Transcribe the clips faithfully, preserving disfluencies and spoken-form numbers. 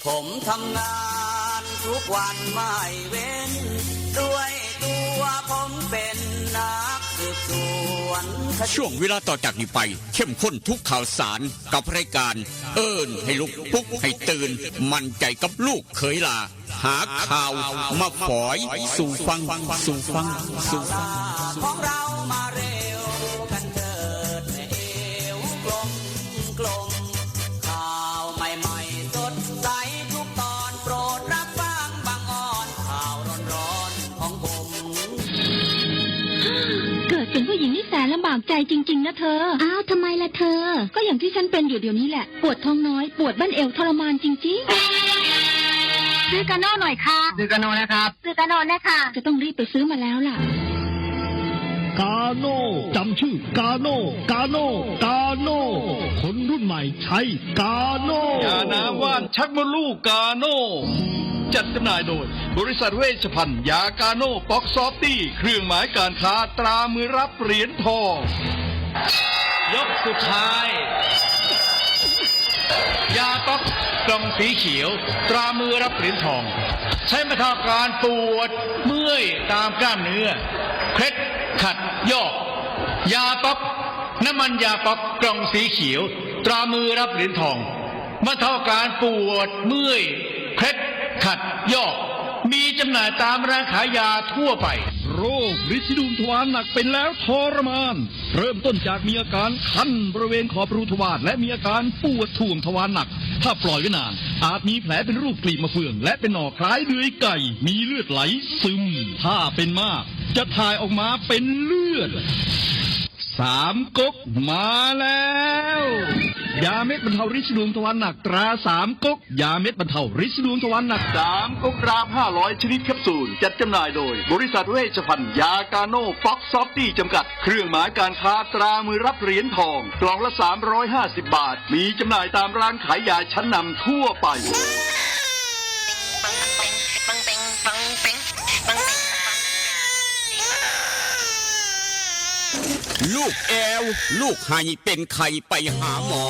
ผมทำงานทุกวันไม่เว้น ด้วยตัวผมเป็นนักสืบสวนคดี ช่วงเวลาต่อจากนี้ไป เข้มข้นทุกข่าวสารกับรายการ เอิ้นให้ลุกปลุกให้ตื่น มั่นใจกับลูกเขยหล้า หาข่าวมาฝอยสู่ฟัง สู่ฟัง สู่ฟัง ของเรามาเร็วกันเถิดแม่เอวกลมกลม ข่าวใหม่ๆสดใสทุกตอน โปรดรับฟังบางออน ข่าวร้อนๆของผม เกิดเป็นผู้หญิงนี่แสนลำบากใจจริงๆนะเธอ อ้าวทำไมล่ะเธอ ก็อย่างที่ฉันเป็นอยู่เดี๋ยวนี้แหละ ปวดท้องน้อย ปวดบั้นเอวทรมานจริงๆ ซื้อกาโน่หน่อยค่ะ ซื้อกาโน่นะครับ ซื้อกาโน่นะคะ จะต้องรีบไปซื้อมาแล้วล่ะ กาโน่ จำชื่อกาโน่ กาโน่ กาโน่ คนรุ่นใหม่ใช้กาโน่ ยาน้ำว่านชักมดลูกกาโน่ จัดจำหน่ายโดย บริษัทเวชภัณฑ์ยากาโน่ป๊อกซอฟตี้ เครื่องหมายการค้าตรามือรับเหรียญทอง ยกสุดท้าย ยาป๊อกกล่องสีเขียว ตรามือรับเหรียญทอง ใช้บรรเทาอาการปวดเมื่อยตามกล้ามเนื้อ เคล็ดขัดยอก ยาป๊อก น้ำมันยาป๊อกกล่องสีเขียว ตรามือรับเหรียญทอง บรรเทาอาการปวดเมื่อย เคล็ดขัดยอก มีจำหน่ายตามร้านขายยาทั่วไป โรคริดสีดวงทวารหนักเป็นแล้วทรมาน เริ่มต้นจากมีอาการคันบริเวณขอบรูทวารและมีอาการปวดถ่วงทวารหนัก ถ้าปล่อยไว้นาน อาจมีแผลเป็นรูปกลีบมะเฟือง และเป็นหน่อคล้ายเดือยไก่ มีเลือดไหลซึม ถ้าเป็นมาก จะถ่ายออกมาเป็นเลือด สามก๊กมาแล้ว ยาเม็ดบรรเทาริดสีดวงทวารหนักตราสามก๊ก ยาเม็ดบรรเทาริดสีดวงทวารหนัก สามก๊กตราห้าร้อยชนิดแคปซูล จัดจำหน่ายโดย บริษัทเวชภัณฑ์ยากาโน่ป๊อกซอฟตี้จำกัด เครื่องหมายการค้าตรามือรับเหรียญทอง กล่องละ สามร้อยห้าสิบบาท มีจำหน่ายตามร้านขายยาชั้นนำทั่วไป ลูกแอว ลูกไห้เป็นไข้ไปหาหมอ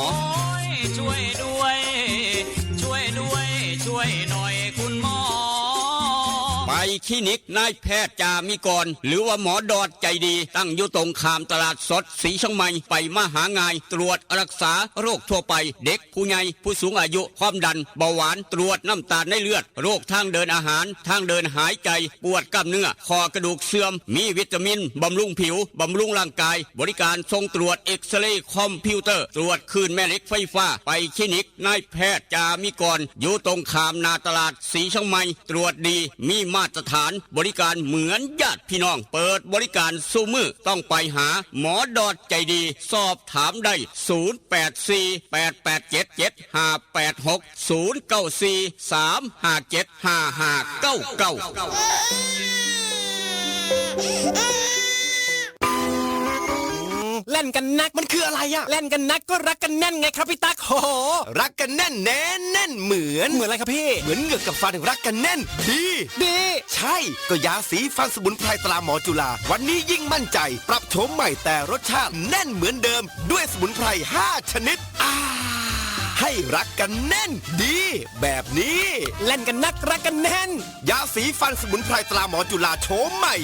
ช่วยด้วย ช่วยด้วย ช่วยหน่อยคุณหมอ ไปคลินิกนายแพทย์จามิกร หรือว่าหมอดอดใจดี ตั้งอยู่ตรงข้ามตลาดสดสีเชียงใหม่ ไปมาหาง่าย ตรวจรักษาโรคทั่วไป เด็กผู้ใหญ่ผู้สูงอายุ ความดัน เบาหวาน ตรวจน้ำตาลในเลือด โรคทางเดินอาหาร ทางเดินหายใจ ปวดกล้ามเนื้อ ข้อกระดูกเสื่อม มีวิตามิน บำรุงผิว บำรุงร่างกาย บริการส่งตรวจเอ็กซเรย์คอมพิวเตอร์ ตรวจคลื่นแม่เหล็กไฟฟ้า ไปคลินิกนายแพทย์จามิกร อยู่ตรงข้ามหน้าตลาดสีเชียงใหม่ ตรวจดี มีมาตรฐาน บริการเหมือนญาติพี่น้อง เปิดบริการซุมื้อ ต้องไปหาหมอดอดใจดี สอบถามได้ ศูนย์แปดสี่ แปดแปดเจ็ด เจ็ดห้าแปดหก ศูนย์เก้าสี่ สามห้าเจ็ด ห้าห้าเก้าเก้า แล่นกันนักมันคืออะไรอะแล่นกันนักก็รักกันแน่นไงครับพี่ตั๊กโห รักกันแน่นแน่นแน่นเหมือน เหมือนอะไรครับพี่ เหมือนเหงือกกับฟันรักกันแน่นดี ดี ใช่ก็ยาสีฟันสมุนไพรตราหมอจุฬา วันนี้ยิ่งมั่นใจ ปรับโฉมใหม่แต่รสชาติแน่นเหมือนเดิม ด้วยสมุนไพรห้าชนิดอ่าให้รักกันแน่นดี แบบนี้ แล่นกันนักรักกันแน่น ยาสีฟันสมุนไพรตราหมอจุฬาโฉมใหม่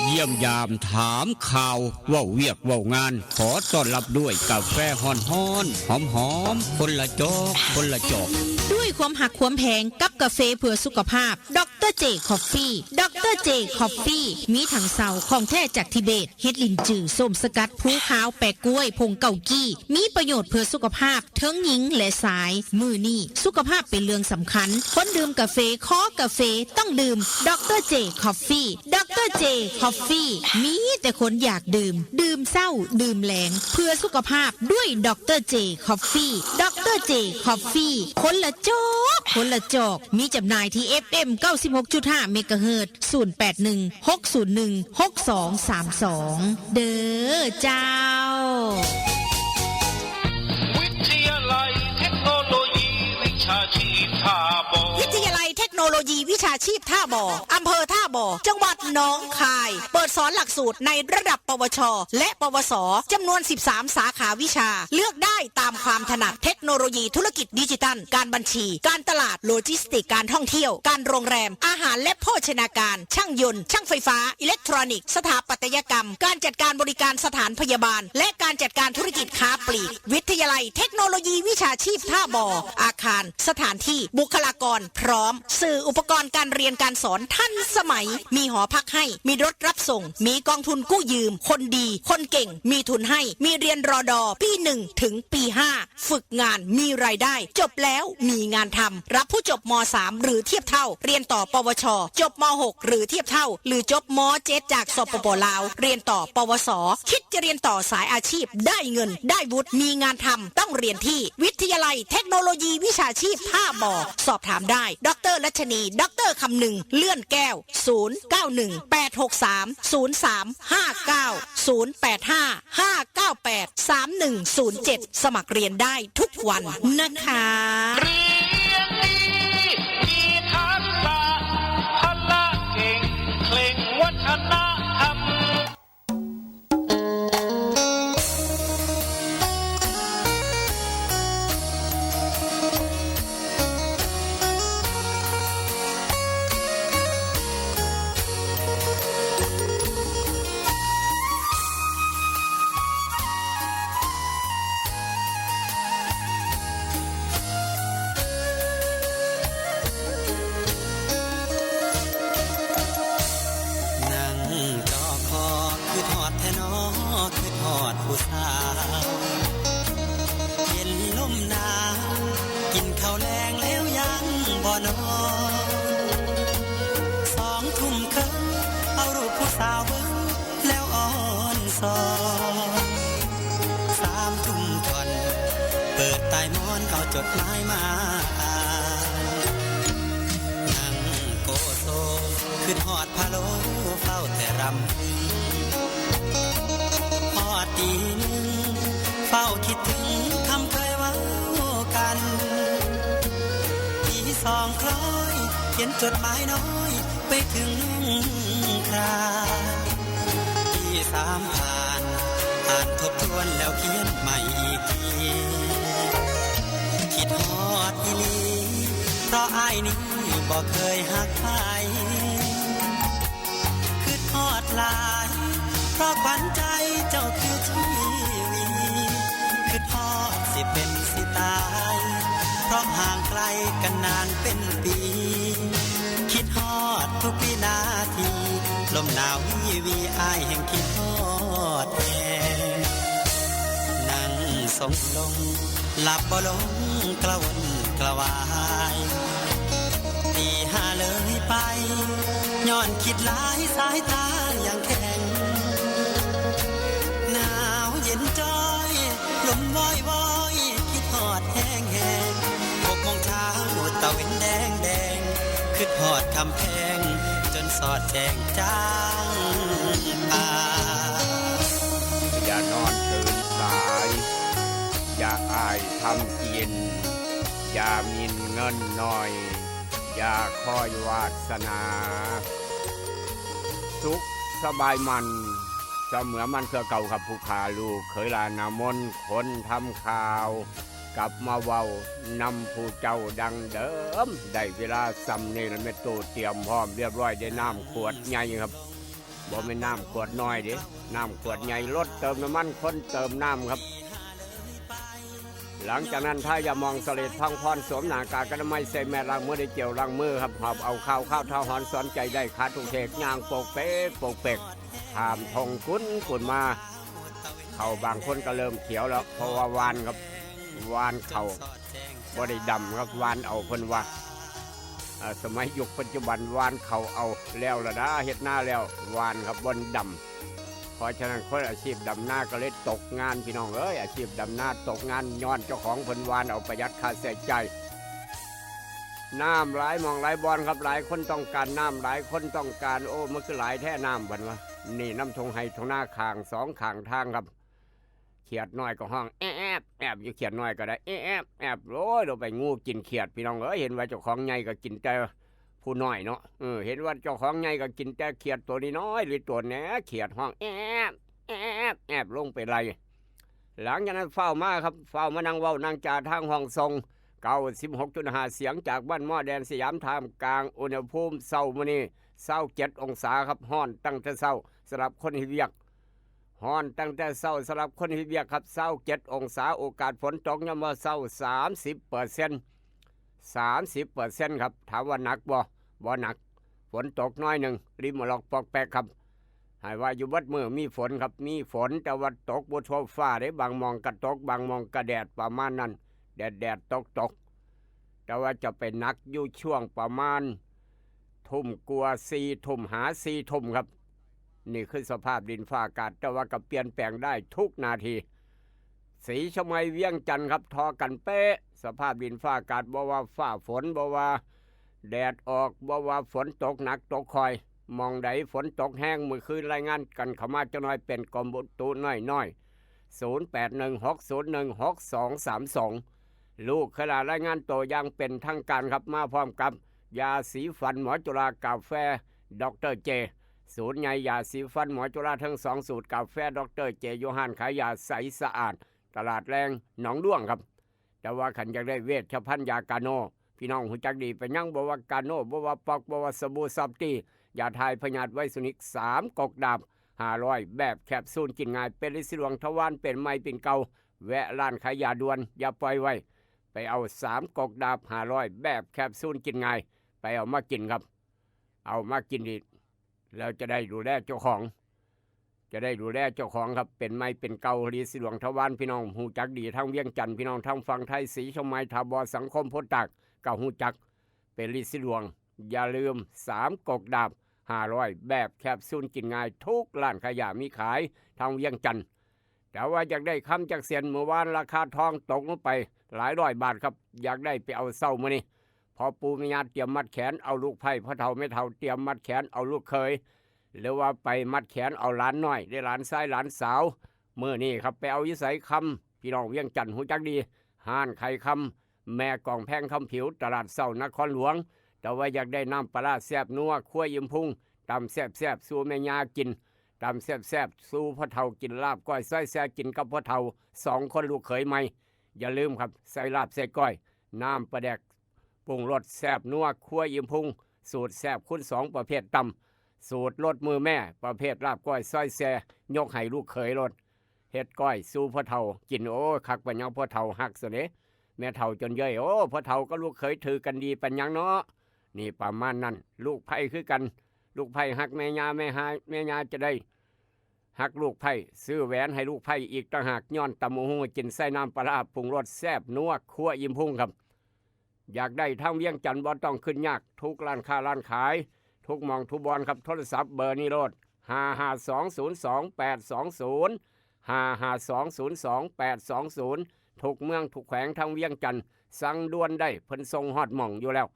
เยี่ยมยามถามข่าว เว้าเวียกเว้างาน ขอต้อนรับด้วยกาแฟฮ้อนฮ้อนหอมหอมๆ คนละจอก คนละจอก ด้วยความหักความแพงกับกาแฟเพื่อสุขภาพ ดอกเตอร์เจคอฟฟี่ ดอกเตอร์เจคอฟฟี่ มีถังเซาของแท้จากทิเบต เฮ็ดลินจือ ส้มสกัด ภูขาว แปะกล้วย ผงเกากี้ มีประโยชน์เพื่อสุขภาพ เทิงหญิงและชาย มื้อนี้สุขภาพเป็นเรื่องสำคัญ คนดื่มกาแฟ คอกาแฟ ต้องดื่ม ดอกเตอร์เจคอฟฟี่ ดอกเตอร์เจคอฟฟี่ มีแต่คนอยากดื่ม ดื่มเช้า ดื่มแลง เพื่อสุขภาพด้วย ดอกเตอร์เจคอฟฟี่ ดอกเตอร์เจคอฟฟี่ คนละจอก คนละจอก มีจำหน่ายที่ เอฟเอ็ม เก้าสิบหกจุดห้า เมกะเฮิรตซ์ ศูนย์แปดหนึ่ง หกศูนย์หนึ่ง หกสองสามสอง เด้อเจ้า วิทยาลัยเทคโนโลยีวิชาชีพท่าบ่อ วิทยาลัยเทค โนโลยีวิชาชีพท่าบ่อ อำเภอท่าบ่อ จังหวัดหนองคาย เปิดสอนหลักสูตรในระดับ ปวช และ ปวส จำนวน สิบสาม สาขาวิชา เลือกได้ตามความถนัด เทคโนโลยีธุรกิจดิจิทัล การบัญชี การตลาด โลจิสติกส์ การท่องเที่ยว การโรงแรม อาหารและโภชนาการ ช่างยนต์ ช่างไฟฟ้า อิเล็กทรอนิกส์ สถาปัตยกรรม การจัดการบริการสถานพยาบาล และการจัดการธุรกิจค้าปลีก วิทยาลัยเทคโนโลยีวิชาชีพท่าบ่อ อาคาร สถานที่ บุคลากร พร้อม สื่ออุปกรณ์การเรียนการสอนทันสมัย มีหอพักให้ มีรถรับส่ง มีกองทุนกู้ยืม คนดี คนเก่ง มีทุนให้ มีเรียน รอดอ ปี หนึ่ง ถึง ปี ห้า ฝึกงาน มีรายได้ จบแล้ว มีงานทำ รับผู้จบ ม.สาม หรือเทียบเท่า เรียนต่อ ปวช จบ ม.หก หรือเทียบเท่า หรือจบ ม.เจ็ด จาก สปป ลาว เรียนต่อ ปวส คิดจะเรียนต่อสายอาชีพ ได้เงิน ได้วุฒิ มีงานทำ ต้องเรียนที่วิทยาลัยเทคโนโลยีวิชาชีพท่าบ่อ สอบถามได้ ดร.รัชนี ดร.คำนึง เลื่อนแก้ว ศูนย์ เก้า หนึ่ง แปด หก สาม ศูนย์ สาม ห้า เก้า ศูนย์ แปด ห้า ห้า เก้า แปด สาม หนึ่ง ศูนย์ เจ็ด สมัครเรียนได้ทุกวันนะคะ เรียนดี มีทักษะ พละเก่ง เคร่งวัฒนธรรม นั่งจอคอ คิดฮอดแท้น้อ คิดฮอดผู้สาว เย็นลมหนาว กินข้าวแลงแล้วยังบ่นอน สองทุ่มครึ่ง เอารูปผู้สาวเบิ่ง แล้วอ่อนสอน สามทุ่มท่อน เปิดใต้หมอน เอาจดหมายมาอ่าน นั่งโกโซ คิดฮอดพะโล้ เฝ้าแต่รำพึง ฮอดตีหนึ่ง เฝ้าคิดถึงคำเคยเว้ากัน ตีสองคล้อย เขียนจดหมายน้อย ไปถึงลุงครา ตีสามผ่าน อ่านทบทวนแล้วเขียนใหม่อีกที คิดฮอดอีหลี เพราะอ้ายนี้บ่เคยฮักใคร คิดฮอดหลาย เพราะขวัญใจเจ้าคือชีวิต คิดฮอดสิเป็นสิตาย เพราะห่างไกลกันนานเป็นปี คิดฮอดทุกวินาที ลมหนาววีวี อ้ายแห่งคิดฮอดแฮง นั่งสงลง หลับบ่ลงกระวนกระวาย ตีห้าเลยไป ย้อนคิดหลายสายตายังแข็ง หนาวเย็นจ้อย ลมวอยวอย คิดฮอดแฮงแฮง หกโมงเช้า ตะเว็นแดงแดง คิดฮอดคำแพง จนสอดแจ้งจางป่า อย่านอนตื่นสาย อย่าอ้ายทำกิน อย่าหมิ่นเงินหน่อย อย่าคอยวาสนา สุขสบายมัน เสมอมันคือเก่าครับ ผู้ข้าลูกเขยหลานนามน คนทำข่าว กลับมาเว้านำผู้เจ้าดังเดิม ได้เวลาส่ำนี่ละ แม่ตู้เตรียมพร้อมเรียบร้อย ได้น้ำขวดใหญ่ครับ บ่แม่นน้ำขวดน้อยเด้ น้ำขวดใหญ่ รถเติมน้ำมัน คนเติมน้ำครับ หลังจากนั้น ทายามองเสลด พังพร สวมหน้ากากอนามัย ใส่แมส ล้างมือด้วยเจลล้างมือครับ หอบเอาข้าว ข้าวเท้าหอน สอนใจได้ ขาดทุกเทก ย่างโปกเปก โปกเปก ข้ามทงกุนกุนมา เขาบางคนก็เริ่มเขียวแล้ว เพราะว่าหว่านครับ หว่านเขาบ่ได้ดำครับ หว่านเอา เพิ่นว่า อ่า สมัยยุคปัจจุบันหว่านเขาเอาแล้วละนะ เฮ็ดนาแล้วหว่านครับ บ่ดำ เพราะฉะนั้นคนอาชีพดำนาก็เลยตกงาน พี่น้องเอ้ย อาชีพดำนาตกงาน ย้อนเจ้าของเพิ่นหว่านเอา ประหยัดค่าใช้จ่าย น้ำหลายหม่องหลายบ่อนครับ หลายคนต้องการน้ำ หลายคนต้องการ โอ้ มันคือหลายแท้น้ำ เพิ่นว่า นี่นำทงไฮ่ทงนาข้างสองข้างทางครับ เขียดน้อยก็ฮ้องแอบแอบอยู่ เขียดน้อยก็ได้แอบแอบ โอ้ย ลงไป งูกินเขียด พี่น้องเอ้ย เห็นว่าเจ้าของใหญ่ก็กินแต่ ผู้น้อยเนาะ เออ เห็นว่าเจ้าของใหญ่ก็กินแต่เขียดตัวน้อยๆ หรือตัวแหน่เขียดฮ้องแอบแอบแอบลงไปไล่ หลังจากนั้นฟ้าวมาครับ ฟ้าวมานั่งเว้านั่งจาทางห้องส่ง เก้าสิบหกจุดห้า เสียงจากบ้านหม้อแดนสยาม ท่ามกลางอุณหภูมิเช้ามื้อนี้ ซาวเจ็ดองศาครับ ฮ้อนตั้งแต่เช้า สำหรับคนเฮ็ดเวียก ฮ้อนตั้งแต่เช้า สำหรับคนเฮ็ดเวียกครับ ซาวเจ็ดองศา โอกาสฝนตกยามมื้อเช้า สามสิบเปอร์เซ็นต์ สามสิบเปอร์เซ็นต์ครับ ถามว่าหนักบ่ บ่หนัก ฝนตกน้อยหนึ่ง ริมมะลอกปอกแปกครับ ให้ว่าอยู่เบิดมื้อมีฝนครับ มีฝน แต่ว่าตกบ่ทั่วฟ้าเด้ บางหม่องก็ตก บางหม่องก็แดด ประมาณนั้น แดดแดดตกตก แต่ว่าจะไปหนักอยู่ช่วงประมาณ ทุ่มกว่า สี่ทุ่ม หา สี่ทุ่มครับ นี่คือสภาพดินฟ้าอากาศ แต่ว่าก็เปลี่ยนแปลงได้ทุกนาที ศรีเชียงใหม่ เวียงจันทน์ครับ ทอกันเป๊ะ สภาพดินฟ้าอากาศ บ่ว่าฟ้าฝน บ่ว่าแดดออก บ่ว่าฝนตกหนักตกค่อย หม่องใดฝนตกแฮง มื้อคืนรายงานกันเข้ามาจักหน่อย เป็นกรมอุตุน้อยๆ ศูนย์แปดหนึ่งหกศูนย์หนึ่งหกสองสามสอง ลูกเคยลารายงานตัวอย่างเป็นทางการครับ มาพร้อมกับยาสีฟันหมอจุฬากาแฟ ดอกเตอร์เจ ศูนย์ใหญ่ยาสีฟันหมอจุฬาทั้งสองสูตร กาแฟดอกเตอร์เจ อยู่ห้านขายยาใสสะอาด ตลาดแรงหนองด้วงครับ แต่ว่าคันอยากได้เวชภัณฑ์ยากาโน พี่น้องฮู้จักดี เป็นหยังบ่ว่ากาโน บ่ว่าป๊อก บ่ว่าสบู่ซอฟตี้ ยาถ่ายพยาธิไวสนิก สามกกดาบ ห้าร้อย แบบแคปซูลกินง่าย เป็นฤทธิ์สีดวงทวาร เป็นใหม่เป็นเก่า แวะร้านขายยาด่วน อย่าปล่อยไว้ ไปเอาสามกกดาบ ห้าร้อย แบบแคปซูลกินง่าย ไปเอามากินครับ เอามากินดี แล้วจะได้ดูแลเจ้าของ จะได้ดูแลเจ้าของครับ เป็นใหม่เป็นเก่า ฤทธิ์สีดวงทวาร พี่น้องฮู้จักดี ทั้งเวียงจันทน์ พี่น้องทั้งฝั่งไทย ศรีเชียงใหม่ ท่าบ่อ สังคม โพธิ์ตาก ก็ฮู้จัก เป็นฤทธิ์สีดวง อย่าลืม สามกกดาบ ห้าร้อย แบบแคปซูลกินง่าย ทุกร้านขายยามีขาย ทั้งเวียงจันทน์ แต่ว่าอยากได้คำจักเส้น มื้อวานราคาทองตกลงไปหลายร้อยบาทครับ อยากได้ไปเอาเช้ามื้อนี้ พ่อปู่แม่ย่าเตรียมมัดแขนเอาลูกไพร่ พ่อเฒ่าแม่เฒ่าเตรียมมัดแขนเอาลูกเขย หรือว่าไปมัดแขนเอาหลานน้อย ได้หลานชายหลานสาว มื้อนี้ครับ ไปเอาอยู่ไสคำ พี่น้องเวียงจันทน์ฮู้จักดี ห้านขายคำ แม่กองแพงคำผิว ตลาดเช้านครหลวง แต่ว่าอยากได้น้ำปลาร้าแซ่บนัว ครัวอิ่มพุง ตำแซ่บๆ สู่แม่ย่ากิน ตำแซ่บๆ สู่พ่อเฒ่ากิน ลาบก้อยซอยแซ่กินกับพ่อเฒ่า สองคนลูกเขยใหม่ อย่าลืมครับ ใส่ลาบใส่ก้อย น้ำปลาแดก ปรุงรสแซ่บนัว ครัวอิ่มพุง สูตรแซ่บคูณสอง ประเภทตำ สูตรรสมือแม่ ประเภทลาบก้อยซอยแซ่ ยกให้ลูกเขยโลด เฮ็ดก้อยสู่พ่อเฒ่ากิน โอ้ คักปานหยัง พ่อเฒ่าฮักซะเด้ แม่เฒ่าจนเย้ย โอ้ พ่อเฒ่ากับลูกเขยถือกันดีปานหยังเนาะ นี่ประมาณนั้น ลูกไพร่คือกัน ลูกไพร่ฮักแม่ย่า แม่ฮา แม่ย่าจะได้ฮักลูกไพร่ ซื้อแหวนให้ลูกไพร่อีกต่างหาก ย้อนตำบักหุ่งกินใส่น้ำปลาร้าปรุงรสแซ่บนัว ครัวอิ่มพุงครับ อยากได้ทางเวียงจันทน์บ่ต้องขึ้นยาก ทุกร้านค้าร้านขาย ทุกหม่องทุกบ่อนครับ โทรศัพท์เบอร์นี้โลด ห้าห้าสองศูนย์สองแปดสองศูนย์ ห้าห้าสองศูนย์สองแปดสองศูนย์ ทุกเมืองทุกแขวงทางเวียงจันทน์ สั่งด่วนได้ เพิ่นส่งฮอดหม่องอยู่แล้ว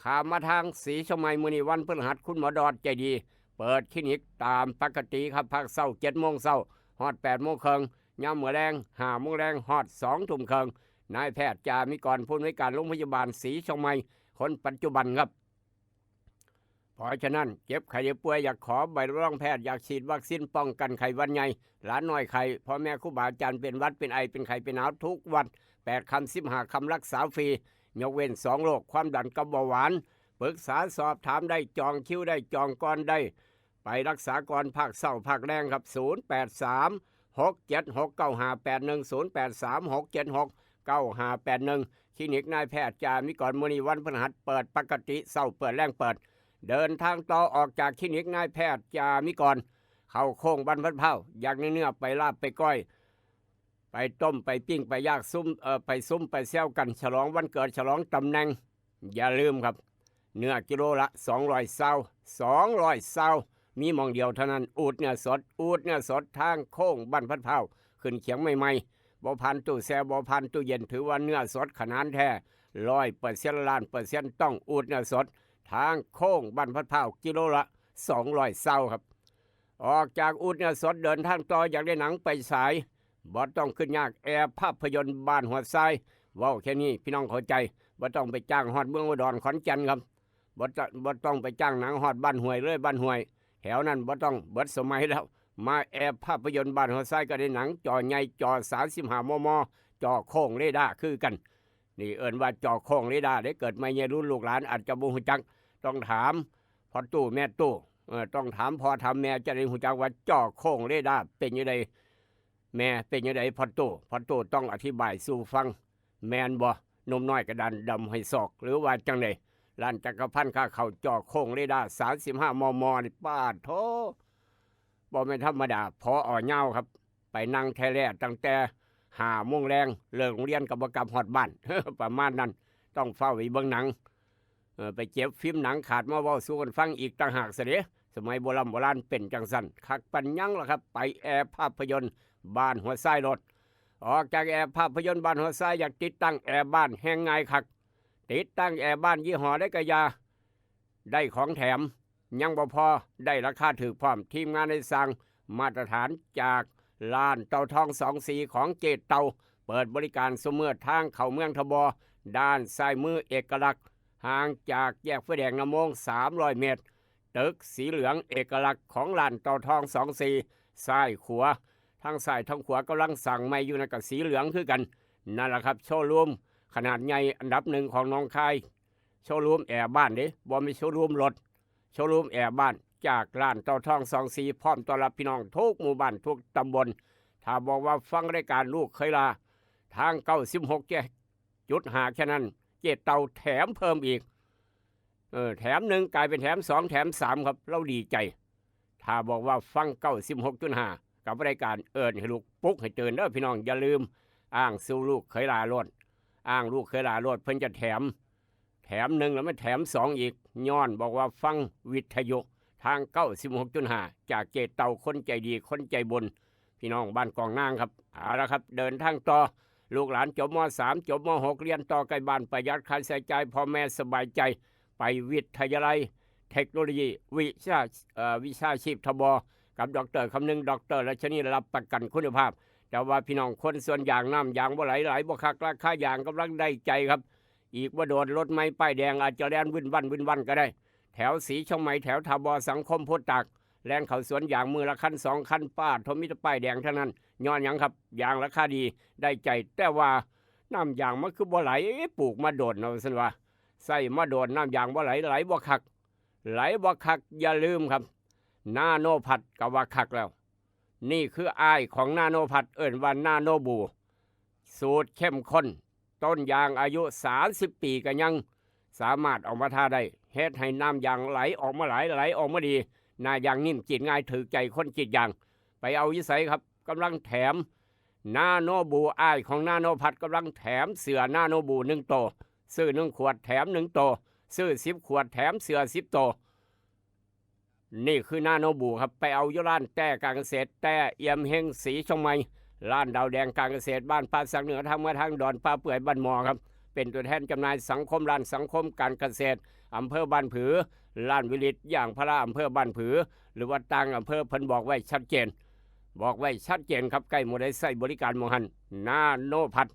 ข้ามมาทางศรีเชียงใหม่ มื้อนี้วันพฤหัส คุณหมอดอดใจดี เปิดคลินิกตามปกติครับ ภาคเช้า เจ็ดโมงเช้า ฮอด แปดโมงครึ่ง ยามมื้อแลง ห้าโมงแลง ฮอด สองทุ่มครึ่ง นายแพทย์จามิกร ผู้อำนวยการโรงพยาบาลศรีเชียงใหม่ คนปัจจุบันครับ เพราะฉะนั้น เจ็บไข้ได้ป่วย อยากขอใบรับรองแพทย์ อยากฉีดวัคซีนป้องกันไข้หวัดใหญ่ หลานน้อยไข้ พ่อแม่ครูบาอาจารย์เป็นหวัดเป็นไอเป็นไข้เป็นหนาวทุกวัน แปดค่ำสิบห้าค่ำรักษาฟรี ยกเว้นสองโรค ความดันกับเบาหวาน ปรึกษาสอบถามได้ จองคิวได้ จองก่อนได้ ไปรักษาก่อน ภาคเช้าภาคแลงครับ ศูนย์แปดสาม หกเจ็ดหก เก้าห้าแปดหนึ่ง ศูนย์แปดสาม หกเจ็ดหก เก้าห้าแปดหนึ่ง คลินิกนายแพทย์จามิกร มื้อนี้วันพฤหัส เปิดปกติ เช้าเปิดแลงเปิด เดินทางต่อออกจากคลินิกนายแพทย์จามิกร เข้าโค้งบ้านพัดพร้าว อยากได้เนื้อไปลาบไปก้อย ไปต้มไปปิ้งไปย่าง ซุ่ม เอ่อ ไปซุ่มไปแซวกัน ฉลองวันเกิด ฉลองตำแหน่ง อย่าลืมครับ เนื้อกิโลละสองร้อยซาว สองร้อยซาว มีหม่องเดียวเท่านั้น อูดเนื้อสด อูดเนื้อสด ทางโค้งบ้านพัดพร้าว ขึ้นเขียงใหม่ๆ บ่ผ่านตู้แช่ บ่ผ่านตู้เย็น ถือว่าเนื้อสดขนาดแท้ ร้อยเปอร์เซ็นต์ ล้านเปอร์เซ็นต์ ต้องอูดเนื้อสด ทางโค้งบ้านพัดพร้าว กิโลละสองร้อยซาวครับ ออกจากอูดเนื้อสด เดินทางต่อ อยากได้หนังไปฉาย บ่ต้องขึ้นยาก แอร์ภาพยนตร์บ้านหัวทราย เว้าแค่นี้พี่น้องเข้าใจ บ่ต้องไปจ้างฮอดเมืองอุดร ขอนแก่นครับ บ่ต้องบ่ต้องไปจ้างหนังฮอดบ้านห้วยเลย บ้านห้วย แถวนั้นบ่ต้อง เบิดสมัยแล้ว มาแอร์ภาพยนตร์บ้านหัวไซก็ได้หนังจอใหญ่ จอสามสิบห้า มม จอโค้งเรดาร์คือกัน นี่เอิ้นว่าจอโค้งเรดาร์เด้ เกิดใหม่ใหญ่รุ่นลูกหลานอาจจะบ่ฮู้จัก ต้องถามพ่อตู้แม่ตู้ เออ ต้องถามพ่อถามแม่จะได้ฮู้จักว่าจอโค้งเรดาร์เป็นจั่งใด แม่เป็นจั่งใดพ่อตู้ พ่อตู้ต้องอธิบายสู่ฟัง แม่นบ่ หนุ่มน้อยกระดานดำห้อยศอก หรือว่าจั่งใด ร้านจักรพันธ์ค้าข้าวจอโค้งเรดาร์ สามสิบห้า มม นี่ ปาดโธ่ บ่แม่นธรรมดา ผอ.ยาวครับ ไปนั่งแท้แล่ตั้งแต่ห้าโมงแลง เลิกโรงเรียนก็บ่กลับฮอดบ้าน ประมาณนั้น ต้องฟ้าวไปเบิ่งหนัง เออ ไปเจ็บฟิล์มหนังขาดมาเว้าสู่กันฟังอีกต่างหากซะเด้ สมัยโบร่ำโบราณเป็นจั่งซั้น คักปานหยังล่ะครับ ไปแอร์ภาพยนตร์บ้านหัวไซโลด ออกจากแอร์ภาพยนตร์บ้านหัวไซ อยากติดตั้งแอร์บ้านแฮ่งง่ายคัก ติดตั้งแอร์บ้านยี่ห้อใดก็อย่า ได้ของแถม ยังบ่พอ ได้ราคาถูกพร้อม ทีมงานได้สั่งมาตรฐานจากร้านเต่าทองสองสี่ ของเจ๊เต่า เปิดบริการซุมื้อ ทางเข้าเมืองทบ ด้านซ้ายมือเอกลักษณ์ ห่างจากแยกไฟแดงนามง สามร้อยเมตร ตึกสีเหลืองเอกลักษณ์ของร้านเต่าทองสองสี่ ซ้ายขวา ทั้งซ้ายทั้งขวากำลังสร้างใหม่อยู่ นั่นก็สีเหลืองคือกัน นั่นล่ะครับ โชว์รูมขนาดใหญ่อันดับหนึ่งของหนองคาย โชว์รูมแอร์บ้านเด้ บ่แม่นโชว์รูมรถ โชว์รูมแอร์บ้าน จากร้านเต่าทองสองสี่ พร้อมต้อนรับพี่น้องทุกหมู่บ้านทุกตำบล ถ้าบอกว่าฟังรายการลูกเขยหล้า ทาง เก้าสิบหกจุดห้า แค่นั้น เจ๊เต่าแถมเพิ่มอีก เออ แถมหนึ่งกลายเป็นแถมสอง แถมสามครับ ลาวดีใจ ถ้าบอกว่าฟัง เก้าสิบหกจุดห้า กับรายการเอิ้นให้ลุก ปลุกให้ตื่นเด้อพี่น้อง อย่าลืม อ้างสู่ลูกเขยหล้าโลด อ้างลูกเขยหล้าโลด เพิ่นจะแถม แถมหนึ่งแล้วมันแถมสองอีก ย้อนบอกว่าฟังวิทยุทาง เก้าสิบหกจุดห้า จากเจ๊เต่าคนใจดีคนใจบุญ พี่น้องบ้านกองนางครับ เอาละครับ เดินทางต่อ ลูกหลานจบ ม.สาม จบ ม.หก เรียนต่อใกล้บ้าน ประหยัดค่าใช้จ่าย พ่อแม่สบายใจ ไปวิทยาลัยเทคโนโลยีวิชา เอ่อ วิชาชีพทบ กับดอกเตอร์คำนึง ดอกเตอร์รัชนี รับประกันคุณภาพ แต่ว่าพี่น้องคนสวนยาง น้ำยางบ่ไหล ไหลบ่คัก ราคายางกำลังได้ใจครับ อีกบ่โดนรถใหม่ป้ายแดงอาจจะแล่นวื่นวันวื่นวันก็ได้ แถวสีเชียงใหม่ แถวทบ สังคมโพธิ์ตาก แล่นเข้าสวนยางมื้อละคันสองคัน ปาดโธ่ มีแต่ป้ายแดงทั้งนั้น ย้อนหยังครับ ยางราคาดี ได้ใจ แต่ว่าน้ำยางมันคือบ่ไหล ปลูกมาโดนเนาะ ว่าซั่นว่า ใส่มาโดน น้ำยางบ่ไหล ไหลบ่คัก ไหลบ่คัก อย่าลืมครับ นาโนพัดก็ว่าคักแล้ว นี่คืออ้ายของนาโนพัด เอิ้นว่านาโนบู สูตรเข้มข้น ต้นยางอายุ สามสิบ ปีก็ยังสามารถออกมาทาได้ เฮ็ดให้น้ำยางไหลออกมาหลาย ไหลออกมาดี หน้ายางนิ่ม กรีดง่าย ถูกใจคนกรีดยาง ไปเอาอยู่ไสครับ กำลังแถม นาโนบู อ้ายของนาโนพัดกำลังแถมเสื้อนาโนบูหนึ่งโต ซื้อหนึ่งขวดแถมหนึ่งโต ซื้อสิบขวดแถมเสื้อสิบโต นี่คือนาโนบูครับ ไปเอาอยู่ร้านแต้การเกษตร แต้เอี่ยมเฮง สีเชียงใหม่ ร้านดาวแดงการเกษตร บ้านป่าสักเหนือ ทางเมือง ทางดอนป่าเปื่อย บ้านหมอครับ เป็นตัวแทนจำหน่ายสังคม ร้านสังคมการเกษตร อำเภอบ้านผือ ร้านวิลิตยางพารา อำเภอบ้านผือ หรือว่าต่างอำเภอ เพิ่นบอกไว้ชัดเจน บอกไว้ชัดเจนครับ ใกล้หมู่ใดใช้บริการหม่องหั้น นาโนพัด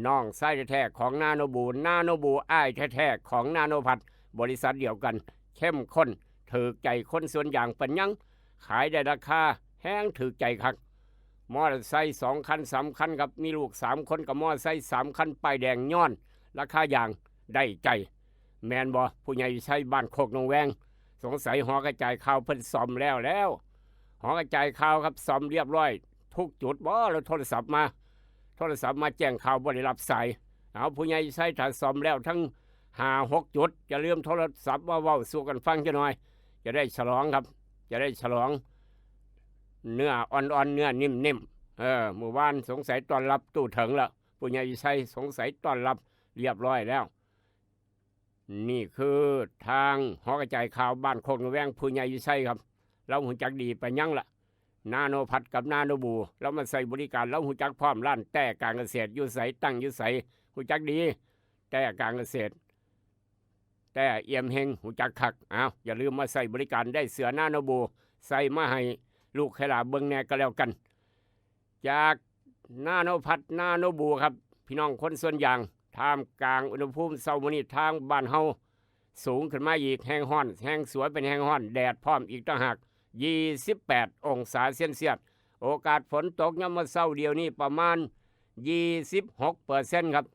น้องชายแท้ๆของนาโนบู นาโนบู อ้ายแท้ๆของนาโนพัด บริษัทเดียวกัน เข้มข้น ถูกใจคนสวนยางปานหยัง ขายได้ราคา แฮงถูกใจคัก มอเตอร์ไซค์สองคันสามคันครับ มีลูกสามคน กับมอเตอร์ไซค์สามคัน ป้ายแดง ย้อนราคายางได้ใจ แม่นบ่ ผู้ใหญ่วิชัย บ้านโคกหนองแวง สงสัยหอกระจายข่าวเพิ่นซ่อมแล้วแล้ว หอกระจายข่าวครับ ซ่อมเรียบร้อยทุกจุดบ่ แล้วโทรศัพท์มา โทรศัพท์มาแจ้งข่าวบ่ได้รับสาย เอา ผู้ใหญ่วิชัย ถ้าซ่อมแล้วทั้งห้าหกจุด อย่าลืมโทรศัพท์มาเว้าสู่กันฟังจักหน่อย จะได้ฉลองครับ จะได้ฉลอง เนื้ออ่อนๆ เนื้อนิ่มๆ เออ มื้อวานสงสัยต้อนรับตู้เถิงแล้ว ผู้ใหญ่วิชัยสงสัยต้อนรับเรียบร้อยแล้ว นี่คือทางหอกระจายข่าวบ้านโคกหนองแวง ผู้ใหญ่วิชัยครับ ลาวฮู้จักดีปานหยังล่ะ นาโนพัดกับนาโนบู ลาวมาใช้บริการ ลาวฮู้จักพร้อม ร้านแต้การเกษตร อยู่ไส ตั้งอยู่ไส ฮู้จักดี แต้การเกษตร แต้เอี่ยมเฮง ฮู้จักคัก อ้าว อย่าลืมมาใช้บริการ ได้เสื้อนาโนบู ใส่มาให้ลูกให้หลานเบิ่งแหน่ก็แล้วกัน จากนาโนพัด นาโนบูครับ พี่น้องคนสวนยาง ท่ามกลางอุณหภูมิเช้ามื้อนี้ ทางบ้านเฮา สูงขึ้นมาอีก แฮ่งฮ้อน แฮ่งสวยเป็นแฮ่งฮ้อน แดดพร้อมอีกต่างหาก ยี่สิบแปดองศาเซลเซียส โอกาสฝนตกยามมื้อเช้าเดี๋ยวนี้ประมาณ ยี่สิบหกเปอร์เซ็นต์ ครับ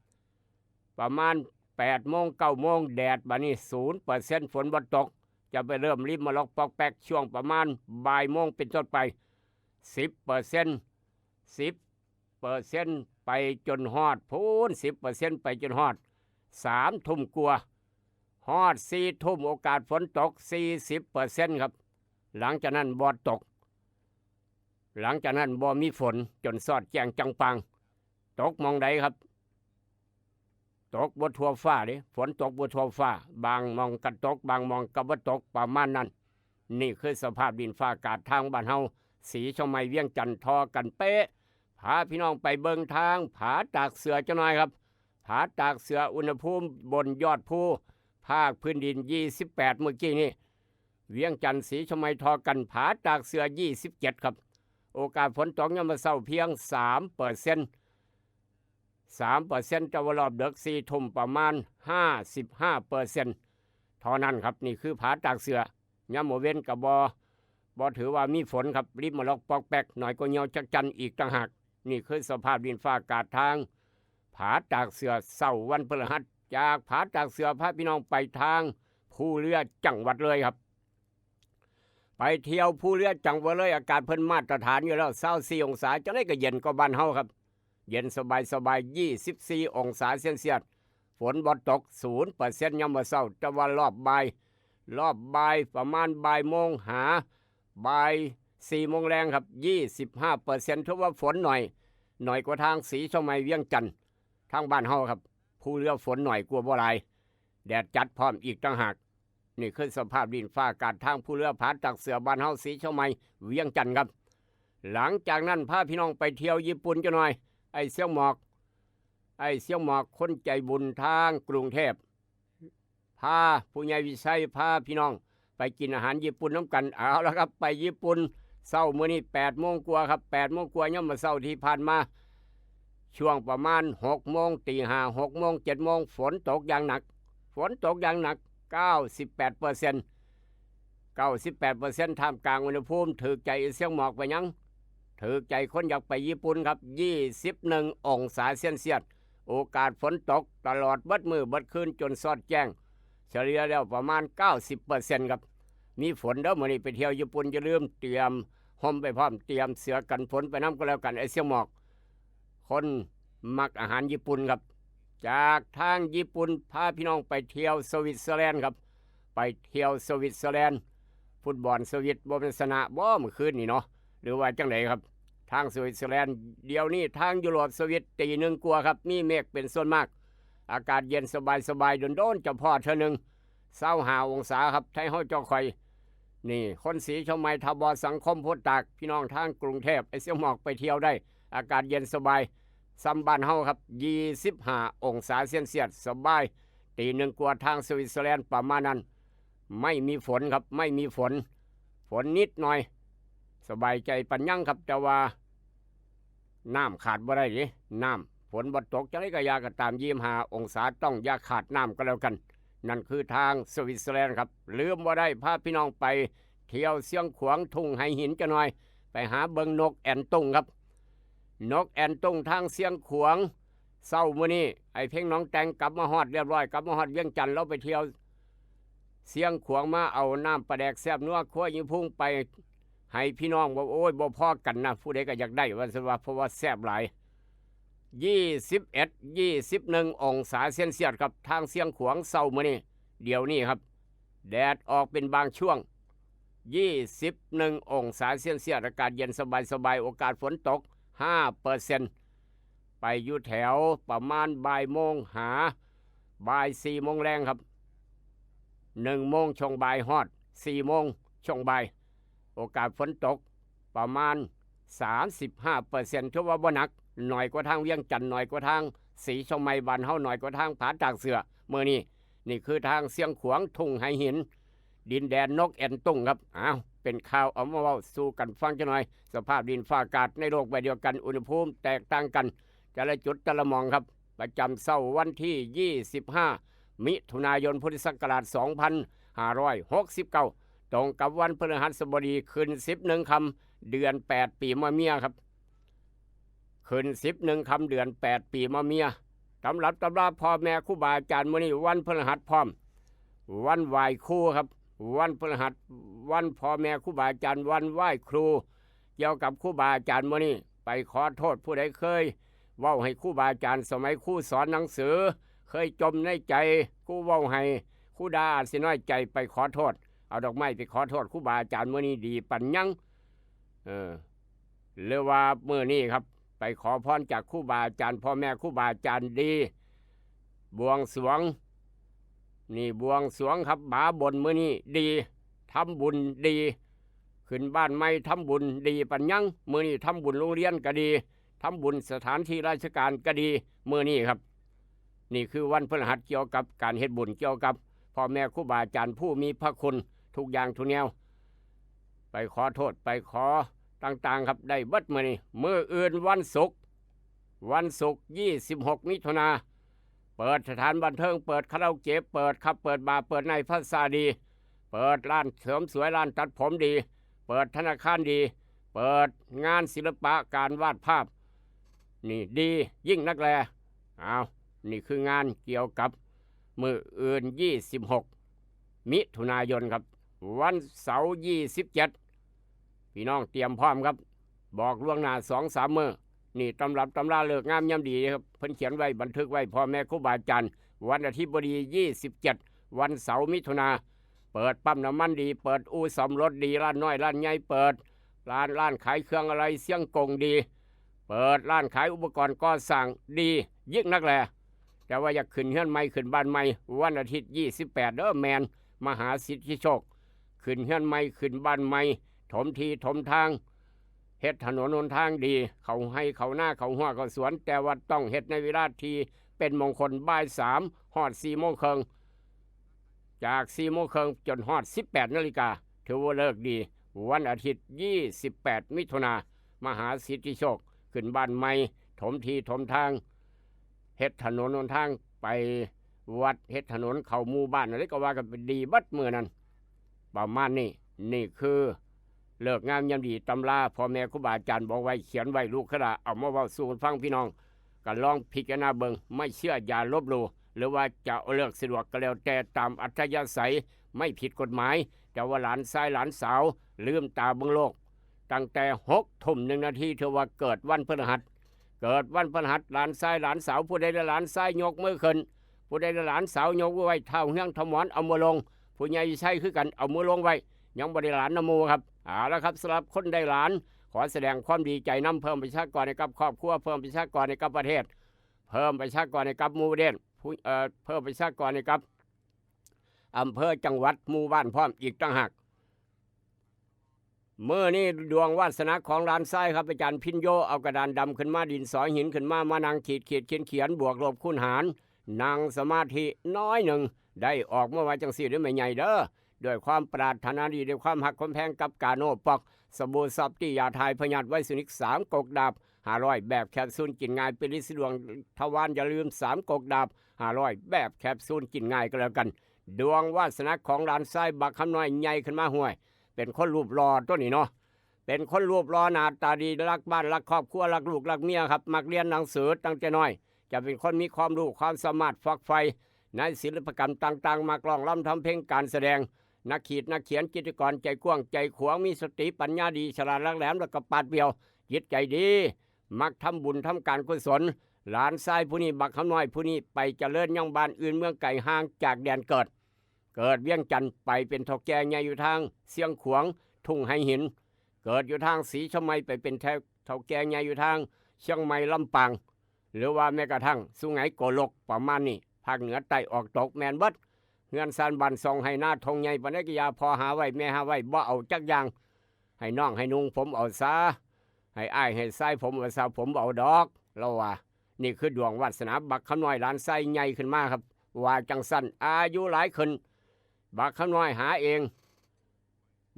ประมาณ แปดโมง เก้าโมง แดดบัดนี้ ศูนย์เปอร์เซ็นต์ ฝนบ่ตก จะไปเริ่มริมมะลอกปอกแป๊กช่วงประมาณบ่ายโมงเป็นต้นไป สิบเปอร์เซ็นต์ สิบเปอร์เซ็นต์ ไปจนฮอดพู้น สิบเปอร์เซ็นต์ ไปจนฮอด สามทุ่มกว่า ฮอดสี่ทุ่มโอกาสฝนตก สี่สิบเปอร์เซ็นต์ ครับ หลังจากนั้นบ่ตก หลังจากนั้นบ่มีฝนจนซอดแจ้งจังปาง ตกหม่องใดครับ ตกบ่ทั่วฟ้าเด้ ฝนตกบ่ทั่วฟ้า บางหม่องก็ตก บางหม่องก็บ่ตก ประมาณนั้น นี่คือสภาพดินฟ้าอากาศทางบ้านเฮา ศรีเชียงใหม่ เวียงจันทน์ ทอกันเป๊ะ พาพี่น้องไปเบิ่งทางผาตากเสือจักหน่อยครับ ผาตากเสือ อุณหภูมิบนยอดภู ภาคพื้นดิน ยี่สิบแปด เมื่อกี้นี้ เวียงจันทน์ ศรีเชียงใหม่ ทอกัน ผาตากเสือ ยี่สิบเจ็ด ครับ โอกาสฝนตกยามมื้อเช้าเพียง สามเปอร์เซ็นต์ สามเปอร์เซ็นต์ แต่ว่ารอบดึก สี่ทุ่ม ประมาณ ห้าสิบห้าเปอร์เซ็นต์ เท่านั้นครับ นี่คือผาตากเสือ ยามมื้อเว็นก็บ่ บ่ถือว่ามีฝนครับ ริมมะลอกปอกแป๊ก หน่อยก็เหี่ยวจักจั่นอีกต่างหาก นี่คือสภาพดินฟ้าอากาศทาง ผาตากเสือ เช้าวันพฤหัส จากผาตากเสือพาพี่น้องไปทางภูเรือจังหวัดเลยครับ ไปเที่ยวภูเรือจังหวัดเลย อากาศเพิ่นมาตรฐานอยู่แล้ว ซาวสี่องศา จังได๋ก็เย็นกว่าบ้านเฮาครับ เย็นสบายสบาย ยี่สิบสี่องศาเซลเซียส ฝนบ่ตก ศูนย์เปอร์เซ็นต์ ยามมื้อเช้า แต่ว่ารอบบ่าย รอบบ่ายประมาณบ่ายโมงหาบ่ายสี่โมงแลงครับ ยี่สิบห้าเปอร์เซ็นต์ ถือว่าฝนหน่อย หน่อยกว่าทางศรีเชียงใหม่ เวียงจันทน์ ทางบ้านเฮาครับ ภูเรือฝนหน่อยกว่าบ่หลาย แดดจัดพร้อมอีกต่างหาก นี่คือสภาพดินฟ้าอากาศทางภูเรือผาตากเสือบ้านเฮา ศรีเชียงใหม่ เวียงจันทน์ครับ หลังจากนั้นพาพี่น้องไปเที่ยวญี่ปุ่นจักหน่อย ไอ้เสี่ยวหมอก ไอ้เสี่ยวหมอก คนใจบุญทางกรุงเทพ พาผู้ใหญ่วิชัย พาพี่น้องไปกินอาหารญี่ปุ่นนำกัน เอาละครับ ไปญี่ปุ่น เช้ามื้อนี้ แปดโมงกว่าครับ แปดโมงกว่ายามมื้อเช้าที่ผ่านมา ช่วงประมาณ หกโมง ตีห้า หกโมง เจ็ดโมง ฝนตกอย่างหนัก ฝนตกอย่างหนัก เก้าสิบแปดเปอร์เซ็นต์ เก้าสิบแปดเปอร์เซ็นต์ ท่ามกลางอุณหภูมิ ถืกใจไอ้เสี่ยวหมอกไปหยัง ถืกใจคนอยากไปญี่ปุ่นครับ ยี่สิบเอ็ดองศาเซลเซียส โอกาสฝนตกตลอดเบิดมื้อเบิดคืนจนซอดแจ้ง เฉลี่ยแล้วประมาณ เก้าสิบเปอร์เซ็นต์ ครับ มีฝนเด้อ มื้อนี้ไปเที่ยวญี่ปุ่น อย่าลืมเตรียมร่มไปพร้อม เตรียมเสื้อกันฝนไปนำก็แล้วกัน ไอ้เสี่ยวหมอก คนมักอาหารญี่ปุ่นครับ จากทางญี่ปุ่นพาพี่น้องไปเที่ยวสวิตเซอร์แลนด์ครับ ไปเที่ยวสวิตเซอร์แลนด์ ฟุตบอลสวิตบ่แม่นชนะบ่มื้อคืนนี่เนาะ หรือว่าจังไดครับ ทางสวิตเซอร์แลนด์ เดี๋ยวนี้ทางยุโรป สวิตตีหนึ่งกว่าครับ มีเมฆเป็นส่วนมาก อากาศเย็นสบายๆ โดนๆ จะพ้อเทื่อหนึ่ง ซาวห้าองศาครับ ไทเฮาเจ้าข่อย นี่ คนศรีเชียงใหม่ ถ้าบ่สังคมโพดตาก พี่น้องทางกรุงเทพ ไอ้เสี่ยวหมอกไปเที่ยวได้ อากาศเย็นสบาย ส่ำบ้านเฮาครับ ยี่สิบห้าองศาเซลเซียส สบาย ตีหนึ่งกว่าทางสวิตเซอร์แลนด์ ประมาณนั้น ไม่มีฝนครับ ไม่มีฝน ฝนนิดหน่อย สบายใจปานยังครับ แต่ว่า น้ำขาดบ่ได้เด้ น้ำ ฝนบ่ตก จังได๋ก็อย่าก็ตาม ยี่สิบห้าองศา ต้องอย่าขาดน้ำก็แล้วกัน นั่นคือทางสวิตเซอร์แลนด์ครับ ลืมบ่ได้ พาพี่น้องไปเที่ยวเชียงขวาง ทุ่งไหหินจักหน่อย ไปหาเบิ่งนกแอ่นตุงครับ นกแอ่นตุงทางเชียงขวาง เช้ามื้อนี้ ไอ้เพ็งหนองแตงกลับมาฮอดเรียบร้อย กลับมาฮอดเวียงจันทน์ ลาวไปเที่ยวเชียงขวางมา เอาน้ำปลาแดกแซ่บนัวครัวอีพุงไปให้พี่น้อง ว่า โอ้ย บ่พอกันนะ ผู้ใดก็อยากได้ ว่าซั่นว่า เพราะว่าแซ่บหลาย ยี่สิบเอ็ด ยี่สิบเอ็ดองศาเซลเซียสครับ ทางเชียงขวางเช้ามื้อนี้ เดี๋ยวนี้ครับ แดดออกเป็นบางช่วง ยี่สิบเอ็ดองศาเซลเซียส อากาศเย็นสบายๆ โอกาสฝนตก ห้าเปอร์เซ็นต์ ไปอยู่แถวประมาณบ่ายโมงหาบ่ายสี่โมงแลงครับ หนึ่งโมงช่วงบ่ายฮอดสี่โมงช่วงบ่าย โอกาสฝนตกประมาณ สามสิบห้าเปอร์เซ็นต์ ถือว่าบ่หนัก หน่อยกว่าทางเวียงจันทน์ หน่อยกว่าทางศรีเชียงใหม่บ้านเฮา หน่อยกว่าทางผาตากเสือ มื้อนี้ นี่คือทางเชียงขวาง ทุ่งไหหิน ดินแดนนกแอ่นตุงครับ อ้าว เป็นข่าวเอามาเว้าสู่กันฟังจักหน่อย สภาพดินฟ้าอากาศในโลกใบเดียวกัน อุณหภูมิแตกต่างกัน แต่ละจุดแต่ละหม่องครับ ประจำเช้าวันที่ ยี่สิบห้า มิถุนายน พุทธศักราช สองพันห้าร้อยหกสิบเก้า ตรงกับวันพฤหัสบดี ขึ้น สิบเอ็ด ค่ำ เดือน แปด ปีมะเมียครับ ขึ้น สิบเอ็ด ค่ำ เดือน แปด ปีมะเมีย ตำรับตำราพ่อแม่ครูบาอาจารย์มื้อนี้วันพฤหัสพร้อม วันไหว้ครูครับ วันพฤหัส วันพ่อแม่ครูบาอาจารย์ วันไหว้ครู เกี่ยวกับครูบาอาจารย์มื้อนี้ ไปขอโทษผู้ใดเคยเว้าให้ครูบาอาจารย์สมัยครูสอนหนังสือ เคยจ่มในใจ ครูเว้าให้ ครูด่าอาจสิน้อยใจ ไปขอโทษ เอาดอกไม้ไปขอโทษครูบาอาจารย์มื้อนี้ดีปัญญัง เออ หรือว่ามื้อนี้ครับ ไปขอพรจากครูบาอาจารย์ พ่อแม่ครูบาอาจารย์ดี บวงสรวง นี่บวงสรวงครับ บาบนมื้อนี้ดี ทำบุญดี ขึ้นบ้านใหม่ทำบุญดีปัญญัง มื้อนี้ทำบุญโรงเรียนก็ดี ทำบุญสถานที่ราชการก็ดี มื้อนี้ครับ นี่คือวันพฤหัสเกี่ยวกับการเฮ็ดบุญ เกี่ยวกับพ่อแม่ครูบาอาจารย์ผู้มีพระคุณทุกอย่างทุกแนว ไปขอโทษ ไปขอต่างๆครับ ได้เบิดมื้อนี้ มื้ออื่นวันศุกร์ วันศุกร์ ยี่สิบหก มิถุนา เปิดสถานบันเทิง เปิดคาราโอเกะ เปิดครับ เปิดบาร์ เปิดไนท์ ภาษาดี เปิดร้านเสริมสวย ร้านตัดผมดี เปิดธนาคารดี เปิดงานศิลปะการวาดภาพ นี่ดียิ่งนักแล อ้าว นี่คืองานเกี่ยวกับมื้ออื่น ยี่สิบหก มิถุนายนครับ วันเสาร์ ยี่สิบเจ็ด พี่น้องเตรียมพร้อมครับ บอกล่วงหน้าสองสามมื้อ นี่ตำรับตำราฤกษ์งามยามดีครับ เพิ่นเขียนไว้บันทึกไว้ พ่อแม่ครูบาอาจารย์ วันอาทิตย์บดี ยี่สิบเจ็ด วันเสาร์ มิถุนา เปิดปั๊มน้ำมันดี เปิดอู่ซ่อมรถดี ร้านน้อยร้านใหญ่เปิด ร้าน ร้านขายเครื่องอะไรเสียงกงดี เปิดร้านขายอุปกรณ์ก่อสร้างดียิ่งนักแล แต่ว่าอยากขึ้นเฮือนใหม่ขึ้นบ้านใหม่ วันอาทิตย์ ยี่สิบแปด เด้อ แม่น มหาสิทธิโชค ขึ้นเฮือนใหม่ขึ้นบ้านใหม่ ถมที่ถมทาง เฮ็ดถนนหนทางดี เข้าไฮ่เข้านาเข้าฮั้วเข้าสวน แต่ว่าต้องเฮ็ดในเวลาที่เป็นมงคล บ่ายสาม ฮอด สี่โมงครึ่ง จาก สี่โมงครึ่ง จนฮอด สิบแปดนาฬิกา ถือว่าเลิกดี วันอาทิตย์ ยี่สิบแปด มิถุนา มหาสิทธิโชค ขึ้นบ้านใหม่ ถมที่ถมทาง เฮ็ดถนนหนทาง ไปวัด เฮ็ดถนนเข้าหมู่บ้าน อะไรก็ว่ากันไปดีเบิดมื้อนั้น ประมาณนี้ นี่คือเลิกงามยามดี ตำราพ่อแม่ครูบาอาจารย์บอกไว้ เขียนไว้ ลูกขะหลาเอามาเว้าสู่กันฟัง พี่น้องก็ลองพิจารณาเบิ่ง ไม่เชื่ออย่าลบหลู่ หรือว่าจะเอาเลิกสะดวกก็แล้วแต่ ตามอัธยาศัย ไม่ผิดกฎหมาย แต่ว่าหลานชายหลานสาว ลืมตาเบิ่งโลก ตั้งแต่หกทุ่มหนึ่งนาที ถือว่าเกิดวันพฤหัส เกิดวันพฤหัส หลานชายหลานสาว ผู้ใดละหลานชายยกมือขึ้น ผู้ใดละหลานสาวยกมือไว้ ท้าวเฮืองท้าวหมอนเอามือลง ผู้ใหญ่ชัยคือกันเอามือลงไว้ ยังบ่ได้หลานนำหมู่ครับ เอาละครับ สำหรับคนได้หลาน ขอแสดงความดีใจนำ เพิ่มประชากรให้กับครอบครัว เพิ่มประชากรให้กับประเทศ เพิ่มประชากรให้กับหมู่เด่นผู้ เอ่อ เพิ่มประชากรให้กับอำเภอ จังหวัด หมู่บ้านพร้อมอีกต่างหาก มื้อนี้ดวงวาสนาของหลานชายครับ อาจารย์พิญโย เอากระดานดำขึ้นมา ดินสอหินขึ้นมา มานั่งขีดขีดเขียนเขียน บวกลบคูณหาร นั่งสมาธิน้อยหนึ่ง ได้ออกมาว่าจังซี่เด้อแม่ใหญ่เด้อ ด้วยความปรารถนาดี ด้วยความฮักความแพงกับกาโนปอก สบู่ซอฟตี้ ยาถ่ายพยาธิไวสนิก สามกกดาบ ห้าร้อย แบบแคปซูลกินง่าย เป็นฤทธิ์ดวงทวาร อย่าลืม สามกกดาบ ห้าร้อย แบบแคปซูลกินง่ายก็แล้วกัน ดวงวาสนาของหลานชายบักคำน้อยใหญ่ขึ้นมา ห้วย เป็นคนรูปหล่อตัวนี้เนาะ เป็นคนรูปหล่อหน้าตาดี รักบ้านรักครอบครัว รักลูกรักเมียครับ มักเรียนหนังสือตั้งแต่น้อย จะเป็นคนมีความรู้ความสามารถฝักใฝ่ในศิลปกรรมต่างๆ มักร้องรำทำเพลง การแสดง นักขีดนักเขียน จิตรกรใจกว้างใจขวาง มีสติปัญญาดี ฉลาดหลักแหลม แล้วก็ปราดเปรียว จิตใจดี มักทำบุญทำการกุศล หลานชายผู้นี้ บักคำน้อยผู้นี้ ไปเจริญยังบ้านอื่นเมืองไกล ห่างจากแดนเกิด เกิดเวียงจันทน์ ไปเป็นเฒ่าแก่ใหญ่อยู่ทางเชียงขวาง ทุ่งไฮหิน เกิดอยู่ทางศรีเชียงใหม่ ไปเป็นเฒ่าแก่ใหญ่อยู่ทางเชียงใหม่ ลำปาง หรือว่าแม้กระทั่งสุไหงโกลก ประมาณนี้ ภาคเหนือใต้ออกตก แม่นเบิด เฮือนซานบ้านช่องไฮ่นาท่งใหญ่ปานใดก็อย่า พ่อหาไว้แม่หาไว้ บ่เอาจักอย่าง ให้น้องให้นุ่งผมเอาซา ให้อ้ายให้ชายผมเอาซา ผมบ่เอาดอก ลาวว่า นี่คือดวงวาสนาบักคำน้อยหลานชายใหญ่ขึ้นมาครับ ว่าจังซั่น อายุหลายขึ้น บักคำน้อยหาเอง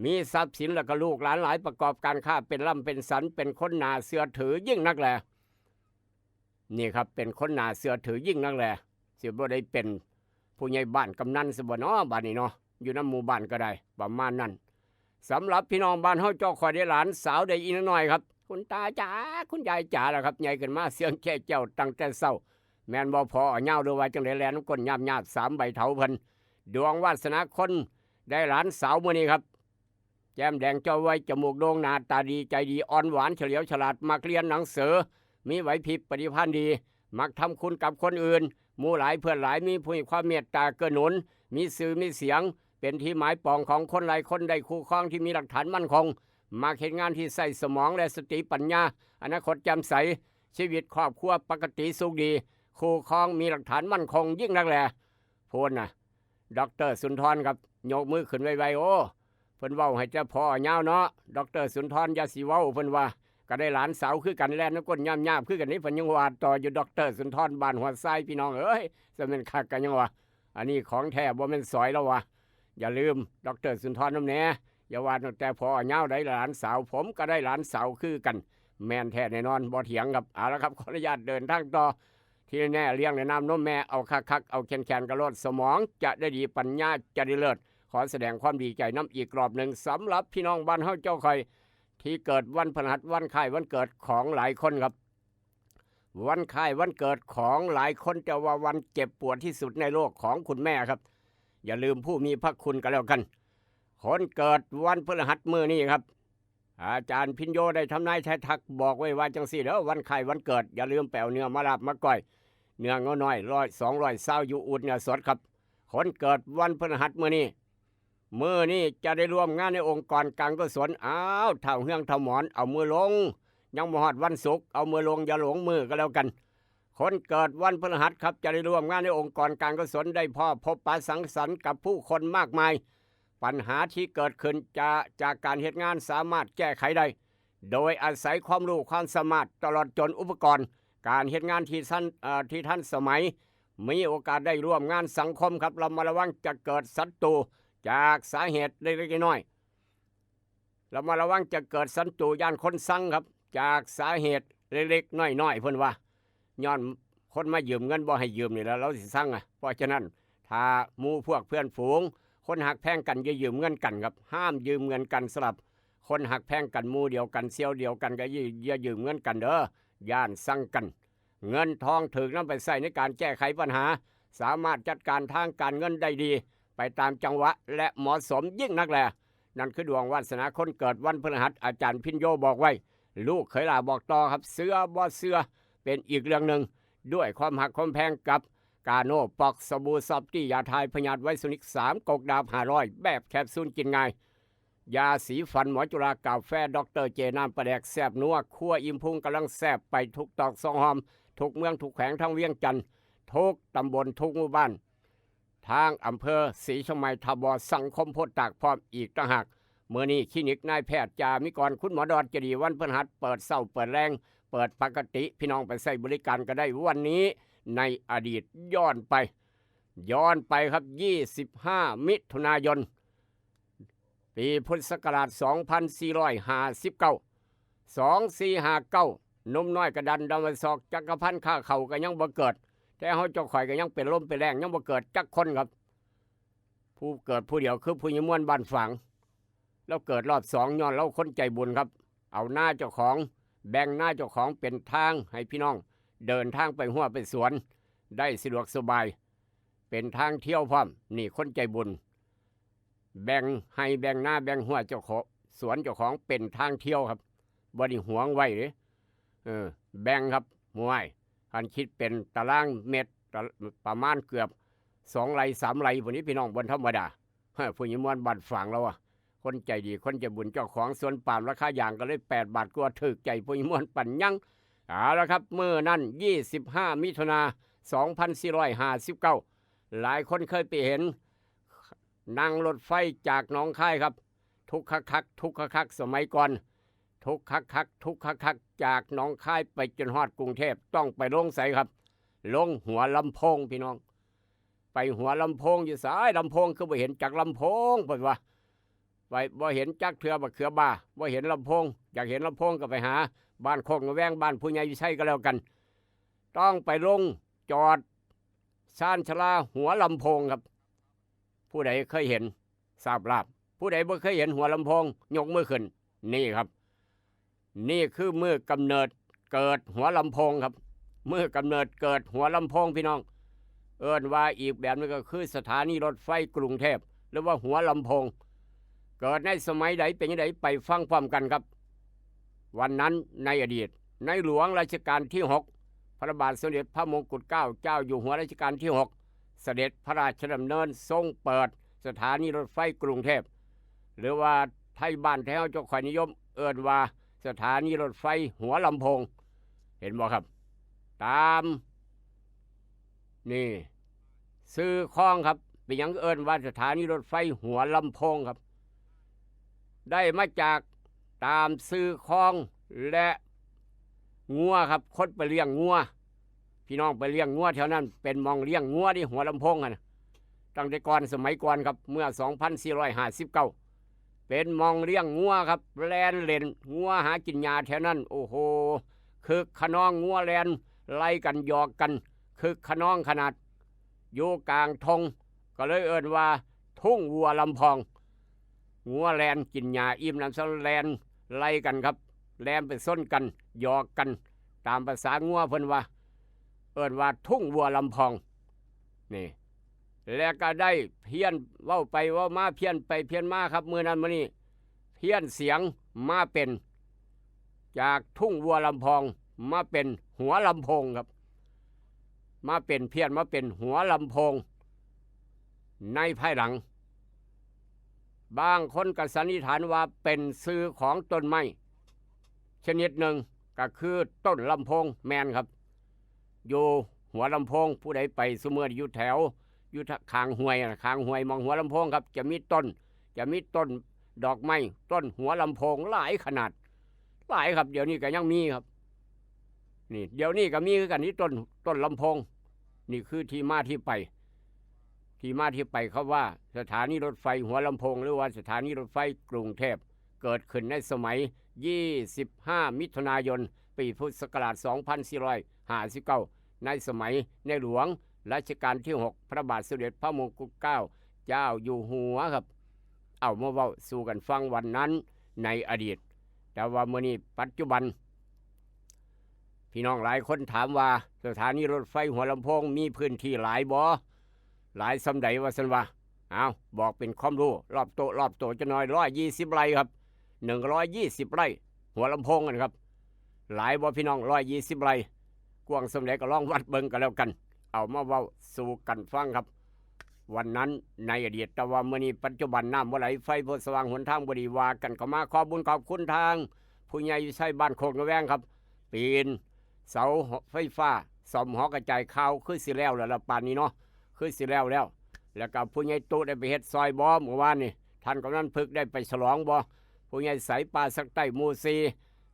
มีทรัพย์สินแล้วก็ลูกหลานหลาย ประกอบการค้า เป็นร่ำเป็นสัน เป็นคนน่าเชื่อถือยิ่งนักแล นี่ครับ เป็นคนน่าเชื่อถือยิ่งนักแล สิบ่ได้เป็น ผู้ใหญ่บ้านกำนันซะบ่เนาะ บาดนี้เนาะ อยู่นำหมู่บ้านก็ได้ ประมาณนั้น สำหรับพี่น้องบ้านเฮาเจ้าข่อยได้หลานสาวได้อีน้อยครับ คุณตาจ๋า คุณยายจ๋าล่ะครับ ใหญ่ขึ้นมาเสียงแค่เจ้าตั้งแต่เช้า แม่นบ่ พอเหย้า หรือว่าจั่งใด แล่นนำก้นหยาบๆ สามใบเถาเพิ่น ดวงวาสนาคนได้หลานสาวมื้อนี้ครับ แก้มแดงจ้อยไว จมูกโด่ง หน้าตาดี ใจดี อ่อนหวาน เฉลียวฉลาด มักเรียนหนังสือ มีไหวพริบปฏิภาณดี มักทำคุณกับคนอื่น หมู่หลายเพื่อนหลาย มีผู้มีความเมตตาเกื้อหนุน มีชื่อมีเสียง เป็นที่หมายปองของคนหลายคน ได้คู่ครองที่มีหลักฐานมั่นคง มักเฮ็ดงานที่ใช้สมองและสติปัญญา อนาคตแจ่มใส ชีวิตครอบครัวปกติสุขดี คู่ครองมีหลักฐานมั่นคงยิ่งนักแล พู้นน่ะ ด็อกเตอร์สุนทรครับ ยกมือขึ้นไวๆ โอ้ เพิ่นเว้าให้แต่พอเหย้าเนาะ ด็อกเตอร์สุนทรอย่าสิเว้า เพิ่นว่า ก็ได้หลานสาวคือกัน แล่นนำก้นหยาบๆ คือกันนี่ เพิ่นยังว่าต่ออยู่ ด็อกเตอร์สุนทร บ้านหัวทราย พี่น้องเอ้ย ซะแม่นคักกันยังว่า อันนี้ของแท้บ่แม่นสอยแล้ววะ อย่าลืม ด็อกเตอร์สุนทรนำแหน่ อย่าว่าตั้งแต่พอเหย้าได้หลานสาว ผมก็ได้หลานสาวคือกัน แม่นแท้แน่นอน บ่เถียงครับ เอาละครับ ขออนุญาตเดินทางต่อ ที่แน่ๆ เลี้ยงในน้ำนมแม่ เอาคักๆ เอาแข็งๆ กะโลด สมองจะได้ดี ปัญญาจะได้เลิศ ขอแสดงความดีใจนำอีกรอบหนึ่ง สำหรับพี่น้องบ้านเฮาเจ้าข่อย ที่เกิดวันพฤหัส วันคล้ายวันเกิดของหลายคนครับ วันคล้ายวันเกิดของหลายคน แต่ว่าวันเจ็บปวดที่สุดในโลกของคุณแม่ครับ อย่าลืมผู้มีพระคุณกันแล้วกัน คนเกิดวันพฤหัสมื้อนี้ครับ อาจารย์พิญโยได้ทำนายทายทักบอกไว้ว่าจังซี่เด้อ วันคล้ายวันเกิด อย่าลืมไปเอาเนื้อมาลาบมาก้อย เนื้องัวน้อยร้อย สองร้อยซาว อยู่อูดเนื้อสดครับ คนเกิดวันพฤหัสมื้อนี้ มื้อนี้จะได้ร่วมงานในองค์กรการกุศล อ้าว ท้าวเฮืองท้าวหมอน เอามือลง ยังบ่ฮอดวันศุกร์ เอามือลง อย่าหลงมื้อก็แล้วกัน คนเกิดวันพฤหัสครับ จะได้ร่วมงานในองค์กรการกุศล ได้พ้อพบปะสังสรรค์กับผู้คนมากมาย ปัญหาที่เกิดขึ้นจะ จากการเฮ็ดงานสามารถแก้ไขได้ โดยอาศัยความรู้ความสามารถ ตลอดจนอุปกรณ์การเฮ็ดงานที่ทัน เอ่อ ที่ทันสมัย มีโอกาสได้ร่วมงานสังคมครับ ระมัดระวังจะเกิดศัตรูจากสาเหตุเล็กๆน้อยๆ ระมัดระวังจะเกิดศัตรู ย้านคนซังครับ จากสาเหตุเล็กๆน้อยๆ เพิ่นว่า ย้อนคนมายืมเงินบ่ให้ยืมนี่แหละ เราสิซังอะ เพราะฉะนั้น ถ้าหมู่พวกเพื่อนฝูง คนฮักแพงกัน อย่ายืมเงินกันครับ ห้ามยืมเงินกัน สำหรับคนฮักแพงกัน หมู่เดียวกัน เสี่ยวเดียวกัน ก็อย่า อย่ายืมเงินกันเด้อ ย้านซังกัน เงินทองถูกนำไปใช้ในการแก้ไขปัญหา สามารถจัดการทางการเงินได้ดี ไปตามจังหวะและเหมาะสมยิ่งนักแล นั่นคือดวงวาสนาคนเกิดวันพฤหัส อาจารย์พิญโยบอกไว้ ลูกเขยหล่าบอกต่อครับ เชื่อบ่เชื่อเป็นอีกเรื่องหนึ่ง ด้วยความฮักความแพงกับกาโน่ ปอกสบู่ซอฟตี้ ยาทายพยาธิไวรัสนิก สามกกดาบห้าร้อย แบบแคปซูลกินง่าย ยาสีฟันหมอจุฬา กาแฟด็อกเตอร์เจ น้ำปลาแดกแซ่บนัว ครัวอิ่มพุงกำลังแซ่บ ไปทุกตอกซอกหอม ทุกเมืองทุกแขวงทั้งเวียงจันทน์ ทุกตำบลทุกหมู่บ้าน ทางอำเภอศรีเชียงใหม่ ทบ สังคมโพธิ์ตาก พร้อมอีกต่างหาก มื้อนี้คลินิกนายแพทย์จามิกร คุณหมอดอนเจดี วันพฤหัสเปิดเช้าเปิดแลง เปิดปกติ พี่น้องไปใช้บริการก็ได้ วันนี้ในอดีตย้อนไป ย้อนไปครับ ยี่สิบห้า มิถุนายน ปีพุทธศักราช สองพันสี่ร้อยห้าสิบเก้า สองสี่ห้าเก้า หนุ่มน้อยกระดันดำมาศอก จักรพันธ์ข้าเข่าก็ยังบ่เกิด แต่เฮาเจ้าข่อยก็ยังเป็นลมเป็นแรง ยังบ่เกิดจักคนครับ ผู้เกิดผู้เดียวคือผู้ใหญ่ม่วนบ้านฝาง แล้วเกิดรอบสองย้อนเราคนใจบุญครับ เอานาเจ้าของ แบ่งนาเจ้าของเป็นทางให้พี่น้องเดินทางไปฮั้วไปสวน ได้สะดวกสบาย เป็นทางเที่ยวพร้อม นี่คนใจบุญ แบ่งไฮ่แบ่งนาแบ่งฮั้วเจ้าของ สวนเจ้าของเป็นทางเที่ยวครับ บ่ได้หวงไว้เด้ เออ แบ่งครับ ห้วย คันคิดเป็นตารางเมตร ตะ ประมาณเกือบสองไร่สามไร่พู้นนี้ พี่น้อง บ่ธรรมดา เฮ้อ ผู้ใหญ่ม่วนบ้านฝางเราอะ คนใจดี คนใจบุญ เจ้าของสวนปาล์มราคายางก็เลยแปดบาทกว่า ถูกใจผู้ใหญ่ม่วนปานหยัง เอาละครับ มื้อนั้น ยี่สิบห้า มิถุนา สองพันสี่ร้อยห้าสิบเก้า หลายคนเคยไปเห็น นั่งรถไฟจากหนองคายครับ ทุกข์คักๆ ทุกข์คักๆ สมัยก่อน ทุกข์คักๆ ทุกข์คักๆ จากหนองคายไปจนฮอดกรุงเทพฯ ต้องไปลงไสครับ ลงหัวลำโพงพี่น้อง ไปหัวลำโพงอยู่ไส ลำโพงคือบ่เห็นจักลำโพง เพิ่นว่า ไปบ่เห็นจักเทื่อ บักเขือบ่า บ่เห็นลำโพง อยากเห็นลำโพงก็ไปหาบ้านโคกนาแวง บ้านผู้ใหญ่วิชัยก็แล้วกัน ต้องไปลงจอด ชานชาลาหัวลำโพงครับ ผู้ใดเคยเห็น ทราบลาบ ผู้ใดบ่เคยเห็นหัวลำโพง ยกมือขึ้น นี่ครับ นี่คือมือกำเนิดเกิดหัวลำโพงครับ มือกำเนิดเกิดหัวลำโพงพี่น้อง เอิ้นว่าอีกแบบหนึ่งก็คือสถานีรถไฟกรุงเทพ หรือว่าหัวลำโพง เกิดในสมัยใดเป็นจั่งใดไปฟังพร้อมกันครับ วันนั้นในอดีต ในหลวงรัชกาลที่หก พระบาทสมเด็จพระมงกุฎเกล้าเจ้าอยู่หัวรัชกาลที่หก เสด็จพระราชดำเนินทรงเปิดสถานีรถไฟกรุงเทพ หรือว่าไทบ้านไทเฮาเจ้าข้อยนิยมเอิ้นว่าสถานีรถไฟหัวลำโพง เห็นบ่ครับ ตาม นี่ ชื่อคลองครับ เป็นหยังเอิ้นว่าสถานีรถไฟหัวลำโพงครับ ได้มาจากตามชื่อคลองและงัวครับ คนไปเลี้ยงงัว พี่น้องไปเลี้ยงงัวแถวนั้น เป็นหม่องเลี้ยงงัวที่หัวลำโพงหั่นน่ะ ตั้งแต่ก่อนสมัยก่อนครับ เมื่อสองพันสี่ร้อยห้าสิบเก้า เป็นหม่องเลี้ยงงัวครับ แล่นเล่นงัวหากินหญ้าแถวนั้น โอ้โห คึกคะนอง งัวแล่นไล่กันหยอกกัน คึกคะนองขนาด อยู่กลางทง ก็เลยเอิ้นว่าทุ่งวัวลำพอง งัวแล่นกินหญ้าอิ่มน้ำสำราญแล่นไล่กันครับ แล่นไปซนกัน หยอกกัน ตามภาษางัวเพิ่นว่า เอิ้นว่าทุ่งวัวลำพอง นี่ และก็ได้เพี้ยนเว้าไปเว้ามา เพี้ยนไปเพี้ยนมาครับ มื้อนั้นมื้อนี้ เพี้ยนเสียงมาเป็น จากทุ่งวัวลำพอง มาเป็นหัวลำโพงครับ มาเป็นเพี้ยนมาเป็นหัวลำโพง ในภายหลัง บางคนก็สันนิษฐานว่าเป็นชื่อของต้นไม้ชนิดหนึ่ง ก็คือต้นลำโพง แม่นครับ อยู่หัวลำโพง ผู้ใดไปซุมื้อนี้อยู่แถว อยู่ข้างห้วยน่ะ ข้างห้วยหม่องหัวลำโพงครับ จะมีต้น จะมีต้นดอกไม้ ต้นหัวลำโพงหลายขนาด หลายครับ เดี๋ยวนี้ก็ยังมีครับ นี่ เดี๋ยวนี้ก็มีคือกัน นี่ต้น ต้นลำโพง นี่คือที่มาที่ไป ที่มาที่ไปครับว่าสถานีรถไฟหัวลำโพง หรือว่าสถานีรถไฟกรุงเทพ เกิดขึ้นในสมัย ยี่สิบห้า มิถุนายน ปีพุทธศักราช สองพันสี่ร้อยห้าสิบเก้า ในสมัยในหลวงรัชกาลที่หก พระบาทสมเด็จพระมงกุฎเกล้าเจ้าอยู่หัวครับ เอามาเว้าสู่กันฟังวันนั้นในอดีต แต่ว่ามื้อนี้ปัจจุบัน พี่น้องหลายคนถามว่าสถานีรถไฟหัวลำโพงมีพื้นที่หลายบ่ หลายส่ำใดว่าซั่นว่า เอาบอกเป็นความรู้รอบโต๊ะรอบโต๊ะจักหน่อย ร้อยยี่สิบไร่ครับ หนึ่งร้อยยี่สิบไร่ หัวลำโพงกันครับ หลายบ่พี่น้อง ร้อยยี่สิบไร่ กว้างส่ำใดก็ลองวัดเบิ่งกันแล้วกัน เอามาเว้าสู่กันฟังครับ วันนั้นในอดีต แต่ว่ามื้อนี้ปัจจุบันน้ำบ่ไหล ไฟบ่สว่าง หนทางบ่ดี ว่ากันเข้ามา ขอบบุญขอบคุณทางผู้ใหญ่วิชัยบ้านโคกนาแวงครับ ปีนเสาไฟฟ้า ซ่อมหอกระจายข่าว คือสิแล้วแล้วล่ะปานนี้เนาะ คือสิแล้วแล้ว แล้วก็ผู้ใหญ่ตู้ได้ไปเฮ็ดซอยบ่ มื้อวานนี่ ท่านกำนันพึกได้ไปฉลองบ่ ผู้ใหญ่ใสป่าสักใต้หมู่สี่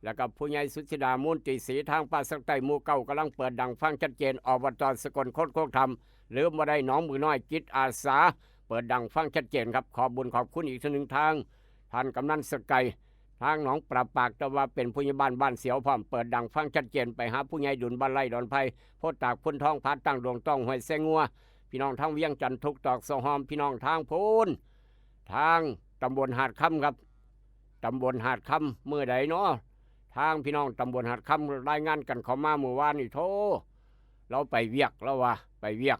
แล้วก็ผู้ใหญ่สุธิดามูลติศรี ทางป่าสักใต้หมู่เก้า กำลังเปิดดังฟังชัดเจน อบต.สกล คนโคกธรรม ลืมบ่ได้หนองบึงน้อยจิตอาสา เปิดดังฟังชัดเจนครับ ขอบบุญขอบคุณอีกเทื่อหนึ่งทาง ท่านกำนันสกาย ทางหนองปลาปาก แต่ว่าเป็นผู้ใหญ่บ้านบ้านเสียวพร้อม เปิดดังฟังชัดเจน ไปหาผู้ใหญ่ดุลบ้านไร่ดอนไผ่ โพธิ์ตาก พุนทอง ผาตั้ง ดงต้อง ห้วยแซงัว พี่น้องทางเวียงจันทน์ ทุกตอกซอกห้อม พี่น้องทางพู้น ทางตำบลหาดคำครับ ตำบลหาดคำ มื้อใดเนาะ ทางพี่น้องตำบลหาดคำรายงานกันเข้ามามื้อวานนี่ โธ่ ลาวไปเวียก ลาวว่าไปเวียก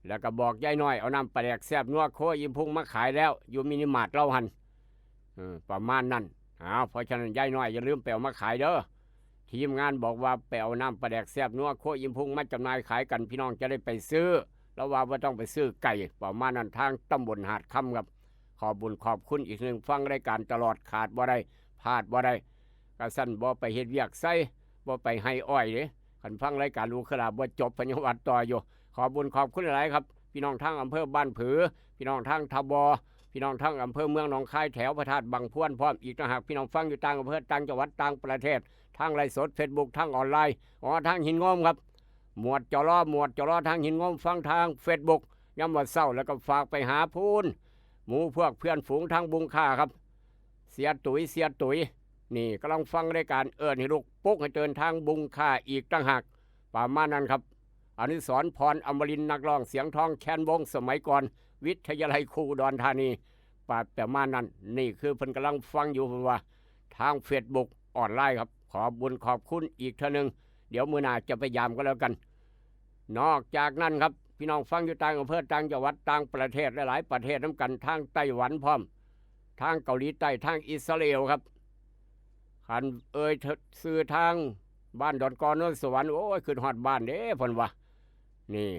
แล้วก็บอกยายน้อยเอาน้ำปลาแดกแซ่บนัวครัวอิ่มพุงมาขายแล้ว อยู่มินิมาร์ทลาวหั่น เออ ประมาณนั้น อ้าว เพราะฉะนั้นยายน้อยอย่าลืมไปเอามาขายเด้อ ทีมงานบอกว่าไปเอาน้ำปลาแดกแซ่บนัวครัวอิ่มพุงมาจำหน่ายขายกัน พี่น้องจะได้ไปซื้อ ลาวว่าบ่ต้องไปซื้อไกล ประมาณนั้น ทางตำบลหาดคำครับ ขอบบุญขอบคุณอีกเทื่อหนึ่ง ฟังรายการตลอด ขาดบ่ได้ พลาดบ่ได้ กะซั้นบ่ไปเฮ็ดเวียกไส บ่ไปไฮ่อ้อยเด้ คันฟังรายการลูกขลาบ่จบ พะยังวัดต่ออยู่ ขอบบุญขอบคุณหลายๆครับ พี่น้องทางอำเภอบ้านผือ พี่น้องทางทบ พี่น้องทางอำเภอเมืองหนองคาย แถวพระธาตุบังพวนพร้อม อีกต่างหาก พี่น้องฟังอยู่ต่างอำเภอ ต่างจังหวัด ต่างประเทศ ทางไลฟ์สด เฟซบุ๊ก ทางออนไลน์ อ๋อ ทางหินงมครับ หมวดจรอ หมวดจรอ ทางหินงม ฟังทางเฟซบุ๊ก ยามมื้อเช้า แล้วก็ฝากไปหาพู้น หมู่พวกเพื่อนฝูงทางบุงค่าครับ เสียตุ๋ย เสียตุ๋ย นี่กำลังฟังรายการ เอิ้นให้ลุกปลุกให้ตื่นทางบุงค่าอีกต่างหาก ประมาณนั้นครับ อนุสรณ์ พรอมรินทร์ นักร้องเสียงทองแคนวงสมัยก่อน วิทยาลัยครูอุดรธานี ปะ ประมาณนั้น นี่คือเพิ่นกำลังฟังอยู่ เพิ่นว่าทางเฟซบุ๊กออนไลน์ครับ ขอบบุญขอบคุณอีกเทื่อหนึ่ง เดี๋ยวมื้อหน้าจะไปยามก็แล้วกัน นอกจากนั้นครับ พี่น้องฟังอยู่ต่างอำเภอต่างจังหวัดต่างประเทศหลายๆประเทศนำกัน ทางไต้หวันพร้อม ทางเกาหลีใต้ ทางอิสราเอลครับ คันเอ่ยชื่อทางบ้านดอนกอ โนนสวรรค์ โอ้ย ขึ้นฮอดบ้านเด้เพิ่นว่า นี่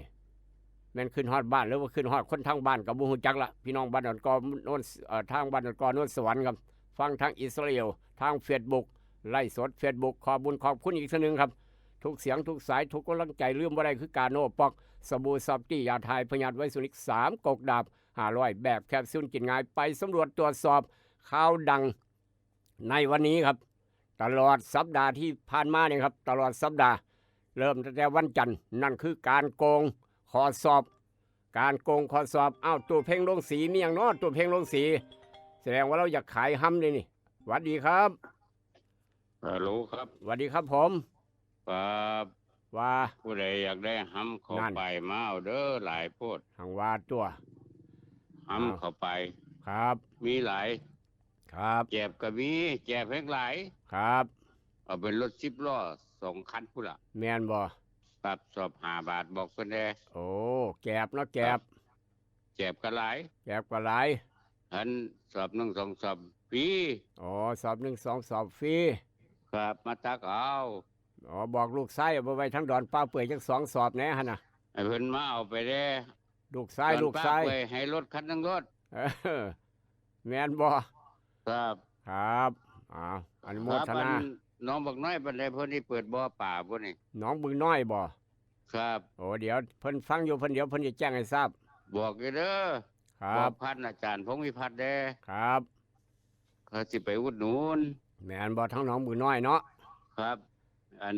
แม่นขึ้นฮอดบ้านหรือว่าขึ้นฮอดคนทางบ้านก็บ่ฮู้จักละ พี่น้องบ้านดอนกอ โนน เอ่อ ทางบ้านดอนกอ โนนสวรรค์ครับ ฟังทางอิสราเอล ทางเฟซบุ๊ก ไลฟ์สดเฟซบุ๊ก ขอบบุญขอบคุณอีกเทื่อหนึ่งครับ ทุกเสียงทุกสายทุกกำลังใจ ลืมบ่ได้คือกาโนปอก สบู่ซอฟตี้ ยาถ่ายพยาธิไวรัสนิก สามกกดาบ ห้าร้อย แบบแคปซูลกินง่าย ไปสำรวจตรวจสอบข่าวดังในวันนี้ครับ ตลอดสัปดาห์ที่ผ่านมาเนี่ยครับ ตลอดสัปดาห์ เริ่มตั้งแต่วันจันทร์ นั่นคือการโกงข้อสอบ การโกงข้อสอบ อ้าว ตู้เพ็งลงสี มีหยังเนาะ ตู้เพ็งลงสี แสดงว่าเราอยากขายฮัมเลยนี่ หวัดดีครับ ฮัลโหลครับ หวัดดีครับผม ครับ ว่า ผู้ใดอยากได้ฮัมเข้า นั่น ไปมาเอาเด้อ หลายโพด หังว่าตัว ฮัม อ้าว เข้าไป ครับ มีหลาย ครับ แจบก็มี แจบแฮงหลาย ครับ เอาเป็นรถสิบล้อสองคันพุ้นล่ะ แม่นบ่ ครับ สอบห้าบาท บอกเพิ่นแด่ โอ้ แจบเนาะ แจบ ครับ แจบก็หลาย แจบก็หลาย อันสอบหนึ่งสองสอบฟรี อ๋อ สอบหนึ่งสองสอบฟรี ครับ มาตักเอา อ๋อ บอกลูกชายเอาไปไว้ทางดอนป่าเปื่อยจักสองสอบแหน่หั่นน่ะ ให้เพิ่นมาเอาไปแด่ ลูกชาย ดอน ลูกชาย ป่าเปื่อย ให้รถคันหนึ่งรถ เออ แม่นบ่ ครับ ครับ อ่า อนุโมทนา ครับ อันหนองบักน้อยปานใด เพิ่นสิเปิดบ่อปลาบ่นี่ หนองบึงน้อยบ่ ครับ โอ้ เดี๋ยวเพิ่นฟังอยู่ เพิ่น เดี๋ยวเพิ่นจะแจ้งให้ทราบ บอกอยู่เด้อ ครับ บอกผ่านอาจารย์พงษ์วิพัฒน์แด่ ครับ เขาสิไปอุดหนุน แม่นบ่ ทางหนองบึงน้อยเนาะ ครับ อัน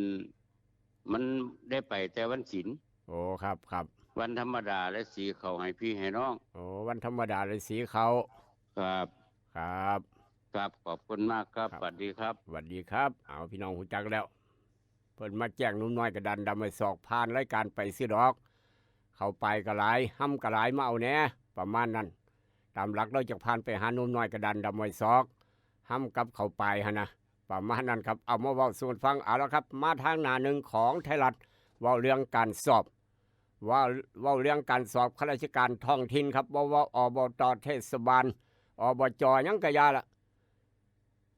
มันได้ไปแต่วันศีล โอ้ ครับ ครับ วันธรรมดาและสีเขาให้พี่ให้น้อง โอ้ วันธรรมดาและสีเขา ครับ ครับ ครับ ขอบคุณมากครับ ครับ สวัสดีครับ สวัสดีครับ เอา พี่น้องฮู้จักแล้ว เพิ่นมาแจ้งหนุ่มน้อยกระดานดำไว้ศอก ผ่านรายการไปซื้อดอก เข้าไปก็หลาย ฮัมก็หลาย มาเอาแหน่ ประมาณนั้น ตามหลักเราจะผ่านไปหาหนุ่มน้อยกระดานดำไว้ศอก ฮัมกับเข้าไปหั่นนะ ประมาณนั้นครับ เอามาเว้าสู่กันฟัง เอาละครับ มาทางหน้าหนึ่งของไทยรัฐ เว้าเรื่องการสอบ เว้า เว้าเรื่องการสอบข้าราชการท้องถิ่นครับ เว้า เว้า อบต เทศบาล อบจ หยังกะยาละ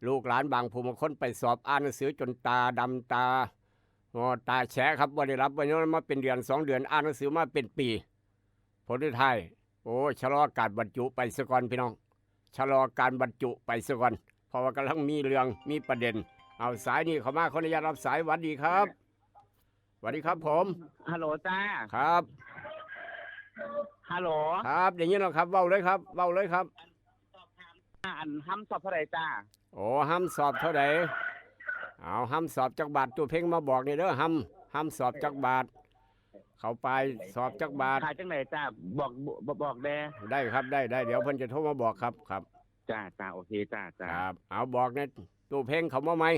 ลูกหลานบางผู้บางคนไปสอบ อ่านหนังสือจนตาดำตา งอตาแฉะครับ บ่ได้หลับบ่ได้นอนมาเป็นเดือนสองเดือน อ่านหนังสือมาเป็นปี ผลสุดท้าย โอ้ ชะลอการบรรจุไปซะก่อนพี่น้อง ชะลอการบรรจุไปซะก่อน เพราะว่ากำลังมีเรื่อง มีประเด็น เอา สายนี้เข้ามา ขออนุญาตรับสาย หวัดดีครับ หวัดดีครับผม ฮัลโหลจ้า ครับ ฮัลโหล ครับ ได้ยินแล้วครับ เว้าเลยครับ เว้าเลยครับ อันฮัมสอบเท่าไหร่จ้า โอ้ ฮัมสอบเท่าใด เอา ฮัมสอบจักบาท ตู้เพ็งมาบอกนี่เด้อ ฮัม ฮัมสอบจักบาท เข้าไปสอบจักบาท ขายจังไหนจ้า บอก บอก บอกแด่ ได้ครับ ได้ ได้ เดี๋ยวเพิ่นจะโทรมาบอกครับ ครับ จ้า จ้า โอเคจ้า จ้า ครับ เอา บอกในตู้เพ็งเขามาใหม่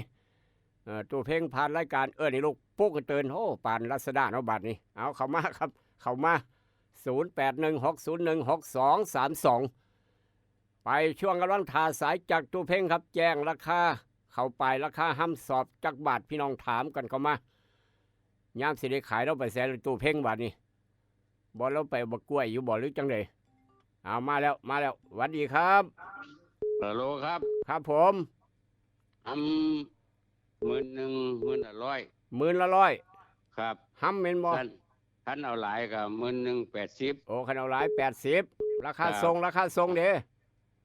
เอ่อ ตู้เพ็งผ่านรายการ เออ นี่ลูกปุ๊กเตือน โอ้ ปานรัศดาเนาะ บาดนี้ เอา เข้ามาครับ เข้ามา ศูนย์แปดหนึ่งหกศูนย์หนึ่งหกสองสามสอง ไปช่วงกำลังถ่าสายจากตู้เพ็งครับ แจ้งราคา เข้าไปราคาฮัมสอบจักบาท พี่น้องถามกันเข้ามา ยามสิได้ขายเราไปแสนตู้เพ็งบาดนี้ บ่เราไปบักกล้วยอยู่บ่หรือจังใด เอามาแล้ว มาแล้ว หวัดดีครับ ฮัลโหลครับ ครับผม ฮัมหมื่นหนึ่ง หมื่นละร้อย หมื่นละร้อย ครับ ฮัมแม่นบ่ คัน คันเอาหลายก็หมื่นหนึ่งแปดสิบ โอ้ คันเอาหลายแปดสิบ ราคา ครับ ส่ง ราคาส่งเด้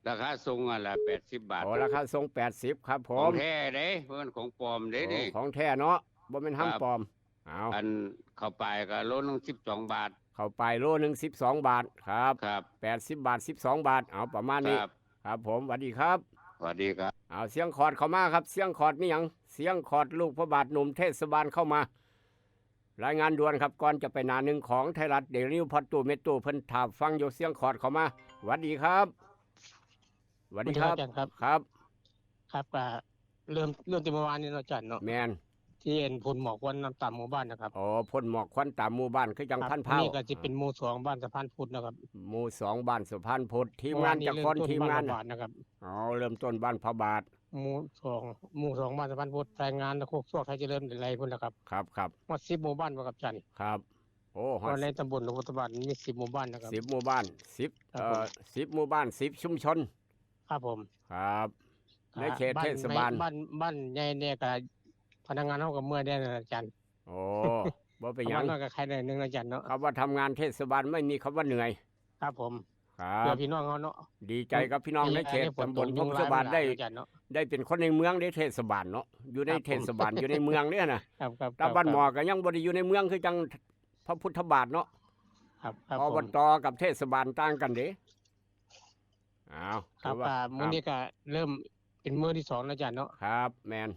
ราคาส่งอ่ะละแปดสิบบาท โอ้ ราคาส่งแปดสิบ ครับผม ของแท้เด้ บ่แม่นของปลอมเด้ โอ้ นี่ ของแท้เนาะ บ่แม่นฮัม ครับ ปลอม เอา อันเข้าไปก็โลหนึ่งสิบสองบาท เข้าไปโลหนึ่งสิบสองบาท ครับ ครับ แปดสิบบาท สิบสองบาท เอา ประมาณนี้ ครับ ครับผม หวัดดีครับ หวัดดีครับ เอา เสียงคอร์ดเข้ามาครับ เสียงคอร์ดมีหยัง เสียงคอร์ดลูกพระบาทหนุ่มเทศบาลเข้ามา รายงานด่วนครับ ก่อนจะไปหน้าหนึ่งของไทยรัฐเดลี่นิวส์ พอตู้เมตู้เพิ่นถ่าฟังอยู่ เสียงคอร์ดเข้ามา หวัดดีครับ หวัดดีครับ สวัสดีครับอาจารย์ครับ ครับ ครับ ก็เริ่ม เริ่มแต่เมื่อวานนี้เนาะอาจารย์เนาะ แม่น ที่เห็นพ่นหมอกควันนำตามหมู่บ้านนะครับ อ๋อ พ่นหมอกควันตามหมู่บ้านคือจัง ครับ พันเผา นี่ก็จะเป็นหมู่สองบ้านสะพานพุทธนะครับ หมู่สองบ้านสะพานพุทธ ทีมงานจากคน เมื่อวา ทีมงาน เริ่ต้บ้ละบาทนะครับ อ๋อ เริ่มต้นบ้านพระบาท หมู่สองหมู่สองบ้านสะพานพุทธ รายงานและโคกซอกไทยเจริญอะไรพุทธนะครับ ครับครับ ว่าสิบหมู่บ้านบ่ครับอาจารย์ ครับ โอ้ฮอด ว่าในตำบลหนองพุทธบาทมีสิบหมู่บ้านนะครับ สิบหมู่บ้านสิบ ครับ เอ่อ ผม สิบหมู่บ้านสิบชุมชน ครับผม ครับ ในเขตเทศบาล บ้านบ้านบ้านใหญ่เนี่ยก็พนักงานเขาก็เมื่อยได้นะอาจารย์ โอ้ บ่เป็นหยัง บ้านน้อยก็ใครได้หนึ่งอาจารย์เนาะ คำว่าทำงานเทศบาลไม่มีคำว่าเหนื่อย ครับผม ครับ เพื่อพี่น้องเขาเนาะ ดีใจกับพี่น้องในเขต เวลานี้ฝน ตำบล ตก หนองพุทธบาท ยุงลาย ได้ หลายอาจารย์เนาะ ได้เป็นคนในเมืองได้เทศบาลเนาะ อยู่ใน ครับผม เทศบาลอยู่ในเมืองเนี่ยนะครับ ครับ ตาบ้านหมอก็ยังบ่ได้อยู่ในเมืองคือจังพระพุทธบาทเนาะ ครับครับ อ ผ บ ม ตกับเทศบาลต่างกันเด้อ้าว ครับ ถือว่า อ่ามื้อนี้ก็เริ่มเป็นมื้อที่สองแล้วอาจารย์เนาะ ครับแมน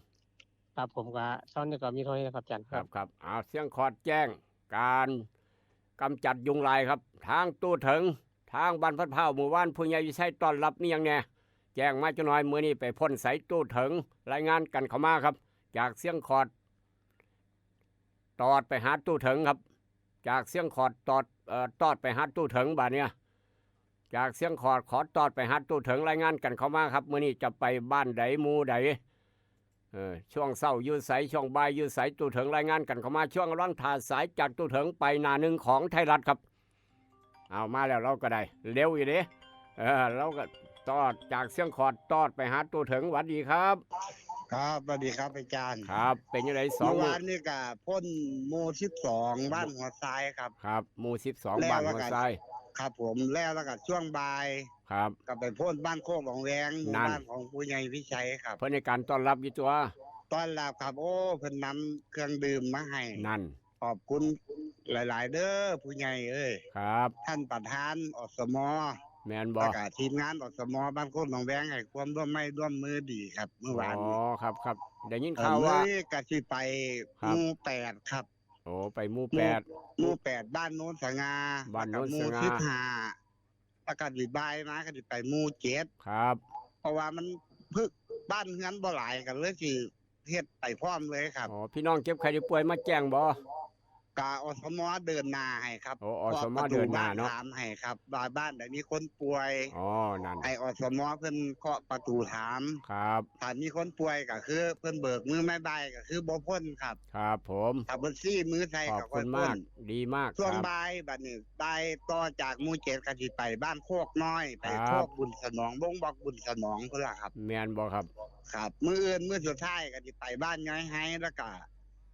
ครับผมก็เช้านี้ก็มีเท่านี้นะครับอาจารย์ ครับครับอ้าวเสียงขอดแจ้งการกำจัดยุงลายครับ ทางตู้เถิง ทางบ้านพัดเผาหมู่บ้านผู้ใหญ่วิชัยต้อนรับมีอย่างแน่แจ้งมาจักหน่อย มื้อนี้ไปพ่นใสตู้เถิง รายงานกันเข้ามาครับ จากเสียงขอด ตอดไปหาตู้เถิงครับ จากเสียงขอดตอดเอ่อตอดไปหาตู้เถิงบาดเนี่ย จากเสียงขอดขอตอดไปหาตู้เถิง รายงานกันเข้ามาครับ มื้อนี้จะไปบ้านใดหมู่ใด เออ ช่วงเช้าอยู่ไส ช่วงบ่ายอยู่ไส ตู้เถิงรายงานกันเข้ามา ช่วงกำลังถ่าสายจากตู้เถิงไปหน้าหนึ่งของไทยรัฐครับ เอามาแล้วเราก็ได้ เร็วอยู่เด้ เออ เราก็ตอดจากเสียงขอดตอดไปหาตู้เถิง หวัดดีครับ ครับสวัสดีครับอาจารย์ ครับ เป็นยังไงสอง เมื่อ หมู่ วานนี่ก็พ่นหมู่สิบสองบ้านหัวทรายครับ ครับ หมู่สิบสอง แล้ว บ้าน แล้ว หัว ก็ ทราย ครับผม แล้วแล้วก็ช่วงบ่าย ครับ ก็ไปพ่นบ้านโคกหนองแวงหมู่ นั่น บ้านของผู้ใหญ่วิชัยครับ เพิ่นในการต้อนรับอยู่ตัว ต้อนรับครับ โอ้เพิ่นนำเครื่องดื่มมาให้ นั่น ขอบคุณหลาย ๆ เด้อผู้ใหญ่เอ้ย ครับ ท่านประธานอสม แมนบ่ แล้วก็ทีมงานอสมบ้านโคกหนองแวงให้ความร่วมไม้ร่วมมือดีครับ เมื่อวาน อ๋อ นี้ ครับครับ ได้ยิน เอ่อ ข่าวว่า มื้อนี้ก็สิไป ครับ หมู่แปดครับ โอ้ ไปหมู่แปด หมู่แปดบ้านโน้นสง่า บ้านโน้น แล้วก็หมู่ สง่า สิบห้าแล้วก็สิบ่ายมาก็สิไปหมู่เจ็ด ครับ เพราะว่ามันพึกบ้านเฮือนบ่หลายกันเลยสิเฮ็ดไปพร้อมเลยครับ อ๋อ พี่น้องเจ็บไข้ได้ป่วยมาแจ้งบ่ กะอสมเดินหน้าให้ครับ โอ้ อสมเดินหน้าเนาะ คาะประตูบ้ถามให้ครับว่าบ้านใดมีคนป่วย อ๋อ นั่น ให้อสมเพิ่นเคาะประตูถาม ครับ ถ้ามีคนป่วยก็คือเพิ่นเบิกมือไม้ใบายก็คือบ่พ่นครับ ครับผม ถ้าเพิ่นซี่มือใส่ ขอบ ก็ คุณ พ่ มาก น ดีมาก ช่วง ครับ บ่ายบัดนี้บ่ายต่อจากหมู่เจ็ดก็สิไปบ้านโคกน้อย ไป ครับ โคกบุญสนอง วงบอกบุญสนองพุ่นล่ะครับ แมนบ่ครับ ครับมื้ออื่นมื้อสุดท้ายก็สิไปบ้านย้อยไฮแล้วก็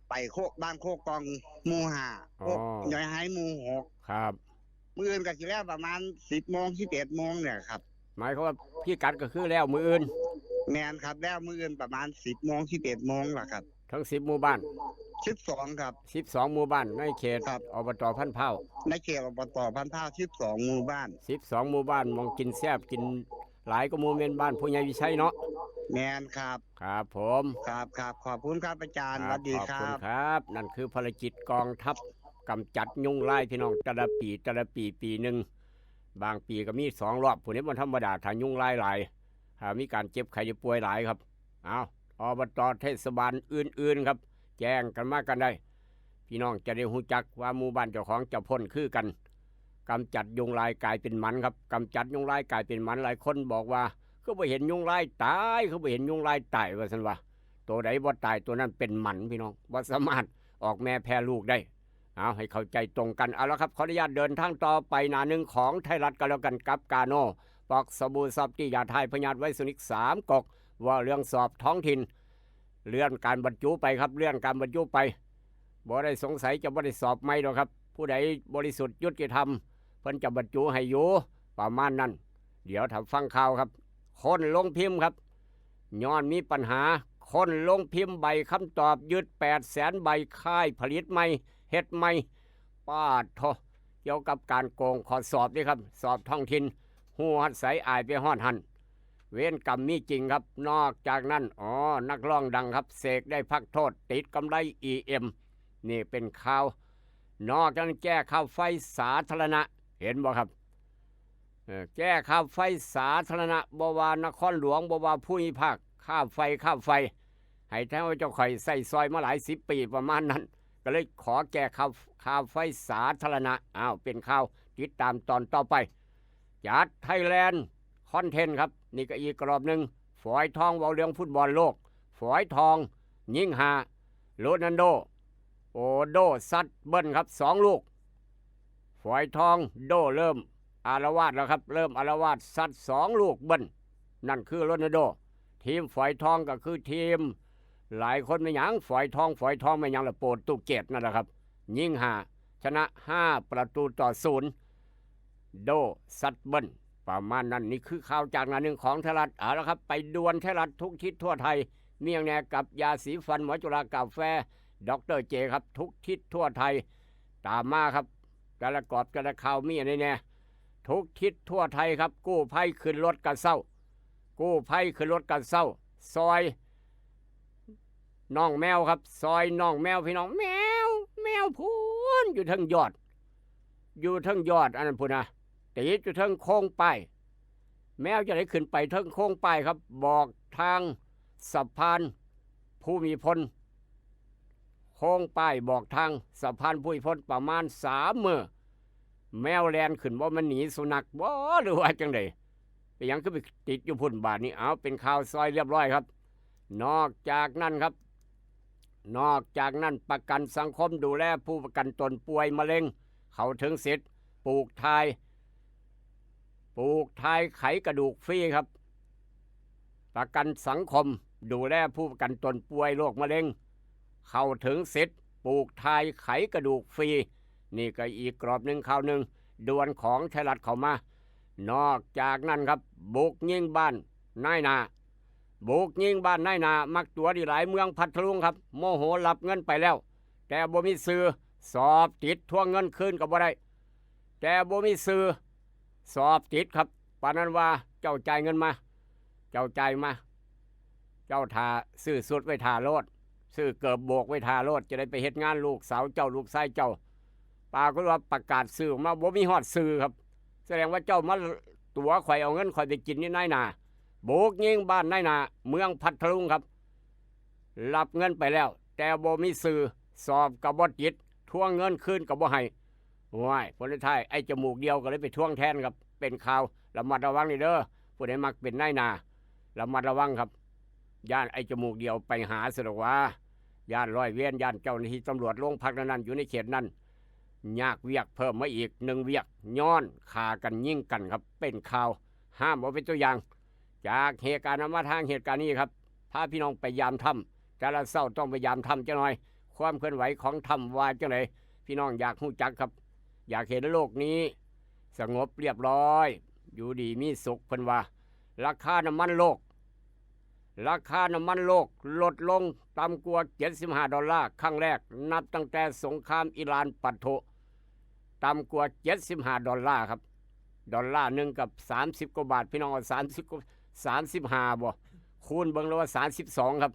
ไปโคกบ้านโคกกองหมู่ห้า อ๋อ โคกย้อยไฮหมู่หก ครับ มื้ออื่นก็สิแล้วประมาณสิบโมงสิบเอ็ดโมงเนี่ยครับ หมายความว่าพี่กัดก็คือแล้วมื้ออื่น แมนครับแล้วมื้ออื่นประมาณสิบโมงสิบเอ็ดโมงล่ะครับ ทั้งสิบหมู่บ้าน สิบสองครับ สิบสองหมู่บ้านในเขต ครับ อบตพันเผา ในเขตอบตพันเผาสิบสองหมู่บ้าน สิบสองหมู่บ้านหม่องกินแซ่บกินหลายก็หมู่แม่นบ้านผู้ใหญ่วิชัยเนาะ แมนครับ ครับผม ครับครับขอบคุณครับอาจารย์ ค ส รับ วัสดี ขอบ ครั คุณ บ ครับ นั่นคือภารกิจกองทัพกำจัดยุงลายพี่น้อง แต่ละปีแต่ละปีปีหนึ่ง บางปีก็มีสองรอบผู้นี้มันธรรมดาถ้ายุงลายหลายถ้ามีการเจ็บไข้ได้ป่วยหลายครับ เอาอบตเทศบาลอื่นๆครับ แจ้งกันมากันได้ พี่น้องจะได้ฮู้จักว่าหมู่บ้านเจ้าของจะพ่นคือกันกำจัดยุงลายกลายเป็นหมันครับกำจัดยุงลายกลายเป็นหมันหลายคนบอกว่าคือบ่เห็นยุงลายตายคือบ่เห็นยุงลายตายว่าซั่นว่าตัวใดบ่ตายตัวนั้นเป็นหมันพี่น้องบ่สามารถออกแม่แพร่ลูกได้ เอาให้เข้าใจตรงกันเอาละครับขออนุญาตเดินทางต่อไปหน้าหนึ่งของไทยรัฐก็แล้วกันกับกาโนปอกสบู่ซอฟตี้ยาทายพยาธิไวรัสโซนิกสามก๊อกว่าเรื่องสอบท้องถิ่น เลื่อนการบรรจุไปครับเลื่อนการบรรจุไปบ่ได้สงสัยจะบ่ได้สอบใหม่ดอกครับ ผู้ใดบริสุทธิ์ยุติธรรม เพิ่นจะบรรจุให้อยู่ประมาณนั้น เดี๋ยวถ้าฟังข่าวครับ คนลงพิมพ์ครับ ย้อนมีปัญหา คนลงพิมพ์ใบคำตอบยึดแปดแสนใบค่ายผลิตใหม่เฮ็ดใหม่ปาดโทเกี่ยวกับการโกงข้อสอบนี่ครับ สอบท้องถิ่นฮู้ฮอดไสอายไปฮอดหั่น เวรกรรมมีจริงครับ นอกจากนั้น อ๋อ นักร้องดังครับ เสกได้พักโทษ ติดกำไร อีเอ็ม นี่เป็นข่าว นอกจากนั้นแก้ค่าไฟสาธารณะ เห็นบ่ครับ เออ แก้ค่าไฟสาธารณะบ่ว่านครหลวงบ่ว่าภูมิภาค ค่าไฟ ค่าไฟ ให้แท้ว่าเจ้าข่อยใส่ซอยมาหลายสิบปีประมาณนั้น ก็เลยขอแก้ค่าค่าไฟสาธารณะ อ้าว เป็นข่าว ติดตามตอนต่อไป จัดไทยแลนด์คอนเทนต์ครับ นี่ก็อีกรอบหนึ่ง ฝอยทองเว้าเรื่องฟุตบอลโลก ฝอยทอง ยิงหา โรนัลโด โอโดซัดเบิ้ลครับสองลูก ฝอยทองโดเริ่มอาละวาดแล้วครับ เริ่มอาละวาดซัดสองลูกเบิ้ล นั่นคือโรนัลโด ทีมฝอยทองก็คือทีม หลายคนไม่หยังฝอยทอง ฝอยทองไม่หยังละโปรตุเกสนั่นแหละครับ ยิงหา ชนะห้าประตูต่อศูนย์ โดซัดเบิ้ล ประมาณนั้น นี่คือข่าวจากหน้าหนึ่งของไทยรัฐ เอาละครับ ไปด่วนไทยรัฐทุกทิศทั่วไทย มีอย่างแน่กับยาสีฟันหมอจุฬากาแฟ ดอกเตอร์เจครับ ทุกทิศทั่วไทย ตามมาครับ แต่ละกอบแต่ละข่าวมีอะไรแน่ ทุกทิศทั่วไทยครับ กู้ภัยขึ้นรถกระเซ้า กู้ภัยขึ้นรถกระเซ้า ซอย น้องแมวครับ ซอยน้องแมวพี่น้อง แมว แมวพูนอยู่เทิงยอด อยู่เทิงยอดอันนั้นพูนนะ ติดอยู่เทิงโค้งป้าย แมวจะได้ขึ้นไปเทิงโค้งป้ายครับ บอกทางสะพานภูมิพล โค้งป้ายบอกทางสะพานภูมิพลประมาณสามมื้อ แมวแล่นขึ้นบ่ มันหนีสุนัขบ่ หรือว่าจังใด เป็นหยังคือไปติดอยู่พุ่นบาดนี้ เอาเป็นข่าวซอยเรียบร้อยครับ นอกจากนั้นครับ นอกจากนั้นประกันสังคมดูแลผู้ประกันตนป่วยมะเร็ง เข้าถึงสิทธิ์ ปลูกถ่าย ปลูกถ่ายไขกระดูกฟรีครับ ประกันสังคมดูแลผู้ประกันตนป่วยโรคมะเร็ง เข้าถึงสิทธิ์ ปลูกถ่ายไขกระดูกฟรี นี่ก็อีกกรอบหนึ่งข่าวหนึ่งด่วนของไทยรัฐเข้ามา นอกจากนั้นครับ บุกยิงบ้านนายหน้า บุกยิงบ้านนายหน้า มักตั๋วดีหลาย เมืองพัทลุงครับ โมโหรับเงินไปแล้ว แต่บ่มีชื่อ สอบติดทวงเงินคืนก็บ่ได้ แต่บ่มีชื่อ สอบติดครับ ปานนั้นว่า เจ้าจ่ายเงินมา เจ้าจ่ายมา เจ้าถ่าซื้อสุดไว้ถ่าโลด ซื้อเกิบโบกไว้ถ่าโลด จะได้ไปเฮ็ดงานลูกสาวเจ้าลูกชายเจ้า ปรากฏว่าประกาศชื่อออกมาบ่มีฮอดชื่อครับ แสดงว่าเจ้ามาตั๋วข่อยเอาเงินข่อยไปกินนี่นายหน้า บุกยิงบ้านนายหน้า เมืองพัทลุงครับ รับเงินไปแล้ว แต่บ่มีชื่อ สอบก็บ่ติด ทวงเงินคืนก็บ่ให้ โอ้ย ผลสุดท้ายไอ้จมูกเดียวก็เลยไปทวงแทนครับ เป็นข่าว ระมัดระวังนี่เด้อ ผู้ใดมักเป็นนายหน้า ระมัดระวังครับ ย้านไอ้จมูกเดียวไปหาซะดอกว่า ย้านร้อยเวร ย้านเจ้าหน้าที่ตำรวจโรงพักนั้นๆ อยู่ในเขตนั้น ยากเวียกเพิ่มมาอีกหนึ่งเวียก ย้อนฆ่ากันยิงกันครับ เป็นข่าว ห้ามเอาเป็นตัวอย่าง จากเหตุการณ์นั้นมาทางเหตุการณ์นี้ครับ พาพี่น้องไปยามถ้ำ แต่ละเช้าต้องไปยามถ้ำจักหน่อย ความเคลื่อนไหวของถ้ำว่าจังได พี่น้องอยากฮู้จักครับ อยากเห็นโลกนี้ สงบเรียบร้อย อยู่ดีมีสุข เพิ่นว่า ราคาน้ำมันโลก ราคาน้ำมันโลกลดลงต่ำกว่าเจ็ดสิบห้าดอลลาร์ ครั้งแรกนับตั้งแต่สงครามอิหร่านปะทุ ต่ำกว่าเจ็ดสิบห้าดอลลาร์ครับ ดอลลาร์หนึ่งกับสามสิบกว่าบาท พี่น้องเอาสามสิบกว่า สามสิบห้าบ่ คูณเบิ่งแล้วว่าสามสิบสองครับ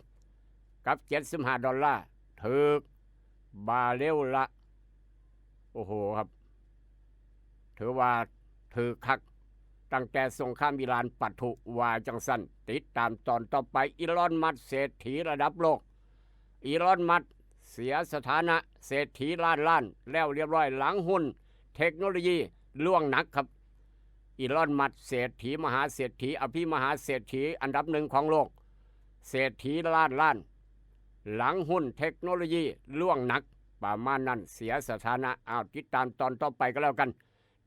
กับเจ็ดสิบห้าดอลลาร์ ถืกบาร์เรลละ โอ้โหครับ ถือว่าถืกคัก ตั้งแต่สงครามอิหร่านปะทุ ว่าจังซั่น ติดตามตอนต่อไป อีลอนมัสก์เศรษฐีระดับโลก อีลอนมัสก์เสียสถานะเศรษฐีล้านล้านแล้วเรียบร้อย หลังหุ้นเทคโนโลยีร่วงหนักครับ อีลอนมัสก์เศรษฐีมหาเศรษฐี อภิมหาเศรษฐีอันดับหนึ่งของโลก เศรษฐีล้านล้าน หลังหุ้นเทคโนโลยีร่วงหนัก ประมาณนั้น เสียสถานะ อ้าว ติดตามตอนต่อไปก็แล้วกัน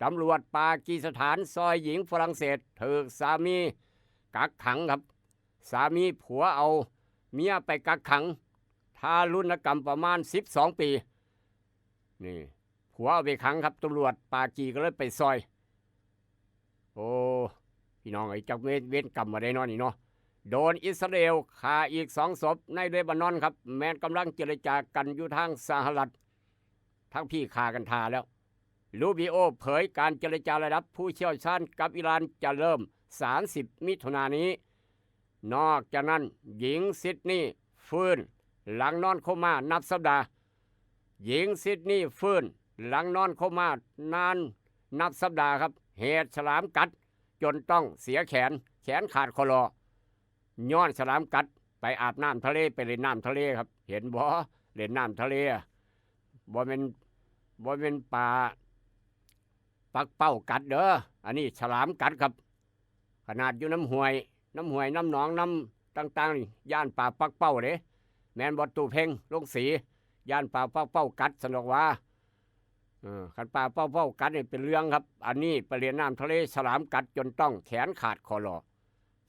ตำรวจปากีสถานซอยหญิงฝรั่งเศสถูกสามีกักขังครับ สามีผัวเอาเมียไปกักขัง ทารุณกรรมประมาณสิบสองปี นี่ ผัวเอาไปขังครับ ตำรวจปากีก็เลยไปซอย โอ้ พี่น้องไอ้ย จักเวร เวรกรรมมาได้นอนนี่เนาะ โดนอิสราเอลฆ่าอีกสองศพในเลบานอนครับ แม้นกำลังเจรจากันอยู่ทางสหรัฐ ทั้งพี่ฆ่ากันท่าแล้ว รูบิโอเผยการเจรจาระดับผู้เชี่ยวชาญกับอิหร่านจะเริ่มสามสิบมิถุนายนนี้ นอกจากนั้นหญิงซิดนีย์ฟื้นหลังนอนโคม่านับสัปดาห์ หญิงซิดนีย์ฟื้นหลังนอนโคม่านานนับสัปดาห์ครับ เหตุฉลามกัดจนต้องเสียแขน แขนขาดคอลอ ย้อนฉลามกัด ไปอาบน้ำทะเล ไปเล่นน้ำทะเลครับ เห็นบ่ เล่นน้ำทะเล บ่แม่น บ่แม่นปลาปักเป้ากัดเด้อ อันนี้ฉลามกัดครับ ขนาดอยู่น้ำห้วย น้ำห้วย น้ำหนอง น้ำต่างๆ นี่ ย้านปลาปักเป้าเด้ แม่นบ่ ตู้เพ็ง ลงสี ย้านปลาปักเป้ากัด ซั่นดอกว่า เออ คันปลาปักเป้ากัดนี่เป็นเรื่องครับ อันนี้ไปเล่นน้ำทะเล ฉลามกัดจนต้องแขนขาดข้อหล่อ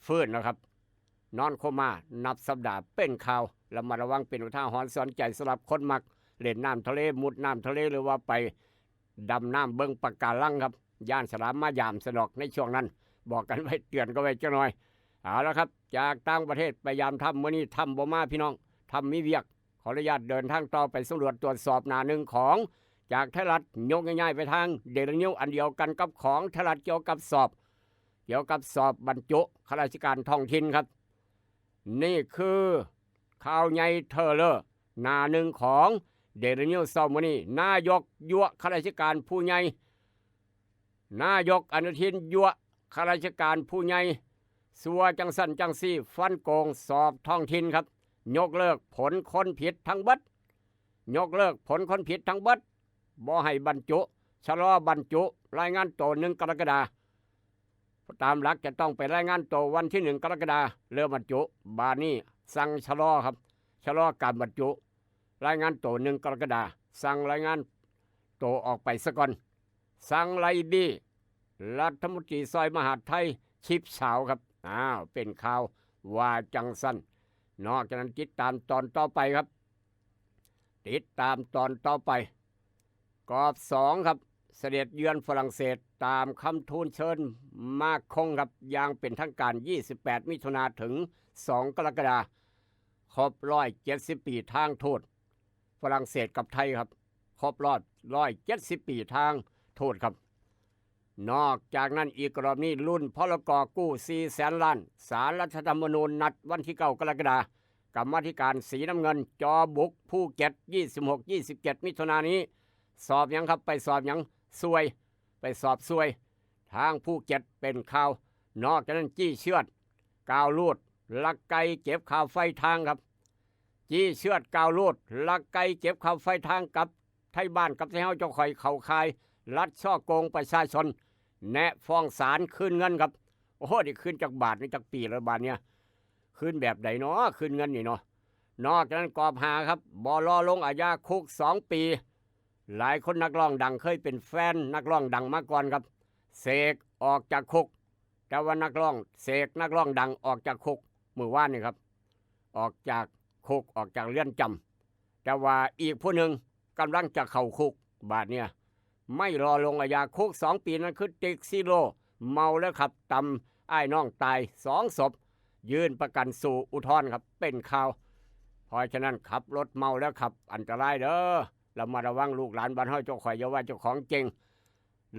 ฟื้นแล้วครับ นอนโคม่านับสัปดาห์ เป็นข่าว ระมัดระวัง เป็นอุทาหรณ์สอนใจสำหรับคนมักเล่นน้ำทะเล มุดน้ำทะเล หรือว่าไปดำน้ำเบิ่งปะการังครับ ย้านฉลามมายาม ซั่นดอก ในช่วงนั้น บอกกันไว้ เตือนกันไว้จักหน่อย เอาละครับ จากต่างประเทศไปยามถ้ำ มื้อนี้ถ้ำบ่มาพี่น้อง ถ้ำมีเวียก ขออนุญาตเดินทางต่อไปสำรวจตรวจสอบหน้าหนึ่งของ จากไทยรัฐ ยกง่ายๆไปทางเดลินิว อันเดียวกันกับของไทยรัฐ เกี่ยวกับสอบ เกี่ยวกับสอบบรรจุข้าราชการท้องถิ่นครับ นี่คือข่าวใหญ่เทอเลอร์ หน้าหนึ่งของเดลินิวเช้ามื้อนี้ นายกยั่วข้าราชการผู้ใหญ่ นายกอนุทินยั่วข้าราชการผู้ใหญ่ ซัวจังซั่นจังซี่ ฟันโกงสอบท้องถิ่นครับ ยกเลิกผลคนผิดทั้งเบิด ยกเลิกผลคนผิดทั้งเบิด บ่ให้บรรจุ ชะลอบรรจุ รายงานตัวหนึ่งกรกฎาคม ตามหลักจะต้องไปรายงานตัววันที่หนึ่งกรกฎาคม เริ่มบรรจุ บาดนี้สั่งชะลอครับ ชะลอการบรรจุ รายงานตัวหนึ่งกรกฎาคม สั่งรายงานตัวออกไปซะก่อน สั่งไล่บี้ รัฐมนตรีซอยมหาดไทย ชิบเฉาครับ อ้าว เป็นข่าวว่าจังซั่น นอกจากนั้นติดตามตอนต่อไปครับ ติดตามตอนต่อไป กอบสองครับ เสด็จเยือนฝรั่งเศส ตามคำทูลเชิญมาครงครับ อย่างเป็นทางการ ยี่สิบแปดมิถุนาถึงสองกรกฎาคม ครบร้อยเจ็ดสิบปีทางทูตฝรั่งเศสกับไทยครับ ครบรอบร้อยเจ็ดสิบปีทางทูตครับ นอกจากนั้นอีกรอบนี้ รุ่น พลก กู้สี่แสนล้าน ศาลรัฐธรรมนูญนัดวันที่เก้ากรกฎาคม กรรมาธิการสีน้ำเงิน จอบุกภูเก็ต ยี่สิบหก ยี่สิบเจ็ดมิถุนายนนี้ สอบหยังครับ ไปสอบหยัง ซวย ไปสอบซวย ทางภูเก็ต เป็นข่าว นอกจากนั้นจี้เชือด กาวรูด ลักไก่เก็บค่าไฟทางครับ จี้เชือด กาวรูด ลักไก่เก็บค่าไฟทางกับไทบ้านกับไทเฮา เจ้าข่อยเข้าข่ายลัดช่อโกงประชาชน แนะฟ้องศาลคืนเงินครับ โอ้โห ได้คืนจักบาทนี่ จักปีแล้วบาดเนี่ย คืนแบบใดเนาะ คืนเงินนี่เนาะ นอกจากนั้นกอบห้าครับ บ่รอลงอาญา คุกสองปี หลายคนนักร้องดังเคยเป็นแฟนนักร้องดังมาก่อนครับ เสกออกจากคุก แต่ว่านักร้อง เสกนักร้องดังออกจากคุกมื้อวานนี่ครับ ออกจากคุก ออกจากเรือนจำ แต่ว่าอีกผู้หนึ่งกำลังจะเข้าคุก บาดเนี่ย ไม่รอลงอาญา คุกสองปี นั้นคือติ๊ก ซีโร่ เมาแล้วขับ ตำอ้ายน้องตายสองศพ ยื่นประกันสู้อุทธรณ์ครับ เป็นข่าว เพราะฉะนั้นขับรถเมาแล้วขับ อันตรายเด้อ ระมัดระวัง ลูกหลานบ้านเฮา เจ้าข่อย อย่าว่าเจ้าของเก่ง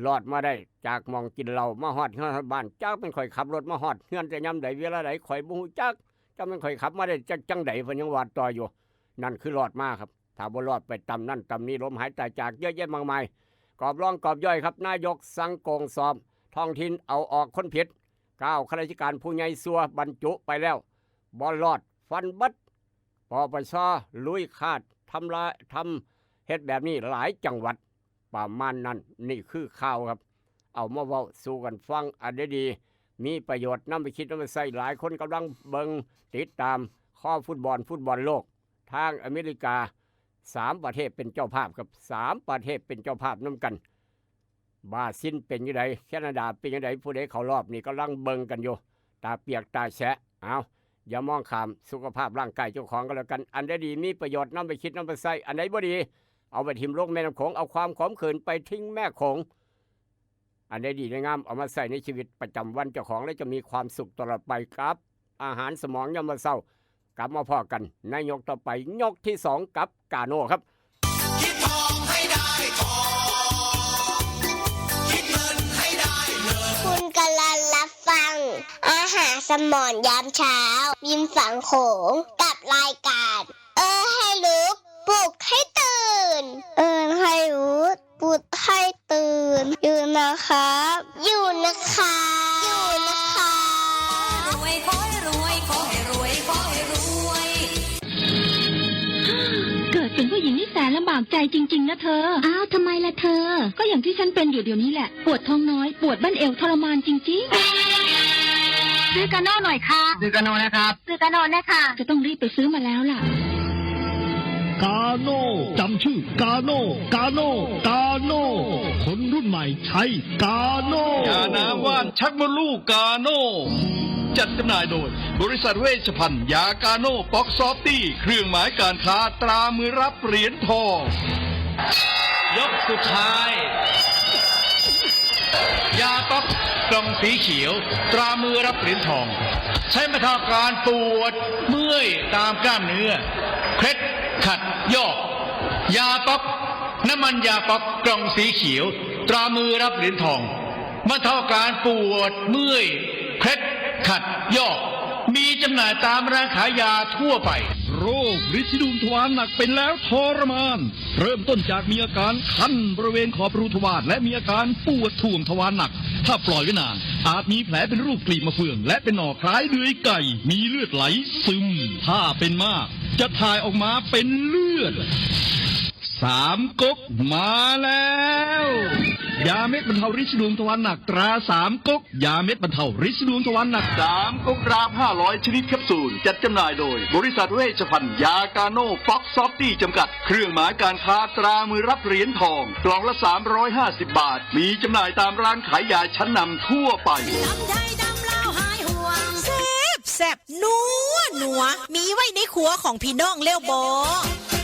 รอดมาได้จากหม่องกินเหล้า มาฮอดเฮือนฮอดบ้าน จักแม่นข่อยขับรถมาฮอดเฮือนแต่ยามใด เวลาใด ข่อยบ่ฮู้จัก จักแม่นข่อยขับมาได้จักจั่งใด เพิ่นยังว่าต่ออยู่ นั่นคือรอดมาครับ ถ้าบ่รอดไปตำนั่นตำนี่ ล้มหายตายจากเยอะแยะมากมาย กอบรองกอบย่อยครับ นายกสั่งโกงสอบท้องถิ่น เอาออกคนผิด เก้าข้าราชการผู้ใหญ่ซัวบรรจุไปแล้ว บ่รอด ฟันเบิด ปปช ลุยคาด ทำลาย ทำ เฮ็ดแบบนี้หลายจังหวัด ประมาณนั้น นี่คือข่าวครับ เอามาเว้าสู่กันฟัง อันใดดี มีประโยชน์ นำไปคิด นำไปใช้ หลายคนกำลังเบิ่ง ติดตามคอฟุตบอล ฟุตบอลโลก ทางอเมริกา สามประเทศเป็นเจ้าภาพครับ สามประเทศเป็นเจ้าภาพนำกัน บราซิลเป็นจั่งใด แคนาดาเป็นจั่งใด ผู้ใดเข้ารอบนี่กำลังเบิ่งกันอยู่ ตาเปียกตาแฉะ เอา อย่ามองข้ามสุขภาพร่างกายเจ้าของก็แล้วกัน อันใดดีมีประโยชน์ นำไปคิด นำไปใช้ อันใดบ่ดี เอาไปถิ่มลงแม่น้ำโขง เอาความขมขื่นไปทิ้งแม่โขง อันใดดีใดงาม เอามาใช้ในชีวิตประจำวันเจ้าของ และจะมีความสุขตลอดไปครับ อาหารสมองยามมื้อเช้า กลับมาพ้อกันในยกต่อไป ยกที่สองกับกาโน่ครับ คิดทองให้ได้ทอง คิดเงินให้ได้เงิน คุณกำลังรับฟัง อาหารสมองยามเช้า ริมฝั่งโขง กับรายการ เออให้ลุก ปลุกให้ตื่น เอินให้รู้ ปลุกให้ตื่น อยู่นะครับ อยู่นะครับ อยู่นะครับ รวยขอให้รวย ขอให้รวย ขอให้รวย ผู้หญิงนี่แสนลำบากใจจริงๆนะเธอ อ้าว ทำไมล่ะเธอ ก็อย่างที่ฉันเป็นอยู่เดี๋ยวนี้แหละ ปวดท้องน้อย ปวดบั้นเอวทรมานจริงๆ ซื้อกาโน่หน่อยค่ะ ซื้อกาโน่นะครับ ซื้อกาโน่นะคะ จะต้องรีบไปซื้อมาแล้วล่ะ กาโน่ จำชื่อกาโน่ กาโน่ กาโน่ คนรุ่นใหม่ใช้กาโน่ ยาน้ำว่านชักมดลูกกาโน่ จัดจำหน่ายโดย บริษัทเวชภัณฑ์ยากาโน่ ป๊อกซอฟตี้ เครื่องหมายการค้าตรามือรับเหรียญทอง ยกสุดท้าย ยาป๊อกกล่องสีเขียว ตรามือรับเหรียญทอง ใช้บรรเทาอาการปวดเมื่อยตามกล้ามเนื้อ เคล็ดขัดยอก ยาป๊อก น้ำมันยาป๊อกกล่องสีเขียว ตรามือรับเหรียญทอง บรรเทาอาการปวดเมื่อย เคล็ดขัดยอก มีจำหน่ายตามร้านขายยาทั่วไป โรคริดสีดวงทวารหนักเป็นแล้วทรมาน เริ่มต้นจากมีอาการคันบริเวณขอบรูทวาร และมีอาการปวดถ่วงทวารหนัก ถ้าปล่อยไว้นาน อาจมีแผลเป็นรูปกลีบมะเฟือง และเป็นหน่อคล้ายเดือยไก่ มีเลือดไหลซึม ถ้าเป็นมาก จะถ่ายออกมาเป็นเลือด สามก๊กมาแล้ว ยาเม็ดบรรเทาริดสีดวงทวารหนักตราสามก๊ก ยาเม็ดบรรเทาริดสีดวงทวารหนัก สามก๊กรามห้าร้อยชนิดแคปซูล จัดจำหน่ายโดย บริษัทเวชภัณฑ์ยากาโน่ ป๊อกซอฟตี้จำกัด เครื่องหมายการค้าตรามือรับเหรียญทอง กล่องละสามร้อยห้าสิบบาท มีจำหน่ายตามร้านขายยาชั้นนำทั่วไป ดำไทยดำลาวหายห่วง แซบแซบนัวนัว มีไว้ในครัวของพี่น้องแล้วบ่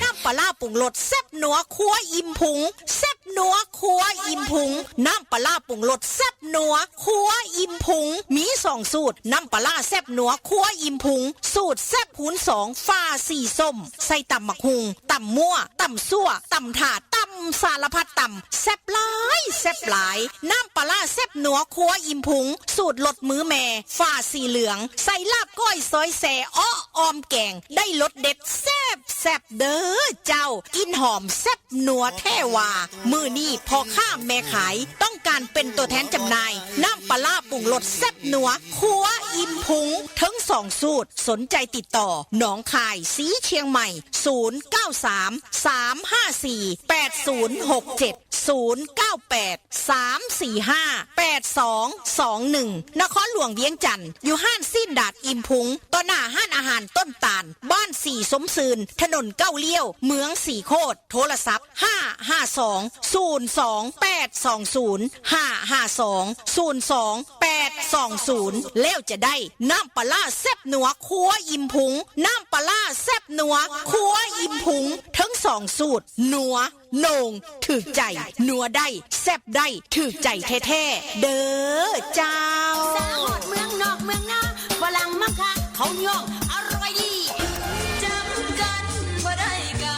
น้ำปลาร้าปรุงรสแซบนัวครัวอิ่มพุง แซบนัวครัวอิ่มพุง น้ำปลาร้าปรุงรสแซบนัวครัวอิ่มพุง มีสองสูตร น้ำปลาร้าแซบนัวครัวอิ่มพุง สูตรแซบคูณสอง ฝาสีส้ม ใส่ตำบักหุ่ง ตำมั่ว ตำซั่ว ตำถาด ตำสารพัดตำ แซ่บหลาย แซ่บหลาย น้ำปลาร้าแซ่บนัวครัวอิ่มพุง สูตรรสมือแม่ ฝาสีเหลือง ใส่ลาบก้อยซอยแซ่ อ้อ ออมแกง ได้รสเด็ดแซ่บแซ่บเด้อเจ้า กลิ่นหอมแซ่บนัวแท้ว่า มื้อนี้พ่อค้าแม่ขาย ต้องการเป็นตัวแทนจำหน่าย น้ำปลาร้าปรุงรสแซ่บนัวครัวอิ่มพุง ทั้งสองสูตร สนใจติดต่อ หนองคาย สีเชียงใหม่ ศูนย์เก้าสาม สามห้าสี่ แปดศูนย์หกเจ็ด ศูนย์เก้าแปด สามสี่ห้า แปดสองสองหนึ่ง นครหลวงเวียงจันทน์ อยู่ห้านสิ้นดาดอิ่มพุง ต่อหน้าห้านอาหารต้นตาล บ้านสีสมซืน ถนนเก้าเลี้ยว เมืองสีโคตร โทรศัพท์ ห้าห้าสอง ศูนย์สองแปดสองศูนย์ ห้าห้าสอง ศูนย์สองแปดสองศูนย์ แล้วจะได้น้ำปลาร้าแซ่บนัวครัวอิ่มพุง น้ำปลาร้าแซ่บนัวครัวอิ่มพุง ทั้งสองสูตร นัว โหน่ง ถืกใจ นัวได้ แซ่บได้ ถืกใจแท้ๆ เด้อเจ้า สาวฮอดเมืองนอกเมืองนา ฝรั่งมังคะ เขาย่อง อร่อยดี จำกันบ่ได้กา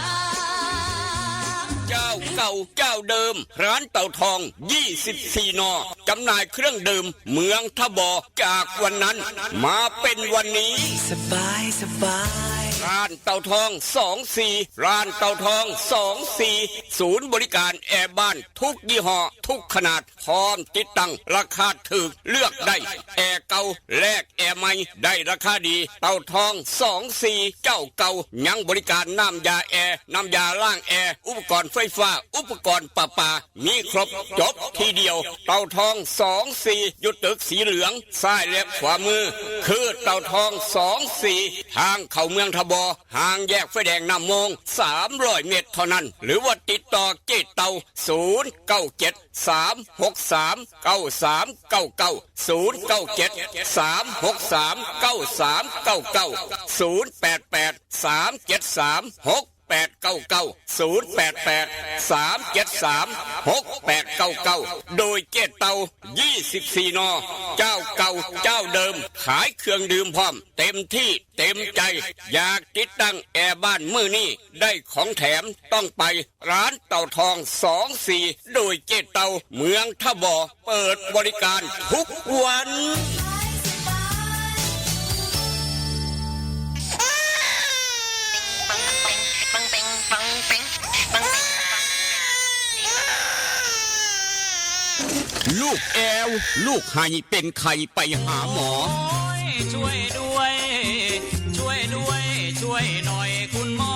เจ้าเก่าเจ้าเดิม ร้านเต่าทอง ยี่สิบสี่ นอ จำหน่ายเครื่องดื่ม เมืองทะบอ จากวันนั้น มาเป็นวันนี้ สบายสบาย ร้านเต่าทอง สองสี่ ร้านเต่าทอง สองสี่ ศูนย์บริการแอร์บ้าน ทุกยี่ห้อ ทุกขนาด พร้อมติดตั้ง ราคาถูก เลือกได้ แอร์เก่า แลกแอร์ใหม่ ได้ราคาดี เต่าทอง สองสี่ เจ้าเก่า ยังบริการน้ำยาแอร์ น้ำยาล้างแอร์ อุปกรณ์ไฟฟ้า อุปกรณ์ประปา มีครบ จบทีเดียว เต่าทอง สองสี่ อยู่ตึกสีเหลือง ซ้ายและขวามือ คือเต่าทอง สองสี่ ทางเข้าเมืองทะบอ ห่างแยกไฟแดงน้ำมง สามร้อย เมตรเท่านั้น หรือว่าติดต่อเจ๊เต่า ศูนย์เก้าเจ็ด สามหกสาม เก้าสามเก้าเก้า ศูนย์เก้าเจ็ด สามหกสาม เก้าสามเก้าเก้า ศูนย์แปดแปด สามเจ็ดสาม หกแปดเก้าเก้า ศูนย์แปดแปด สามเจ็ดสาม หกแปดเก้าเก้า โดยเจ๊เต่า ยี่สิบสี่ นอ เจ้าเก่าเจ้าเดิม ขายเครื่องดื่มพร้อม เต็มที่เต็มใจ อยากติดตั้งแอร์บ้านมื้อนี้ ได้ของแถม ต้องไปร้านเต่าทอง สองสี่ โดยเจ๊เต่า เมืองทะบอ เปิดบริการทุกวัน ลูกแอว ลูกไห้เป็นไข้ไปหาหมอ โอ้ย ช่วยด้วย ช่วยด้วย ช่วยหน่อยคุณหมอ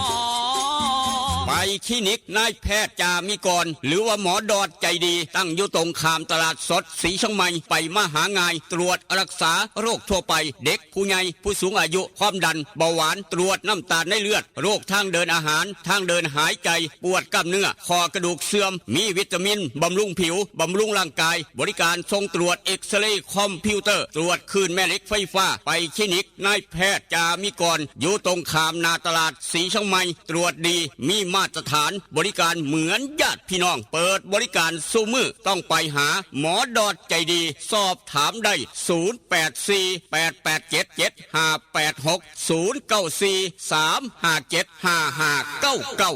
ไป คลินิกนายแพทย์จามิกร หรือว่าหมอดอดใจดี ตั้งอยู่ตรงข้ามตลาดสดสีเชียงใหม่ ไปมาหาง่าย ตรวจรักษาโรคทั่วไป เด็กผู้ใหญ่ผู้สูงอายุ ความดัน เบาหวาน ตรวจน้ำตาลในเลือด โรคทางเดินอาหาร ทางเดินหายใจ ปวดกล้ามเนื้อ ข้อกระดูกเสื่อม มีวิตามิน บำรุงผิว บำรุงร่างกาย บริการส่งตรวจเอ็กซเรย์คอมพิวเตอร์ ตรวจคลื่นแม่เหล็กไฟฟ้า ไปคลินิกนายแพทย์จามิกร อยู่ตรงข้ามหน้าตลาดสีเชียงใหม่ ตรวจดี มีมาตรฐาน บริการเหมือนญาติพี่น้อง เปิดบริการซุมื้อ ต้องไปหาหมอดอดใจดี สอบถามได้ ศูนย์แปดสี่ แปดแปดเจ็ด เจ็ดห้าแปดหก ศูนย์เก้าสี่ สามห้าเจ็ด ห้าห้าเก้าเก้า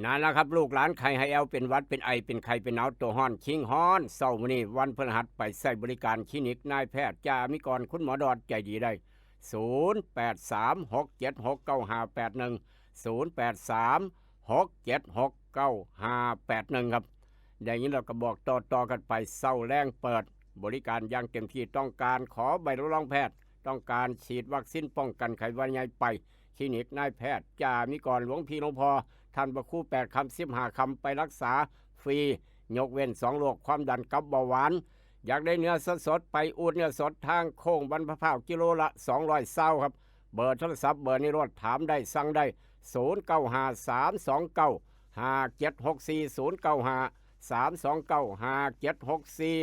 นั่นแหละครับ ลูกหลานไข้ให้แอว เป็นหวัดเป็นไอ เป็นไข้เป็นหนาว ตัวฮ้อนคิงฮ้อน เช้ามื้อนี้วันพฤหัส ไปใช้บริการคลินิกนายแพทย์จามิกร คุณหมอดอดใจดีได้ ศูนย์แปดสาม หกเจ็ดหก เก้าห้าแปดหนึ่ง ศูนย์แปดสาม หกเจ็ดหก เก้าห้าแปดหนึ่ง ครับ ได้ยินแล้วก็บอกต่อๆกันไป เช้าแลงเปิด บริการอย่างเต็มที่ ต้องการขอใบรับรองแพทย์ ต้องการฉีดวัคซีนป้องกันไข้หวัดใหญ่ ไปคลินิกนายแพทย์จามิกร หลวงพี่หลวงพ่อ ท่านพระครูแปดคำ สิบห้าคำ ไปรักษาฟรี ยกเว้นสองโรค ความดันกับเบาหวาน อยากได้เนื้อสดๆ ไปอูดเนื้อสดทางโค้งบรรพร้าว กิโลละสองร้อยซาวครับ เบอร์โทรศัพท์เบอร์นี้โลด ถามได้สั่งได้ ศูนย์เก้าห้า สามสองเก้า ห้าเจ็ดหกสี่ ศูนย์เก้าห้า สามสองเก้า ห้าเจ็ดหกสี่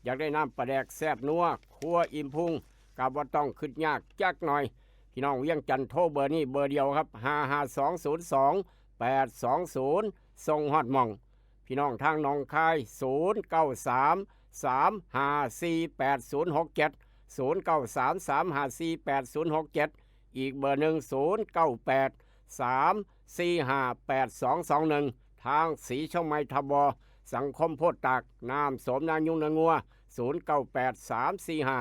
อยากได้น้ำปลาแดกแซ่บนัว ครัวอิ่มพุง ก็บ่ต้องคิดยากจักหน่อย พี่น้องเวียงจันทน์โทรเบอร์นี้เบอร์เดียวครับ ห้าห้าสองศูนย์สอง แปดสองศูนย์ ส่งฮอดหม่อง พี่น้องทางหนองคาย ศูนย์เก้าสาม สามห้าสี่ แปดศูนย์หกเจ็ด ศูนย์เก้าสาม สามห้าสี่ แปดศูนย์หกเจ็ด อีกเบอร์หนึ่ง ศูนย์เก้าแปด สามสี่ห้า แปดสองสองหนึ่ง ทางสีเชียงใหม่ ทบ สังคมโพธิ์ตาก น้ำโสมนายุงนางัว ศูนย์เก้าแปด สามสี่ห้า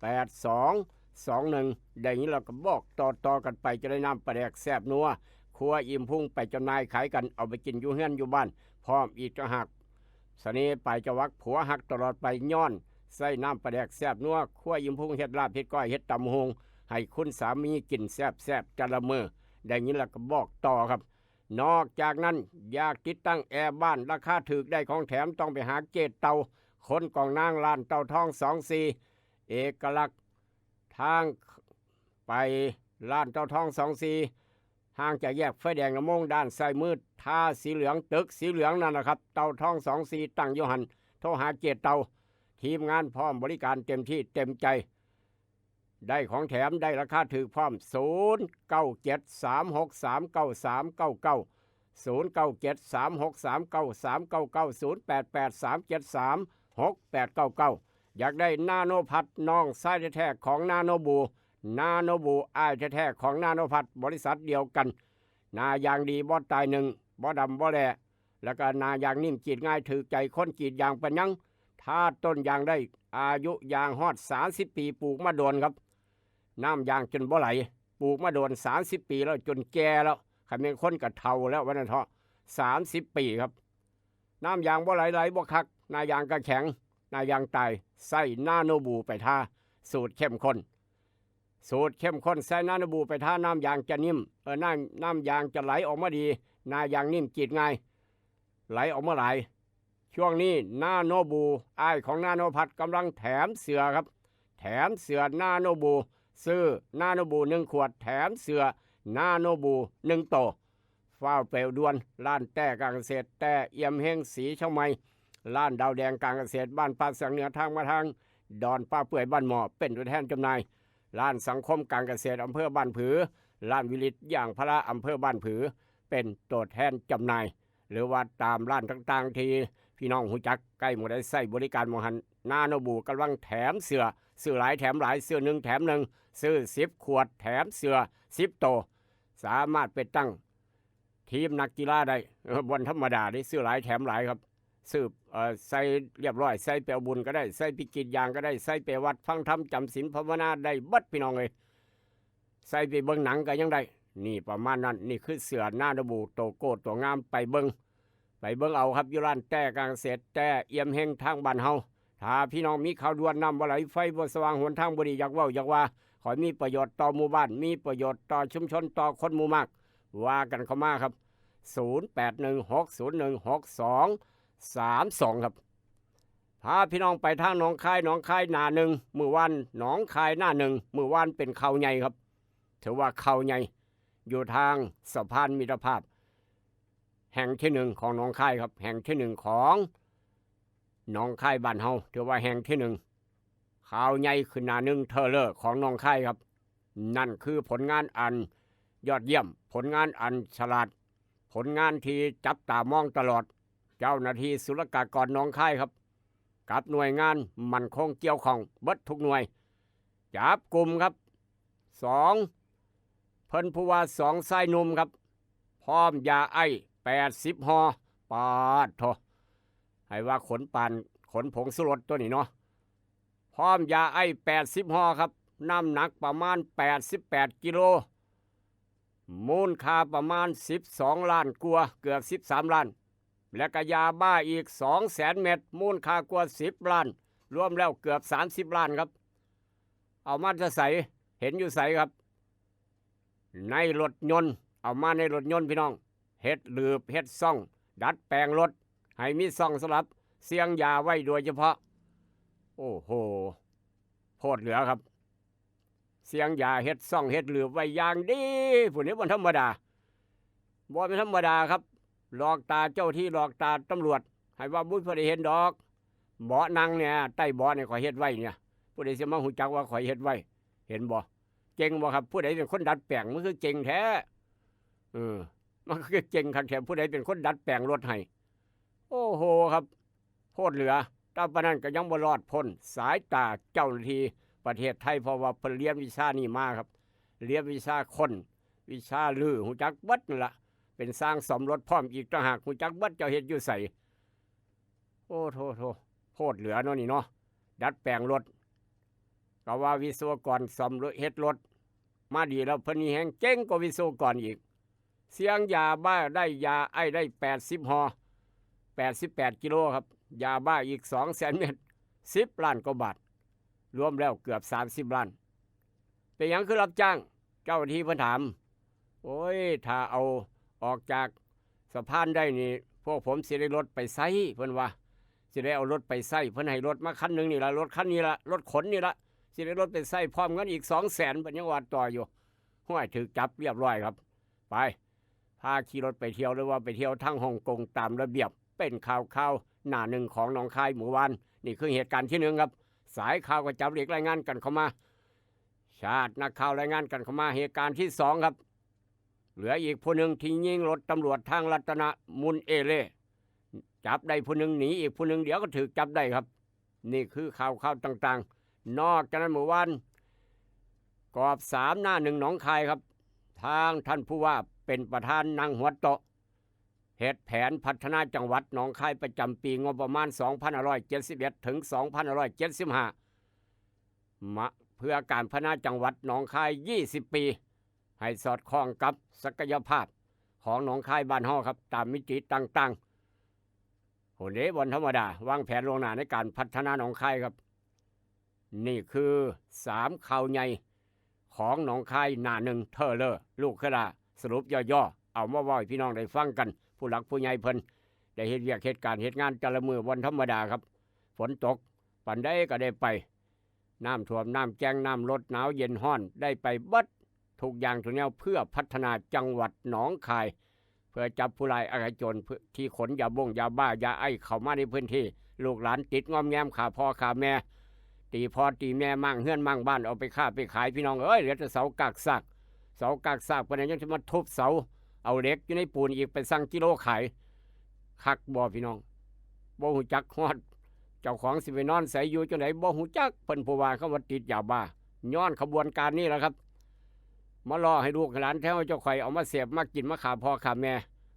แปดสองสองหนึ่ง ได้ยินแล้วก็บอกต่อๆกันไป จะได้น้ำปลาแดกแซ่บนัว ครัวอิ่มพุง ไปจำหน่ายขายกัน เอาไปกินอยู่เฮือนอยู่บ้าน พร้อมอีกต่างหาก เสน่ห์ปลายจวัก ผัวฮักตลอดไป ย้อนใส่น้ำปลาแดกแซ่บนัว ครัวอิ่มพุง เฮ็ดลาบ เฮ็ดก้อย เฮ็ดตำบักหุ่ง ให้คุณสามีกินแซ่บๆแต่ละมื้อ ได้ยินแล้วก็บอกต่อครับ นอกจากนั้น อยากติดตั้งแอร์บ้านราคาถูก ได้ของแถม ต้องไปหาเจ๊เต่า คนกองนาง ร้านเต่าทองสองสี่ เอกลักษณ์ ทางไปร้านเต่าทองสองสี่ ห่างจากแยกไฟแดงละโมง ด้านซ้ายมือ ทาสีเหลือง ตึกสีเหลืองนั่นแหละครับ เต่าทองสองสี่ ตั้งอยู่หั่น โทรหาเจ๊เต่า ทีมงานพร้อมบริการเต็มที่เต็มใจ ได้ของแถม ได้ราคาถูกพร้อม ศูนย์เก้าเจ็ด สามหกสาม เก้าสามเก้าเก้า ศูนย์เก้าเจ็ด สามหกสาม เก้าสามเก้าเก้า ศูนย์แปดแปด สามเจ็ดสาม หกแปดเก้าเก้า อยากได้นาโนพัด น้องชายแท้ๆของนาโนบู นาโนบู อ้ายแท้ๆของนาโนพัด บริษัทเดียวกัน หน้ายางดี บ่ตายนึ่ง บ่ดำบ่แหล่ แล้วก็หน้ายางนิ่ม กรีดง่าย ถูกใจคนกรีดยางปานยัง ถ้าต้นยางได้ อายุยางฮอดสามสิบปี ปลูกมาโดนครับ น้ำยางจนบ่ไหล ปลูกมาโดนสามสิบปีแล้ว จนแก่แล้ว คันแม่นคนก็เฒ่าแล้ว ว่าซั่นเถาะ สามสิบปีครับ น้ำยางบ่ไหล ไหลบ่คัก หน้ายางก็แข็ง หน้ายางตาย ใช้นาโนบูไปทา สูตรเข้มข้น สูตรเข้มข้น ใช้นาโนบูไปทา น้ำยางจะนิ่ม เออ น้ำ น้ำยางจะไหลออกมาดี หน้ายางนิ่ม กรีดง่าย ไหลออกมาหลาย ช่วงนี้นาโนบู อ้ายของนาโนพัด กำลังแถมเสื้อครับ แถมเสื้อนาโนบู ซื้อนาโนบูหนึ่งขวด แถมเสื้อนาโนบูหนึ่งโต ฟ้าวไปด่วน ร้านแต้การเกษตร แต้เอี่ยมเฮง สีเชียงใหม่ ร้านดาวแดงการเกษตร บ้านป่าสักเหนือ ทางมาทางดอนป่าเปื่อย บ้านหม้อ เป็นตัวแทนจำหน่าย ร้านสังคมการเกษตร อำเภอบ้านผือ ร้านวิลิตยางพารา อำเภอบ้านผือ เป็นตัวแทนจำหน่าย หรือว่าตามร้านต่างๆที่พี่น้องรู้จัก ใกล้หม่องใดใช้บริการหม่องหั้น นาโนบูกำลังแถมเสื้อ ซื้อหลายแถมหลาย ซื้อหนึ่งแถมหนึ่ง ซื้อสิบขวดแถมเสื้อสิบโต สามารถไปตั้งทีมนักกีฬาได้ เออ บ่ธรรมดาเด้ ซื้อหลายแถมหลายครับ ซื้อ เอ่อ ใส่เรียบร้อย ใส่ไปเอาบุญก็ได้ ใส่ไปกรีดยางก็ได้ ใส่ไปวัดฟังธรรมจำศีลภาวนาได้เบิดพี่น้องเอ้ย ใส่ไปเบิ่งหนังก็ยังได้ นี่ประมาณนั้น นี่คือเสื้อนาโนบู โตโก้โตงาม ไปเบิ่ง ไปเบิ่งเอาครับ อยู่ร้านแต้การเกษตร แต้เอี่ยมเฮง ทางบ้านเฮา ถ้าพี่น้องมีข่าวด่วน น้ำบ่ไหล ไฟบ่สว่าง หนทางบ่ดี อยากเว้าอยากว่า ขอให้มีประโยชน์ต่อหมู่บ้าน มีประโยชน์ต่อชุมชน ต่อคนหมู่มาก ว่ากันเข้ามาครับ ศูนย์แปดหนึ่ง หกศูนย์หนึ่ง หกสองสามสอง ครับ พาพี่น้องไปทางหนองคาย หนองคายหน้าหนึ่ง มื้อวาน หนองคายหน้าหนึ่ง มื้อวานเป็นข่าวใหญ่ครับ ถือว่าข่าวใหญ่ อยู่ทางสะพานมิตรภาพ แห่งที่หนึ่งของหนองคายครับ แห่งที่หนึ่งของหนองคายบ้านเฮา ถือว่าแห่งที่หนึ่ง ข่าวใหญ่ขึ้นหน้าหนึ่งเทอเลอร์ของหนองคายครับ นั่นคือผลงานอันยอดเยี่ยม ผลงานอันฉลาด ผลงานที่จับตามองตลอด เจ้าหน้าที่ศุลกากรหนองคายครับ กับหน่วยงานมั่นคงเกี่ยวข้องเบิดทุกหน่วย จับกลุ่มครับ สอง เพิ่นผู้ว่าสองชายหนุ่มครับ พร้อมยาไอซ์แปดสิบห่อ ปาดโถ ให้ว่าขนปานขนผงสุรสตัวนี้เนาะ พร้อมยาไอซ์แปดสิบห่อครับ น้ำหนักประมาณแปดสิบแปดกิโล มูลค่าประมาณสิบสองล้านกว่า เกือบสิบสามล้าน และก็ยาบ้าอีกสองแสนเม็ด มูลค่ากว่าสิบล้าน รวมแล้วเกือบสามสิบล้านครับ เอามาจะใส เห็นอยู่ใสครับ ในรถยนต์ เอามาในรถยนต์พี่น้อง เฮ็ดหลืบ เฮ็ดซ่อง ดัดแปลงรถ ให้มีซ่องสำหรับเสี่ยงยาไว้โดยเฉพาะ โอ้โห โพดเหลือครับ เสี่ยงยาเฮ็ดซ่องเฮ็ดหลืบไว้อย่างดี ผู้นี้บ่ธรรมดา บ่เป็นธรรมดาครับ หลอกตาเจ้าที่ หลอกตาตำรวจ ให้ว่าบ่มีผู้ใดเห็นดอก เบาะนั่งเนี่ย ใต้เบาะเนี่ยข้อยเฮ็ดไว้เนี่ย ผู้ใดสิมาฮู้จักว่าข้อยเฮ็ดไว้ เห็นบ่ เจ๋งบ่ครับ ผู้ใดเป็นคนดัดแปลง มันคือเจ๋งแท้ เออ มันคือเจ๋งคักแท้ ผู้ใดเป็นคนดัดแปลงรถให้ โอ้โหครับ โพดเหลือ แต่ปานนั้นก็ยังบ่รอดพ้นสายตาเจ้าหน้าที่ประเทศไทย เพราะว่าเพิ่นเรียนวิชานี้มาครับ เรียนวิชาค้น วิชารื้อ ฮู้จักเบิดนั่นละ เป็นช่างซ่อมรถพร้อมอีกต่างหาก ฮู้จักเบิด เจ้าเฮ็ดอยู่ไส โอ้โถโถ โพดเหลือเนาะนี่เนาะ ดัดแปลงรถ ก็ว่าวิศวกรซ่อมรถ เฮ็ดรถมาดีแล้ว เพิ่นนี่แฮงเจ๋งกว่าวิศวกรอีก เสี่ยงยาบ้าได้ยาไอซ์ได้แปดสิบห่อ แปดสิบแปดกิโลครับ ยาบ้าอีกสองแสนเม็ด สิบล้านกว่าบาท รวมแล้วเกือบสามสิบล้าน เป็นหยังคือรับจ้าง เจ้าหน้าที่เพิ่นถาม โอ้ย ถ้าเอาออกจากสะพานได้นี่ พวกผมสิได้รถไปใช้ เพิ่นว่า สิได้เอารถไปใช้ เพิ่นให้รถมาคันหนึ่งนี่ละ รถคันนี้ละ รถขนนี่ละ สิได้รถไปใช้พร้อมเงินอีกสองแสน เพิ่นยังว่าต่ออยู่ ห้วย ถูกจับเรียบร้อยครับ ไป พาขี่รถไปเที่ยว หรือว่าไปเที่ยวทางฮ่องกงตามระเบียบ เป็นข่าวข่าวหน้าหนึ่งของหนองคายมื้อวาน นี่คือเหตุการณ์ที่หนึ่งครับ สายข่าวก็จับเลขรายงานกันเข้ามา ชาตินักข่าวรายงานกันเข้ามา เหตุการณ์ที่สองครับ เหลืออีกผู้หนึ่งที่ยิงรถตำรวจทางรัตนมุนเอเล่ จับได้ผู้หนึ่ง หนีอีกผู้หนึ่ง เดี๋ยวก็ถูกจับได้ครับ นี่คือข่าวข่าวต่างๆ นอกจากนั้นมื้อวาน กอบสามหน้าหนึ่งหนองคายครับ ทางท่านผู้ว่าเป็นประธานนั่งหัวโต๊ะ เฮ็ดแผนพัฒนาจังหวัดหนองคายประจำปีงบประมาณ สองพันห้าร้อยเจ็ดสิบเอ็ด ถึง สองพันห้าร้อยเจ็ดสิบห้า มา เพื่อการพัฒนาจังหวัดหนองคาย ยี่สิบ ปี ให้สอดคล้องกับศักยภาพของหนองคายบ้านเฮาครับ ตามมิติต่างๆ โห เด้บ่ธรรมดา วางแผนล่วงหน้าในการพัฒนาหนองคายครับ นี่คือสามข่าวใหญ่ของหนองคายหน้าหนึ่งเทอเลอร์ ลูกเคยลา สรุปย่อๆ เอามาเว้าให้พี่น้องได้ฟังกัน ผู้หลักผู้ใหญ่เพิ่นได้เฮ็ดเวียกเฮ็ดการเฮ็ดงานแต่ละมื้อบ่ธรรมดาครับ ฝนตกปานใดก็ได้ไป น้ำท่วม น้ำแจ้ง น้ำลด หนาวเย็นร้อน ได้ไปเบิดทุกอย่างทุกแนว เพื่อพัฒนาจังหวัดหนองคาย เพื่อจับผู้ร้ายอัครโจร เพื่อที่ขนยาบ้งยาบ้ายาไอซ์เข้ามาในพื้นที่ ลูกหลานติดงอมแงม ฆ่าพ่อฆ่าแม่ ตีพ่อตีแม่ ม้างเฮือนม้างบ้าน เอาไปค้าไปขาย พี่น้องเอ้ย เหลือแต่เสากากซาก เสากากซาก ปานนั้นยังสิมาทุบเสา เอาเหล็กอยู่ในปูนอีก ไปสั่งกิโลขาย คักบ่พี่น้อง บ่ฮู้จักฮอด เจ้าของสิไปนอนไสอยู่จั่งใดบ่ฮู้จัก เพิ่นผู้ว่าคำว่าติดยาบ้า ย้อนขบวนการนี้แหละครับ มาล่อให้ลูกให้หลานแถวเจ้าข่อยเอามาเสพมากิน มาฆ่าพ่อฆ่าแม่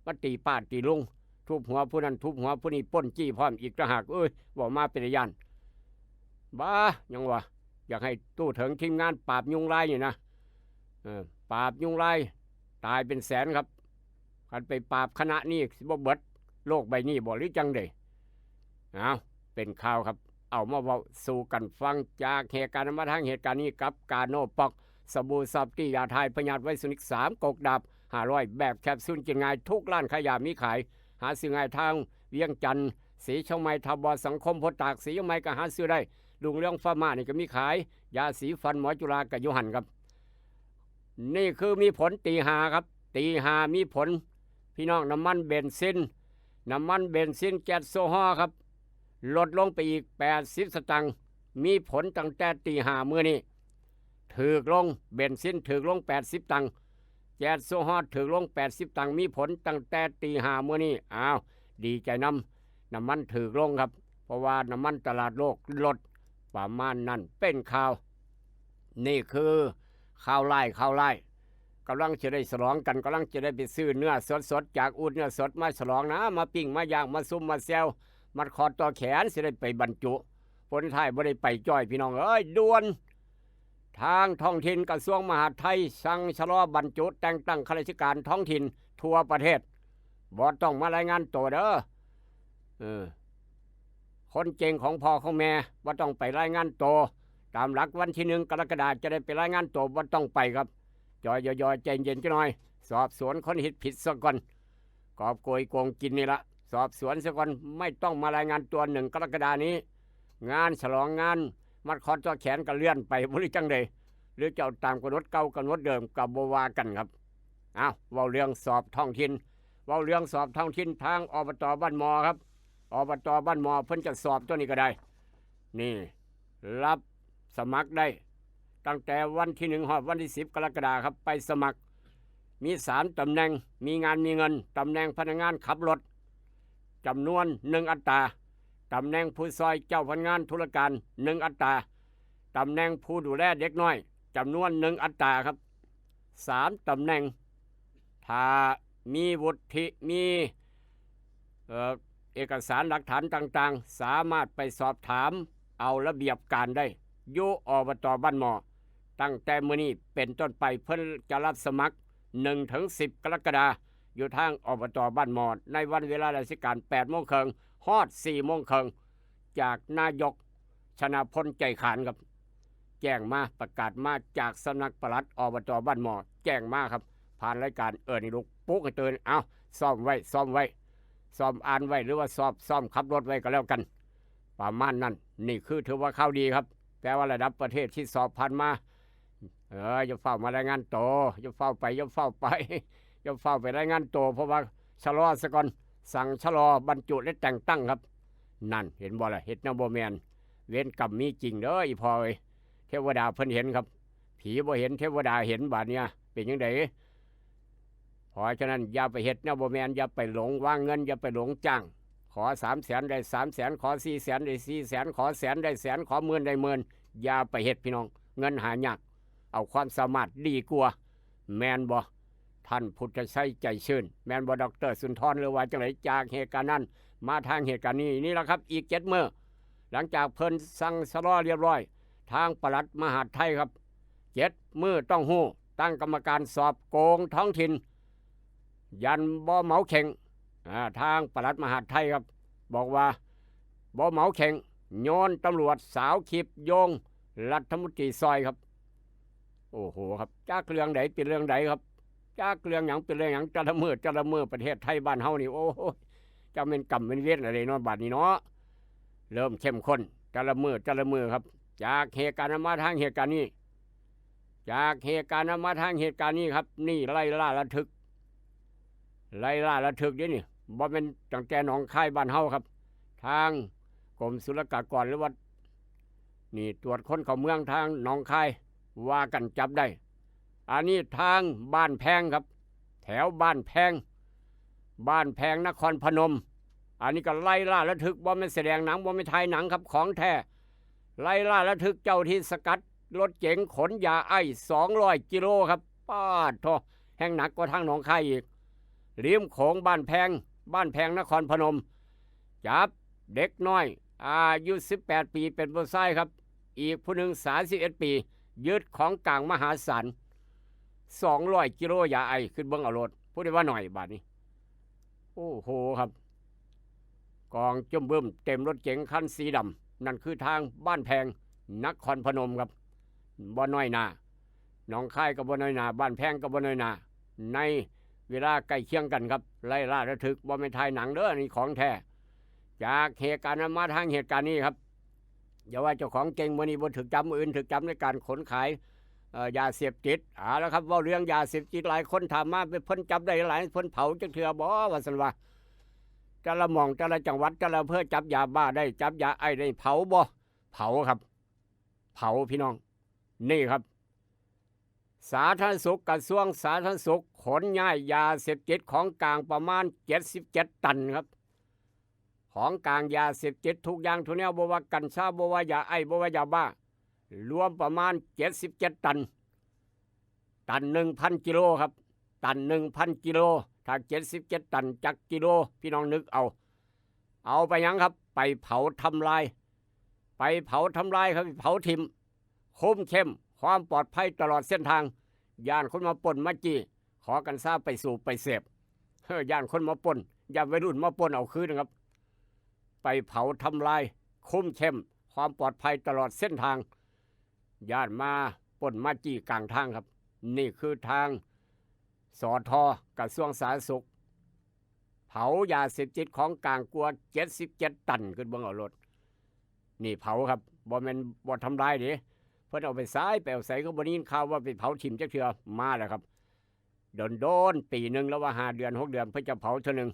มาตีป้าตีลุง ทุบหัวผู้นั้นทุบหัวผู้นี้ ปล้นจี้พร้อมอีกต่างหาก เอ้ย เว้ามาเป็นตาย้าน บ้า หยังวะ อยากให้ตู้เถิงทีมงานปราบยุงลายนี่นะ เออ ปราบยุงลาย ตายเป็นแสนครับ คันไปปราบคณะนี้สิบ่เบิดโลกใบนี้บ่ หรือจั่งใด เอา เป็นข่าวครับ เอามาเว้าสู่กันฟัง จากเหตุการณ์มาทางเหตุการณ์นี้กับกาโนปอก สบู่ซอฟตี้ยาทายพยาธิไวรัสนิกสามกกดาบห้าร้อย แบบแคปซูลกินง่ายทุกร้านขายยามีขาย หาซื้อง่ายทางเวียงจันทน์ สีเชียงใหม่ ทบสังคมโพธิ์ตาก สีเชียงใหม่ก็หาซื้อได้ ลุงเรืองฟาร์มานี่ก็มีขาย ยาสีฟันหมอจุฬาก็อยู่หั่นครับ นี่คือมีผลตีห้าครับ ตีห้ามีผล พี่น้อง น้ำมันเบนซิน น้ำมันเบนซินแก๊สโซฮอล์ครับ ลดลงไปอีก แปดสิบ สตางค์ มีผลตั้งแต่ตีห้ามื้อนี้ ถืกลง เบนซินถืกลง แปดสิบ ตังค์ แก๊สโซฮอล์ถืกลง แปดสิบ ตังค์ มีผลตั้งแต่ตีห้ามื้อนี้ อ้าว ดีใจนำ น้ำมันถืกลงครับ เพราะว่าน้ำมันตลาดโลกลด ประมาณนั้น เป็นข่าว นี่คือข่าวร้าย ข่าวร้าย กำลังจะได้ฉลองกัน กำลังจะได้ไปซื้อเนื้อสดๆ จากอู่เนื้อสดมาฉลองนะ มาปิ้ง มาย่าง มาซุ่ม มาแซว มัดคอต่อแขน สิได้ไปบรรจุ ผลท้ายบ่ได้ไปจ้อย พี่น้องเอ้ย ด่วน ทางท้องถิ่นกระทรวงมหาดไทยสั่งชะลอบรรจุแต่งตั้งข้าราชการท้องถิ่นทั่วประเทศ บ่ต้องมารายงานตัวเด้อ เออ คนเก่งของพ่อของแม่บ่ต้องไปรายงานตัว ตามหลักวันที่หนึ่งกรกฎาจะได้ไปรายงานตัว บ่ต้องไปครับ จอยๆ ใจเย็นจักหน่อย สอบสวนคนเฮ็ดผิดซะก่อน กอบโกยโกงกินนี่ละ สอบสวนซะก่อน ไม่ต้องมารายงานตัว หนึ่งกรกฎานี้ งานฉลองงานมัดคอต่อแขนก็เลื่อนไป บ่รู้จั่งใด หรือจะเอาตามกำหนดเก่ากำหนดเดิมก็บ่ว่ากันครับ อ้าว เว้าเรื่องสอบท้องถิ่น เว้าเรื่องสอบท้องถิ่น ทาง อบต.บ้านหม้อครับ อบต.บ้านหม้อเพิ่นจะสอบตัวนี้ก็ได้ นี่ รับสมัครได้ ตั้งแต่วันที่หนึ่งฮอดวันที่สิบกรกฎาครับ ไปสมัคร มีสามตำแหน่ง มีงานมีเงิน ตำแหน่งพนักงานขับรถ จำนวนหนึ่งอัตรา ตำแหน่งผู้ซอยเจ้าพนักงานธุรการหนึ่งอัตรา ตำแหน่งผู้ดูแลเด็กน้อย จำนวนหนึ่งอัตราครับ สามตำแหน่ง ถ้ามีวุฒิ มี เอ่อ เอกสารหลักฐานต่างๆ สามารถไปสอบถามเอาระเบียบการได้ อยู่ อบต.บ้านหม้อ ตั้งแต่มื้อนี้เป็นต้นไป เพิ่นจะรับสมัคร หนึ่งถึงสิบกรกฎา อยู่ทาง อบต.บ้านหม้อ ในวันเวลาราชการแปดโมงครึ่งฮอดสี่โมงครึ่ง จากนายกชนะพล ใจขานครับ แจ้งมา ประกาศมาจากสำนักปลัด อบต.บ้านหม้อ แจ้งมาครับ ผ่านรายการ เอิ้นให้ลุก ปลุกให้ตื่น เอา ซ้อมไว้ ซ้อมไว้ ซ้อมอ่านไว้ หรือว่าสอบ ซ้อมขับรถไว้ก็แล้วกัน ประมาณนั้น นี่คือถือว่าข่าวดีครับ แต่ว่าระดับประเทศที่สอบผ่านมา เออ อย่าฟ้าวมารายงานตัว อย่าฟ้าวไป อย่าฟ้าวไป อย่าฟ้าวไปรายงานตัว เพราะว่าชะลอซะก่อน สั่งชะลอบรรจุและแต่งตั้งครับ นั่น เห็นบ่ล่ะ เฮ็ดแนวบ่แม่น เวรกรรมมีจริงเด้อ อีพ่อเอ้ย เทวดาเพิ่นเห็นครับ ผีบ่เห็น เทวดาเห็น บาดเนี่ย เป็นจั่งใด เพราะฉะนั้นอย่าไปเฮ็ดแนวบ่แม่น อย่าไปหลงวางเงิน อย่าไปหลงจ้าง ขอสามแสนได้สามแสน ขอสี่แสนได้สี่แสน ขอแสนได้แสน ขอหมื่นได้หมื่น อย่าไปเฮ็ดพี่น้อง เงินหายาก เอาความสามารถดีกว่า แม่นบ่ ท่านพุทธชัย ใจชื่น แม่นบ่ ดอกเตอร์สุนทร หรือว่าจั่งใด จากเหตุการณ์นั้น มาทางเหตุการณ์นี้ นี่ล่ะครับ อีกเจ็ดมื้อ หลังจากเพิ่นสั่งชะลอเรียบร้อย ทางปลัดมหาดไทยครับ เจ็ดมื้อต้องฮู้ ตั้งกรรมการสอบโกงท้องถิ่น ยันบ่เหมาเข่ง อ่า ทางปลัดมหาดไทยครับ บอกว่าบ่เหมาเข่ง โยนตำรวจสาวคลิปโยงรัฐมนตรีซอยครับ โอ้โหครับ จักเรื่องใดเป็นเรื่องใดครับ จักเรื่องหยังเป็นเรื่องหยัง แต่ละมื้อแต่ละมื้อประเทศไทยบ้านเฮานี่ โอ้โห จักแม่นกรรมแม่นเวรอะไรเนาะ บัดนี้เนาะ เริ่มเข้มข้น แต่ละมื้อแต่ละมื้อครับ จากเหตุการณ์นั้นมาทางเหตุการณ์นี้ จากเหตุการณ์นั้นมาทางเหตุการณ์นี้ครับ นี่ไล่ล่าระทึก ไล่ล่าระทึกเด้นี่ บ่แม่นตั้งแต่หนองคายบ้านเฮาครับ ทางกรมศุลกากร หรือว่า นี่ตรวจคนเข้าเมืองทางหนองคาย ว่ากันจับได้ อันนี้ทางบ้านแพงครับ แถวบ้านแพง บ้านแพงนครพนม อันนี้ก็ไล่ล่าระทึก บ่แม่นแสดงหนัง บ่แม่นถ่ายหนังครับ ของแท้ ไล่ล่าระทึก เจ้าที่สกัดรถเก๋งขนยาไอซ์สองร้อยกิโลครับ ป๊าดโธ่ แฮ่งหนักกว่าทางหนองคายอีก ริมโขง บ้านแพง บ้านแพงนครพนม จับเด็กน้อย อายุสิบแปดปี เป็นผู้ชายครับ อีกผู้หนึ่งสามสิบเอ็ดปี ยึดของกลางมหาศาล สองร้อยกิโลยาไอซ์ ขึ้นเบิ่งเอาโลด ผู้ใดว่าหน่อยบาดนี้ โอ้โหครับ กองจุ่มบึ้มเต็มรถเก๋งคันสีด นั่นคือทางบ้านแพง นครพนมครับ บ่น้อยหน้า หนองคายก็บ่น้อยหน้า บ้านแพงก็บ่น้อยหน้า ในเวลาใกล้เคียงกันครับ ไล่ล่าระทึก บ่แม่นถ่ายหนังเด้อ อันนี้ของแท้ จากเหตุการณ์นั้นมาทางเหตุการณ์นี้ครับ อย่าว่าเจ้าของเก่ง มื้อนี้บ่ถูกจับ มื้ออื่นถูกจับในการขนขาย เอ่อ ยาเสพติด เอาละครับ เว้าเรื่องยาเสพติด หลายคนถามมา เพิ่นจับได้หลาย เพิ่นเผาจักเทื่อบ่ ว่าซั่นว่า แต่ละหม่อง แต่ละจังหวัด แต่ละอำเภอ จับยาบ้าได้ จับยาไอซ์ได้ เผาบ่ เผาครับ เผาพี่น้อง นี่ครับ สาธารณสุข กระทรวงสาธารณสุข ขนย้ายยาเสพติดของกลางประมาณ เจ็ดสิบเจ็ด ตันครับ ของกลางยาเสพติดทุกอย่างทุกแนว บ่ว่ากัญชา บ่ว่ายาไอซ์ บ่ว่ายาบ้า รวมประมาณ เจ็ดสิบเจ็ด ตัน ตัน หนึ่งพัน กิโลครับ ตัน หนึ่งพัน กิโล ถ้า เจ็ดสิบเจ็ด ตัน จักกิโล พี่น้องนึกเอา เอาไปหยังครับ ไปเผาทำลาย ไปเผาทำลายครับ เผาถิ่ม คุมเข้ม ความปลอดภัยตลอดเส้นทาง ย้านคนมาปล้นมาจี้ ขอกัญชาไปสูบไปเสพ เฮ้อ ย้านคนมาปล้น ย้านวัยรุ่นมาปล้นเอาคืนนะครับ ไปเผาทำลาย คุมเข้ม ความปลอดภัยตลอดเส้นทาง ย้านมาปล้นมาจี้กลางทางครับ นี่คือทาง สท กระทรวงสาธารณสุข เผายาเสพติดของกลางกว่า เจ็ดสิบเจ็ด ตัน ขึ้นเบิ่งเอาโลด นี่เผาครับ บ่แม่นบ่ทำลายเด้ เพิ่นเอาไปใส ไปเอาใส ก็บ่ได้ยินข่าวว่าไปเผาถิ่มจักเทื่อ มาแล้วครับ โดนๆ ปีหนึ่ง หรือว่าห้าเดือน หกเดือน เพิ่นจะเผาเทื่อหนึ่ง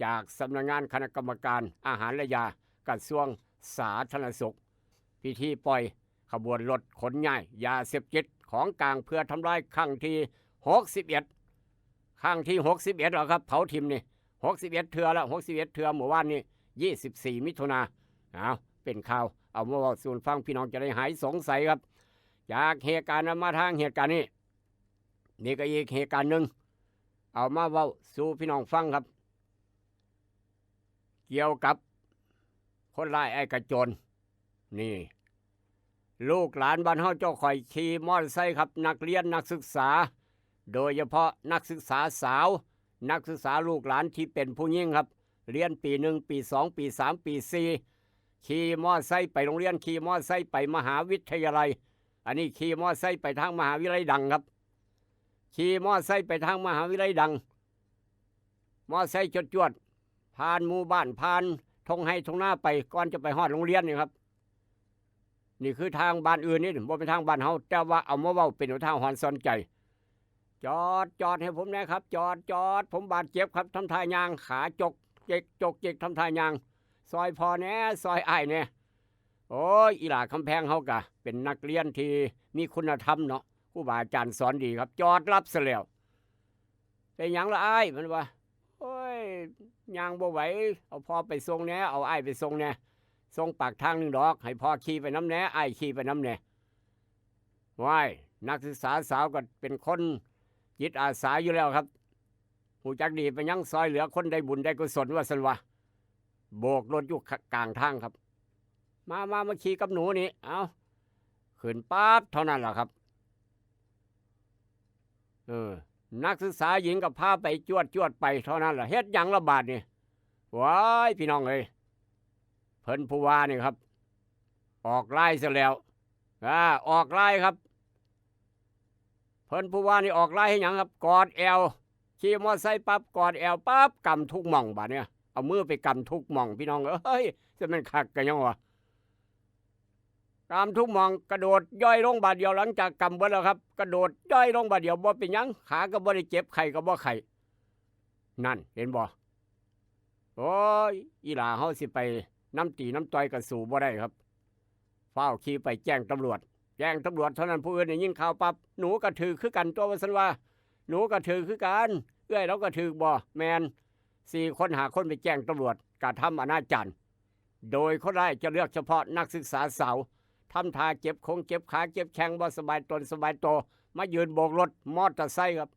จากสำนักงานคณะกรรมการอาหารและยา กระทรวงสาธารณสุข พิธีปล่อยขบวนรถขนย้ายยาเสพติดของกลางเพื่อทำลายครั้งที่ หกสิบเอ็ด ครั้งที่ หกสิบเอ็ด แล้วครับ เผาถิ่มนี่ หกสิบเอ็ด เทื่อแล้ว หกสิบเอ็ด เทื่อ เมื่อวานนี้ ยี่สิบสี่ มิถุนา เอา เป็นข่าว เอามาเว้าสู่ฟัง พี่น้องจะได้หายสงสัยครับ จากเหตุการณ์นั้นมาทางเหตุการณ์นี้ นี่ก็อีกเหตุการณ์หนึ่ง เอามาเว้าสู่พี่น้องฟังครับ เกี่ยวกับคนร้ายไอ้กระโจน นี่ ลูกหลานบ้านเฮาเจ้าข่อยขี่มอเตอร์ไซค์ครับ นักเรียนนักศึกษา โดยเฉพาะนักศึกษาสาว นักศึกษาลูกหลานที่เป็นผู้หญิงครับ เรียนปีหนึ่ง ปีสอง ปีสาม ปีสี่ ขี่มอเตอร์ไซค์ไปโรงเรียน ขี่มอเตอร์ไซค์ไปมหาวิทยาลัย อันนี้ขี่มอเตอร์ไซค์ไปทางมหาวิทยาลัยดังครับ ขี่มอเตอร์ไซค์ไปทางมหาวิทยาลัยดัง มอเตอร์ไซค์จวดๆ ผ่านหมู่บ้าน ผ่านท่งไฮ่ท่งนาไป ก่อนจะไปฮอดโรงเรียนนี่ครับ นี่คือทางบ้านอื่นนี่ บ่เป็นทางบ้านเฮา แต่ว่าเอามาเว้าเป็นอุทาหรณ์สอนใจ จอด จอดให้ผมแหน่ครับ จอด จอด ผมบาดเจ็บครับ ทำท่าย่าง ขาจกเจก จกเจก ทำท่าย่าง ซอยพ่อแหน่ ซอยอ้ายแหน่ โอ้ย อีหล่าคำแพงเฮากะเป็นนักเรียนที่มีคุณธรรมเนาะ ครูบาอาจารย์สอนดีครับ จอดรับซะแล้ว เป็นหยังละอ้าย มันว่า โอ้ย ย่างบ่ไหว เอาพ่อไปส่งแหน่ เอาอ้ายไปส่งแหน่ ส่งปากทางหนึ่งดอก ให้พ่อขี่ไปนำแหน่ อ้ายขี่ไปนำแหน่ ว้าย นักศึกษาสาวก็เป็นคนจิตอาสาอยู่แล้วครับ ฮู้จักดี เป็นหยังซอยเหลือคนได้บุญได้กุศล ว่าซั่นวะ โบกรถอยู่กลางทางครับ มา มา มาขี่กับหนูนี่ เอา ขึ้นปั๊บเท่านั้นแหละครับ เออ นักศึกษาหญิงก็พาไปจวดจวดไปเท่านั้นแหละ เฮ็ดหยังละบาดนี่ ว้าย พี่น้องเอ้ย เพิ่นผู้ว่านี่ครับ ออกไลน์ซะแล้ว อ่า ออกไลน์ครับ เพิ่นผู้ว่านี่ออกไลน์ให้หยังครับ กอดแอว ขี่มอไซค์ปั๊บ กอดแอวปั๊บ กำทุกหม่องบาดเนี่ย เอามือไปกำทุกหม่อง พี่น้องเอ้ย จะแม่นคักกันยังวะ กำทุกหม่อง กระโดดย่อยลงบาดเดียว หลังจากกำเบิดแล้วครับ กระโดดย่อยลงบาดเดียว บ่เป็นหยัง ขาก็บ่ได้เจ็บ ไข้ก็บ่ไข้ นั่น เห็นบ่ โอ้ย อีหล่าเฮาสิไปนำตีนำต่อยก็สู้บ่ได้ครับ ฟ้าวขี่ไปแจ้งตำรวจ แจ้งตำรวจเท่านั้น ผู้อื่นได้ยินข่าวปั๊บ หนูก็ถืกคือกันตัว ว่าซั่นว่า หนูก็ถืกคือกัน เอื้อยเราก็ถืกบ่ แม่น สี่คน ห้าคนไปแจ้งตำรวจ กระทำอนาจาร โดยคนร้ายจะเลือกเฉพาะนักศึกษาสาว ทำท่าเจ็บคงเจ็บขาเจ็บแข้ง บ่สบายตนสบายตัว มายืนโบกรถมอเตอร์ไซค์ครับ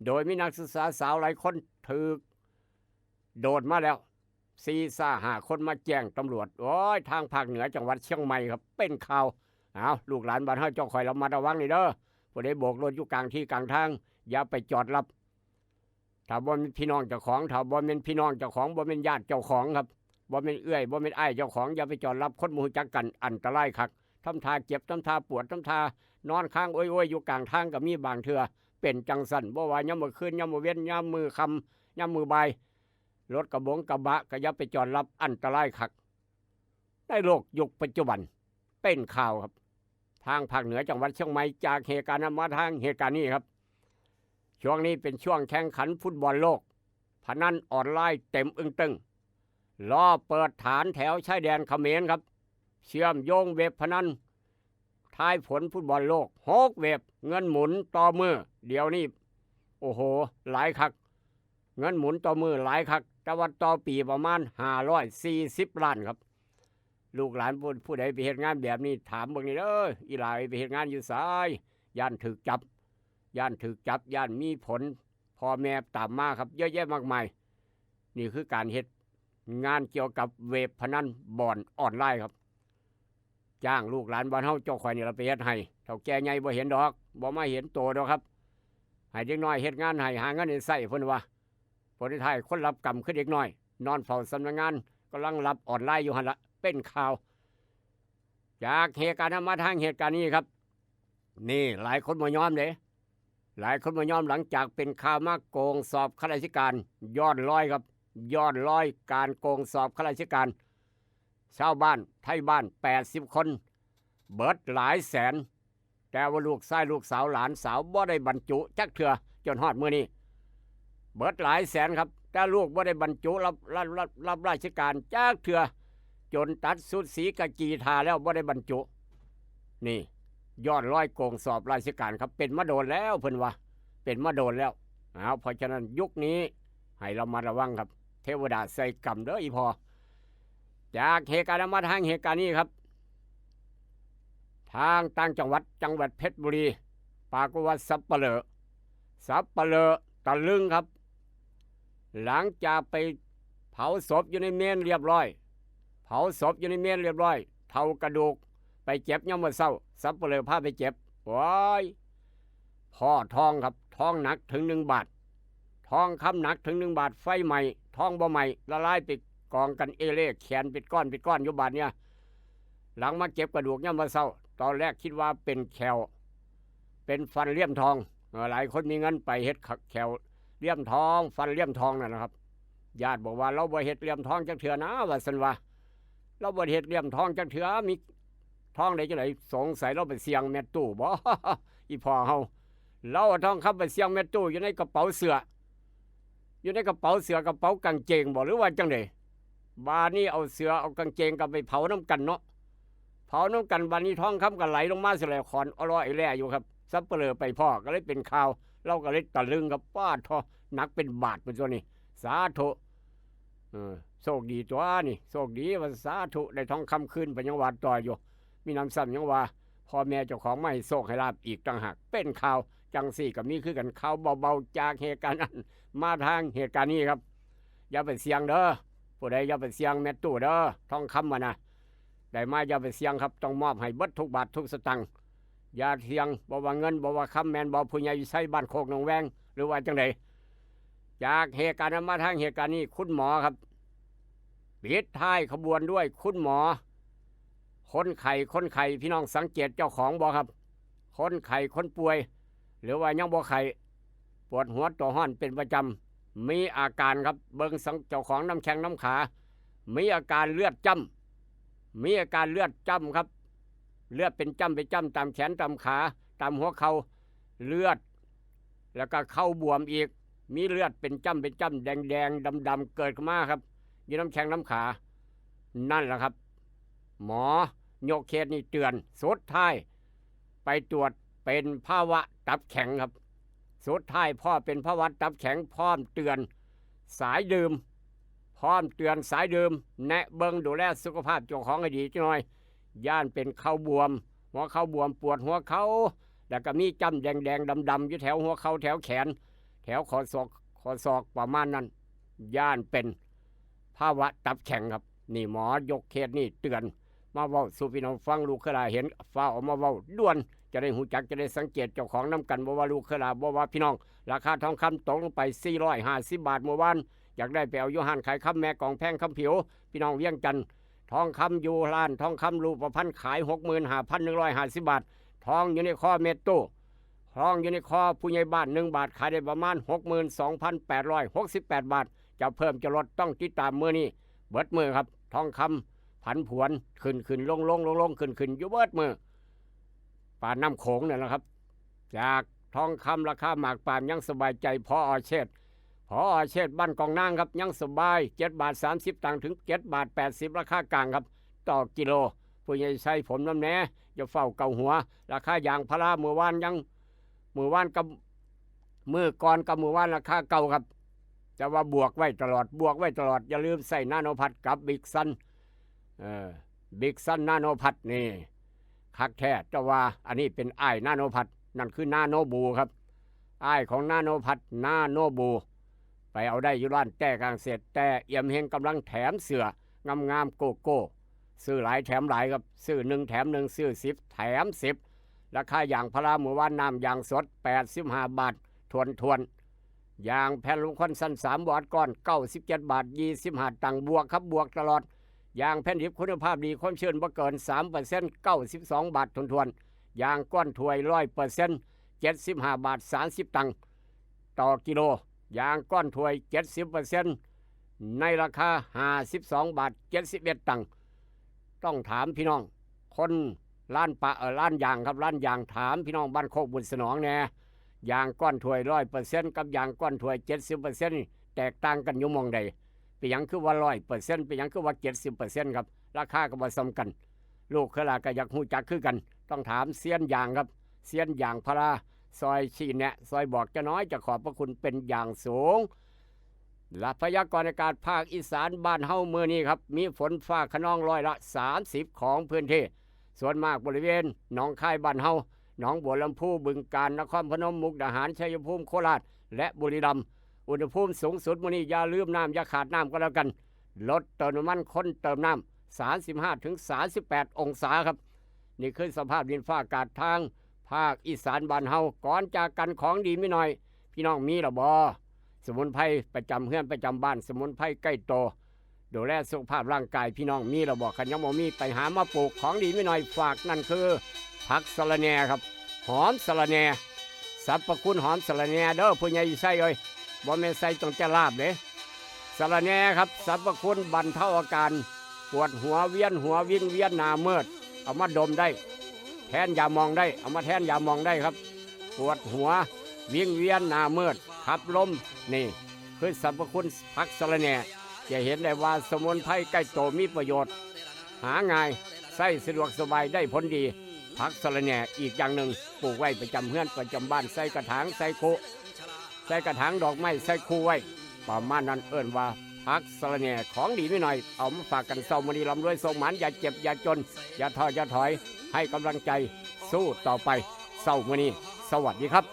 โดยมีนักศึกษาสาวหลายคนถืกโดดมาแล้ว สี่ซาห้าคนมาแจ้งตำรวจ โอ้ย ทางภาคเหนือจังหวัดเชียงใหม่ครับ เป็นข่าว เอา ลูกหลานบ้านเฮาเจ้าข่อยระมัดระวังนี่เด้อ ผู้ใดโบกรถอยู่กลางที่กลางทาง อย่าไปจอดรับ ถ้าบ่แม่นพี่น้องเจ้าของ ถ้าบ่แม่นพี่น้องเจ้าของ บ่แม่นญาติเจ้าของครับ บ่แม่นเอื้อย บ่แม่นอ้ายเจ้าของ อย่าไปจอดรับคนบ่รู้จักกัน อันตรายคัก ทำท่าเจ็บ ทำท่าปวด ทำท่านอนค้างโอยๆ อยู่กลางทางก็มีบางเทื่อ เป็นจั่งซั้น บ่ว่ายามมื้อคืน ยามมื้อเว็น ยามมื้อค่ำ ยามมื้อบ่าย รถกระบงกระบะก็อย่าไปจอดรับ อันตรายคัก ในโลกยุคปัจจุบัน เป็นข่าวครับ ทางภาคเหนือจังหวัดเชียงใหม่ จากเหตุการณ์นั้นมาทางเหตุการณ์นี้ครับ ช่วงนี้เป็นช่วงแข่งขันฟุตบอลโลก พนันออนไลน์เต็มอึ้งตึง รอบเปิดฐานแถวชายแดนเขมรครับ เชื่อมโยงเว็บพนันทายผลฟุตบอลโลก หกเว็บ เงินหมุนต่อมื้อ เดี๋ยวนี้ โอ้โห หลายคัก เงินหมุนต่อมื้อหลายคัก แต่ว่าต่อปีประมาณห้าร้อยสี่สิบล้านครับ ลูกหลานผู้ ผู้ใดไปเฮ็ดงานแบบนี้ ถามเบิ่งนี่เด้อ อีหล่าเอ้ย ไปเฮ็ดงานอยู่ไส ย่านถูกจับ ย่านถูกจับ ย่านมีผล พ่อแม่ตามมาครับ เยอะแยะมากมาย นี่คือการเฮ็ดงานเกี่ยวกับเว็บพนันบ่อนออนไลน์ครับ จ้างลูกหลานบ้านเฮา เจ้าข่อยนี่ล่ะไปเฮ็ดให้ เฒ่าแก่ใหญ่บ่เห็นดอก บ่มาเห็นโตดอกครับ ให้เด็กน้อยเฮ็ดงานให้ หาเงินให้ใช้ เพิ่นว่า ผลสุดท้ายคนรับกรรมคือเด็กน้อย นอนเฝ้าสำนักงาน กำลังรับออนไลน์อยู่หั่นละ เป็นข่าว จากเหตุการณ์นั้นมาทางเหตุการณ์นี้ครับ นี่หลายคนบ่ยอมเด้ หลายคนบ่ยอม หลังจากเป็นข่าวมา โกงสอบข้าราชการ ย้อนรอยครับ ย้อนรอยการโกงสอบข้าราชการ ชาวบ้านไทบ้านแปดสิบคน เบิดหลายแสน แต่ว่าลูกชายลูกสาวหลานสาวบ่ได้บรรจุจักเทื่อ จนฮอดมื้อนี้ เบิดหลายแสนครับ แต่ลูกบ่ได้บรรจุรับ รับ รับ รับราชการจักเทื่อ จนตัดสูตรสีกากีทาแล้วบ่ได้บรรจุ นี่ ย้อนรอยโกงสอบราชการครับ เป็นมาโดนแล้วเพิ่นว่า เป็นมาโดนแล้ว เอา เพราะฉะนั้นยุคนี้ให้ระมัดระวังครับ เทวดาใส่กรรมเด้ออีพ่อ จากเหตุการณ์นั้นมาทางเหตุการณ์นี้ครับ ทางต่างจังหวัด จังหวัดเพชรบุรี ปรากฏว่าสัปเหร่อ สัปเหร่อตะลึงครับ หลังจากไปเผาศพอยู่ในเมนเรียบร้อย เผาศพอยู่ในเมนเรียบร้อย เฒ่ากระดูก ไปเก็บยามมื้อเช้า สัปเหร่อพาไปเก็บ โอ้ย พ้อทองครับ ทองหนักถึงหนึ่งบาท ทองคำหนักถึงหนึ่งบาท ไฟไหม้ ทองบ่ไหม้ ละลายไปกองกันเอเล่ แขนเป็นก้อนเป็นก้อนอยู่บาดเนี่ย หลังมาเก็บกระดูกยามมื้อเช้า ตอนแรกคิดว่าเป็นแข้ว เป็นฟันเหลี่ยมทอง เออ หลายคนมีเงินไปเฮ็ดแข้วเหลี่ยมทอง ฟันเหลี่ยมทองนั่นนะครับ ญาติบอกว่า "ลาวบ่เฮ็ดเหลี่ยมทองจักเทื่อนะ" ว่าซั่นว่า "ลาวบ่เฮ็ดเหลี่ยมทองจักเทื่อ มีทองได้จั่งใด๋ สงสัยลาวไปเสี่ยงแม่ตู้บ่" อีพ่อเฮา ลาวเอาทองคำไปเสี่ยงแม่ตู้อยู่ในกระเป๋าเสื้อ อยู่ในกระเป๋าเสื้อกระเป๋ากางเกงบ่ หรือว่าจั่งใด๋ บาดนี้เอาเสื้อเอากางเกงก็ไปเผานำกันเนาะ เผานำกัน บาดนี้ทองคำก็ไหลลงมาซั่นแหละ ขอนออล่อแอแล่อยู่ครับ สัปเหร่อไปพ้อก็เลยเป็นข่าว ลาวก็เลยตะลึงครับ ป๊าดท้อ หนักเป็นบาทพุ้นตั๊วนี่ สาธุ เออ โชคดีตั๊วนี่ โชคดีว่า สาธุ ได้ทองคำคืน เพิ่นยังว่าต่ออยู่ มีหนำซ้ำยังว่า พ่อแม่เจ้าของมาให้โชคให้ลาภอีกต่างหาก เป็นข่าวจั่งซี้ก็มีคือกัน ข่าวเบาๆ จากเหตุการณ์นั้นมาทางเหตุการณ์นี้ครับ อย่าไปเสี่ยงเด้อ ผู้ใดอย่าไปเสี่ยงแม่ตู้เด้อ ทองคำหั่นนะ ได้มาอย่าไปเสี่ยงครับ ต้องมอบให้เบิดทุกบาททุกสตางค์ อย่าเสี่ยง บ่ว่าเงิน บ่ว่าคำ แม่นบ่ ผู้ใหญ่อยู่ไสบ้านโคกหนองแวง หรือว่าจั่งใด๋ จากเหตุการณ์นั้นมาทางเหตุการณ์นี้ คุณหมอครับ ปิดท้ายขบวนด้วยคุณหมอ คนไข้ คนไข้ พี่น้องสังเกตเจ้าของบ่ครับ คนไข้ คนป่วย หรือว่ายังบ่ไข้ ปวดหัวตัวร้อนเป็นประจำ มีอาการครับ เบิ่งสัง เจ้าของนำแข้งนำขา มีอาการเลือดจ้ำ มีอาการเลือดจ้ำครับ เลือดเป็นจ้ำเป็นจ้ำตามแขนตามขา ตามหัวเข่า เลือด แล้วก็เข่าบวมอีก มีเลือดเป็นจ้ำเป็นจ้ำ แดงๆ ดำๆ เกิดขึ้นมาครับ อยู่นำแข้งนำขา นั่นแหละครับ หมอยกเคสนี้เตือน สุดท้ายไปตรวจเป็นภาวะตับแข็งครับ สุดท้ายพ้อเป็นภาวะตับแข็ง พร้อมเตือนสายดื่ม พร้อมเตือนสายดื่ม แนะเบิ่งดูแลสุขภาพเจ้าของให้ดีจักหน่อย ย้านเป็นเข่าบวม หัวเข่าบวม ปวดหัวเข่า แล้วก็มีจ้ำแดงๆ ดำๆ อยู่แถวหัวเข่า แถวแขน แถวข้อศอก ข้อศอกประมาณนั้น ย้านเป็นภาวะตับแข็งครับ นี่หมอยกเคสนี้เตือน มาเว้าสู่พี่น้องฟัง ลูกเคยหลาเห็น ฟ้าวเอามาเว้าด่วน จะได้ฮู้จัก จะได้สังเกตเจ้าของนำกัน บ่ว่าลูกเคยหลา บ่ว่าพี่น้อง ราคาทองคำตกลงไปสี่ร้อยห้าสิบบาทเมื่อวาน อยากได้ไปเอาอยู่ห้านขายคำแม่กองแพงคำผิว พี่น้องเวียงจันทน์ ทองคำอยู่ร้านทองคำรูปพรรณขาย หกหมื่นห้าพันหนึ่งร้อยห้าสิบ บาท ทองอยู่ในคอเม็ดตู้ ทองอยู่ในคอผู้ใหญ่บ้าน หนึ่ง บาท ขายได้ประมาณ หกหมื่นสองพันแปดร้อยหกสิบแปด บาท จะเพิ่มจะลดต้องติดตามมื้อนี้ เบิดมื้อครับ ทองคำผันผวน ขึ้นขึ้นลงลงลงลงขึ้นขึ้นอยู่เบิดมื้อ ปานน้ำโขงเนี่ยนะครับ จากทองคำราคาหมากปาล์มยังสบายใจ ผอ.เชษฐ ผอ.เชษฐ บ้านกองนางครับ ยังสบาย เจ็ด บาท สามสิบ ตังค์ ถึง เจ็ด บาท แปดสิบ ราคากลางครับ ต่อกิโล ผู้ใหญ่ใส่ผมน้ำแหน่ อย่าเฝ้าเกาหัว ราคายางพารามื้อวานยัง มื้อวานกับ มื้อก่อนกับมื้อวานราคาเก่าครับ แต่ว่าบวกไว้ตลอด บวกไว้ตลอด อย่าลืมใส่นาโนพัทกับบิ๊กซัน เออ บิ๊กซันนาโนพัทนี่ คักแท้ แต่ว่าอันนี้เป็นอ้ายนาโนพัท นั่นคือนาโนบูครับ อ้ายของนาโนพัท นาโนบู ไปเอาได้อยู่ร้านแต้กลางเศษ แต่เอี่ยมเฮงกำลังแถมเสื้องามๆ โกโก้ ซื้อหลายแถมหลายครับ ซื้อหนึ่งแถมหนึ่ง ซื้อสิบแถมสิบ ราคายางพารามื้อวานน้ำยางสด แปดสิบห้า บาท ทวนทวนๆ ยางแผ่นรองควันสั้น สาม บอดก้อน เก้าสิบเจ็ด บาท ยี่สิบห้า ตังค์ บวกครับ บวกตลอด ยางแผ่นดิบคุณภาพดี ความชื้นบ่เกิน สามเปอร์เซ็นต์ เก้าสิบสอง บาท ทวนทวนๆ ยางก้อนถ้วย ร้อยเปอร์เซ็นต์ เจ็ดสิบห้า บาท สามสิบ ตังค์ ต่อกิโล ยางก้อนถ้วย เจ็ดสิบเปอร์เซ็นต์ ในราคา ห้าสิบสอง บาท เจ็ดสิบเอ็ด ตังค์ ต้องถามพี่น้อง คนร้านปะ เอ่อ ร้านยางครับ ร้านยาง ถามพี่น้องบ้านโคกบุญสนองแหน่ ยางก้อนถ้วย ร้อยเปอร์เซ็นต์ กับยางก้อนถ้วย เจ็ดสิบเปอร์เซ็นต์ นี่แตกต่างกันอยู่หม่องใด เป็นหยังคือว่า ร้อยเปอร์เซ็นต์ เป็นหยังคือว่า เจ็ดสิบเปอร์เซ็นต์ ครับ ราคาก็บ่ส่ำกัน ลูกเคยลาก็อยากฮู้จักคือกัน ต้องถามเซียนยางครับ เซียนยางพารา ซอยชี้แนะ ซอยบอกจะน้อย จะขอบพระคุณเป็นอย่างสูง และพยากรณ์อากาศภาคอีสานบ้านเฮามื้อนี้ครับ มีฝนฟ้าคะนองร้อยละ สามสิบ ของพื้นที่ ส่วนมากบริเวณหนองคายบ้านเฮา หนองบัวลำภู บึงกาฬ นครพนม มุกดาหาร ชัยภูมิ โคราช และบุรีรัมย์ อุณหภูมิสูงสุดมื้อนี้อย่าลืมน้ำ อย่าขาดน้ำก็แล้วกัน รถเติมน้ำมัน คนเติมน้ำ สามสิบห้าถึงสามสิบแปด องศาครับ นี่คือสภาพดินฟ้าอากาศทางภาคอีสานบ้านเฮา ก่อนจากกันของดีมีหน่อย พี่น้องมีหรอบอ สมุนไพรประจำเฮือนประจำบ้าน สมุนไพรใกล้ตัว ดูแลสุขภาพร่างกายพี่น้องมีหรอบอ คันยังบ่มีไปหามาปลูก ของดีมีหน่อยฝาก นั่นคือผักสะระแหน่ครับ หอมสะระแหน่ สรรพคุณหอมสะระแหน่เด้อ ผู้ใหญ่ใส่เอ้ย บ่แม่นใส่ต้องจะลาบเด้ สะระแหน่ครับ สรรพคุณบรรเทาอาการปวดหัว เวียนหัว วิงเวียนหน้ามืด เอามาดมได้ แทนยาหม่องได้ เอามาแทนยาหม่องได้ครับ ปวดหัว วิงเวียนหน้ามืด ขับลม นี่คือสรรพคุณผักสะระแหน่ จะเห็นได้ว่าสมุนไพรใกล้ตัวมีประโยชน์ หาง่าย ใช้สะดวกสบาย ได้ผลดี ผักสะระแหน่อีกอย่างหนึ่ง ปลูกไว้ประจำเฮือนประจำบ้าน ใส่กระถาง ใส่คุ ใส่กระถางดอกไม้ ใส่คุไว้ ประมาณนั้น เอิ้นว่าผักสะระแหน่ ของดีมีหน่อย เอามาฝากกันเช้ามื้อนี้ ร่ำรวยโชคหมาน อย่าเจ็บอย่าจน อย่าท้ออย่าถอย ให้กำลังใจ สู้ต่อไป เช้ามื้อนี้ สวัสดีครับ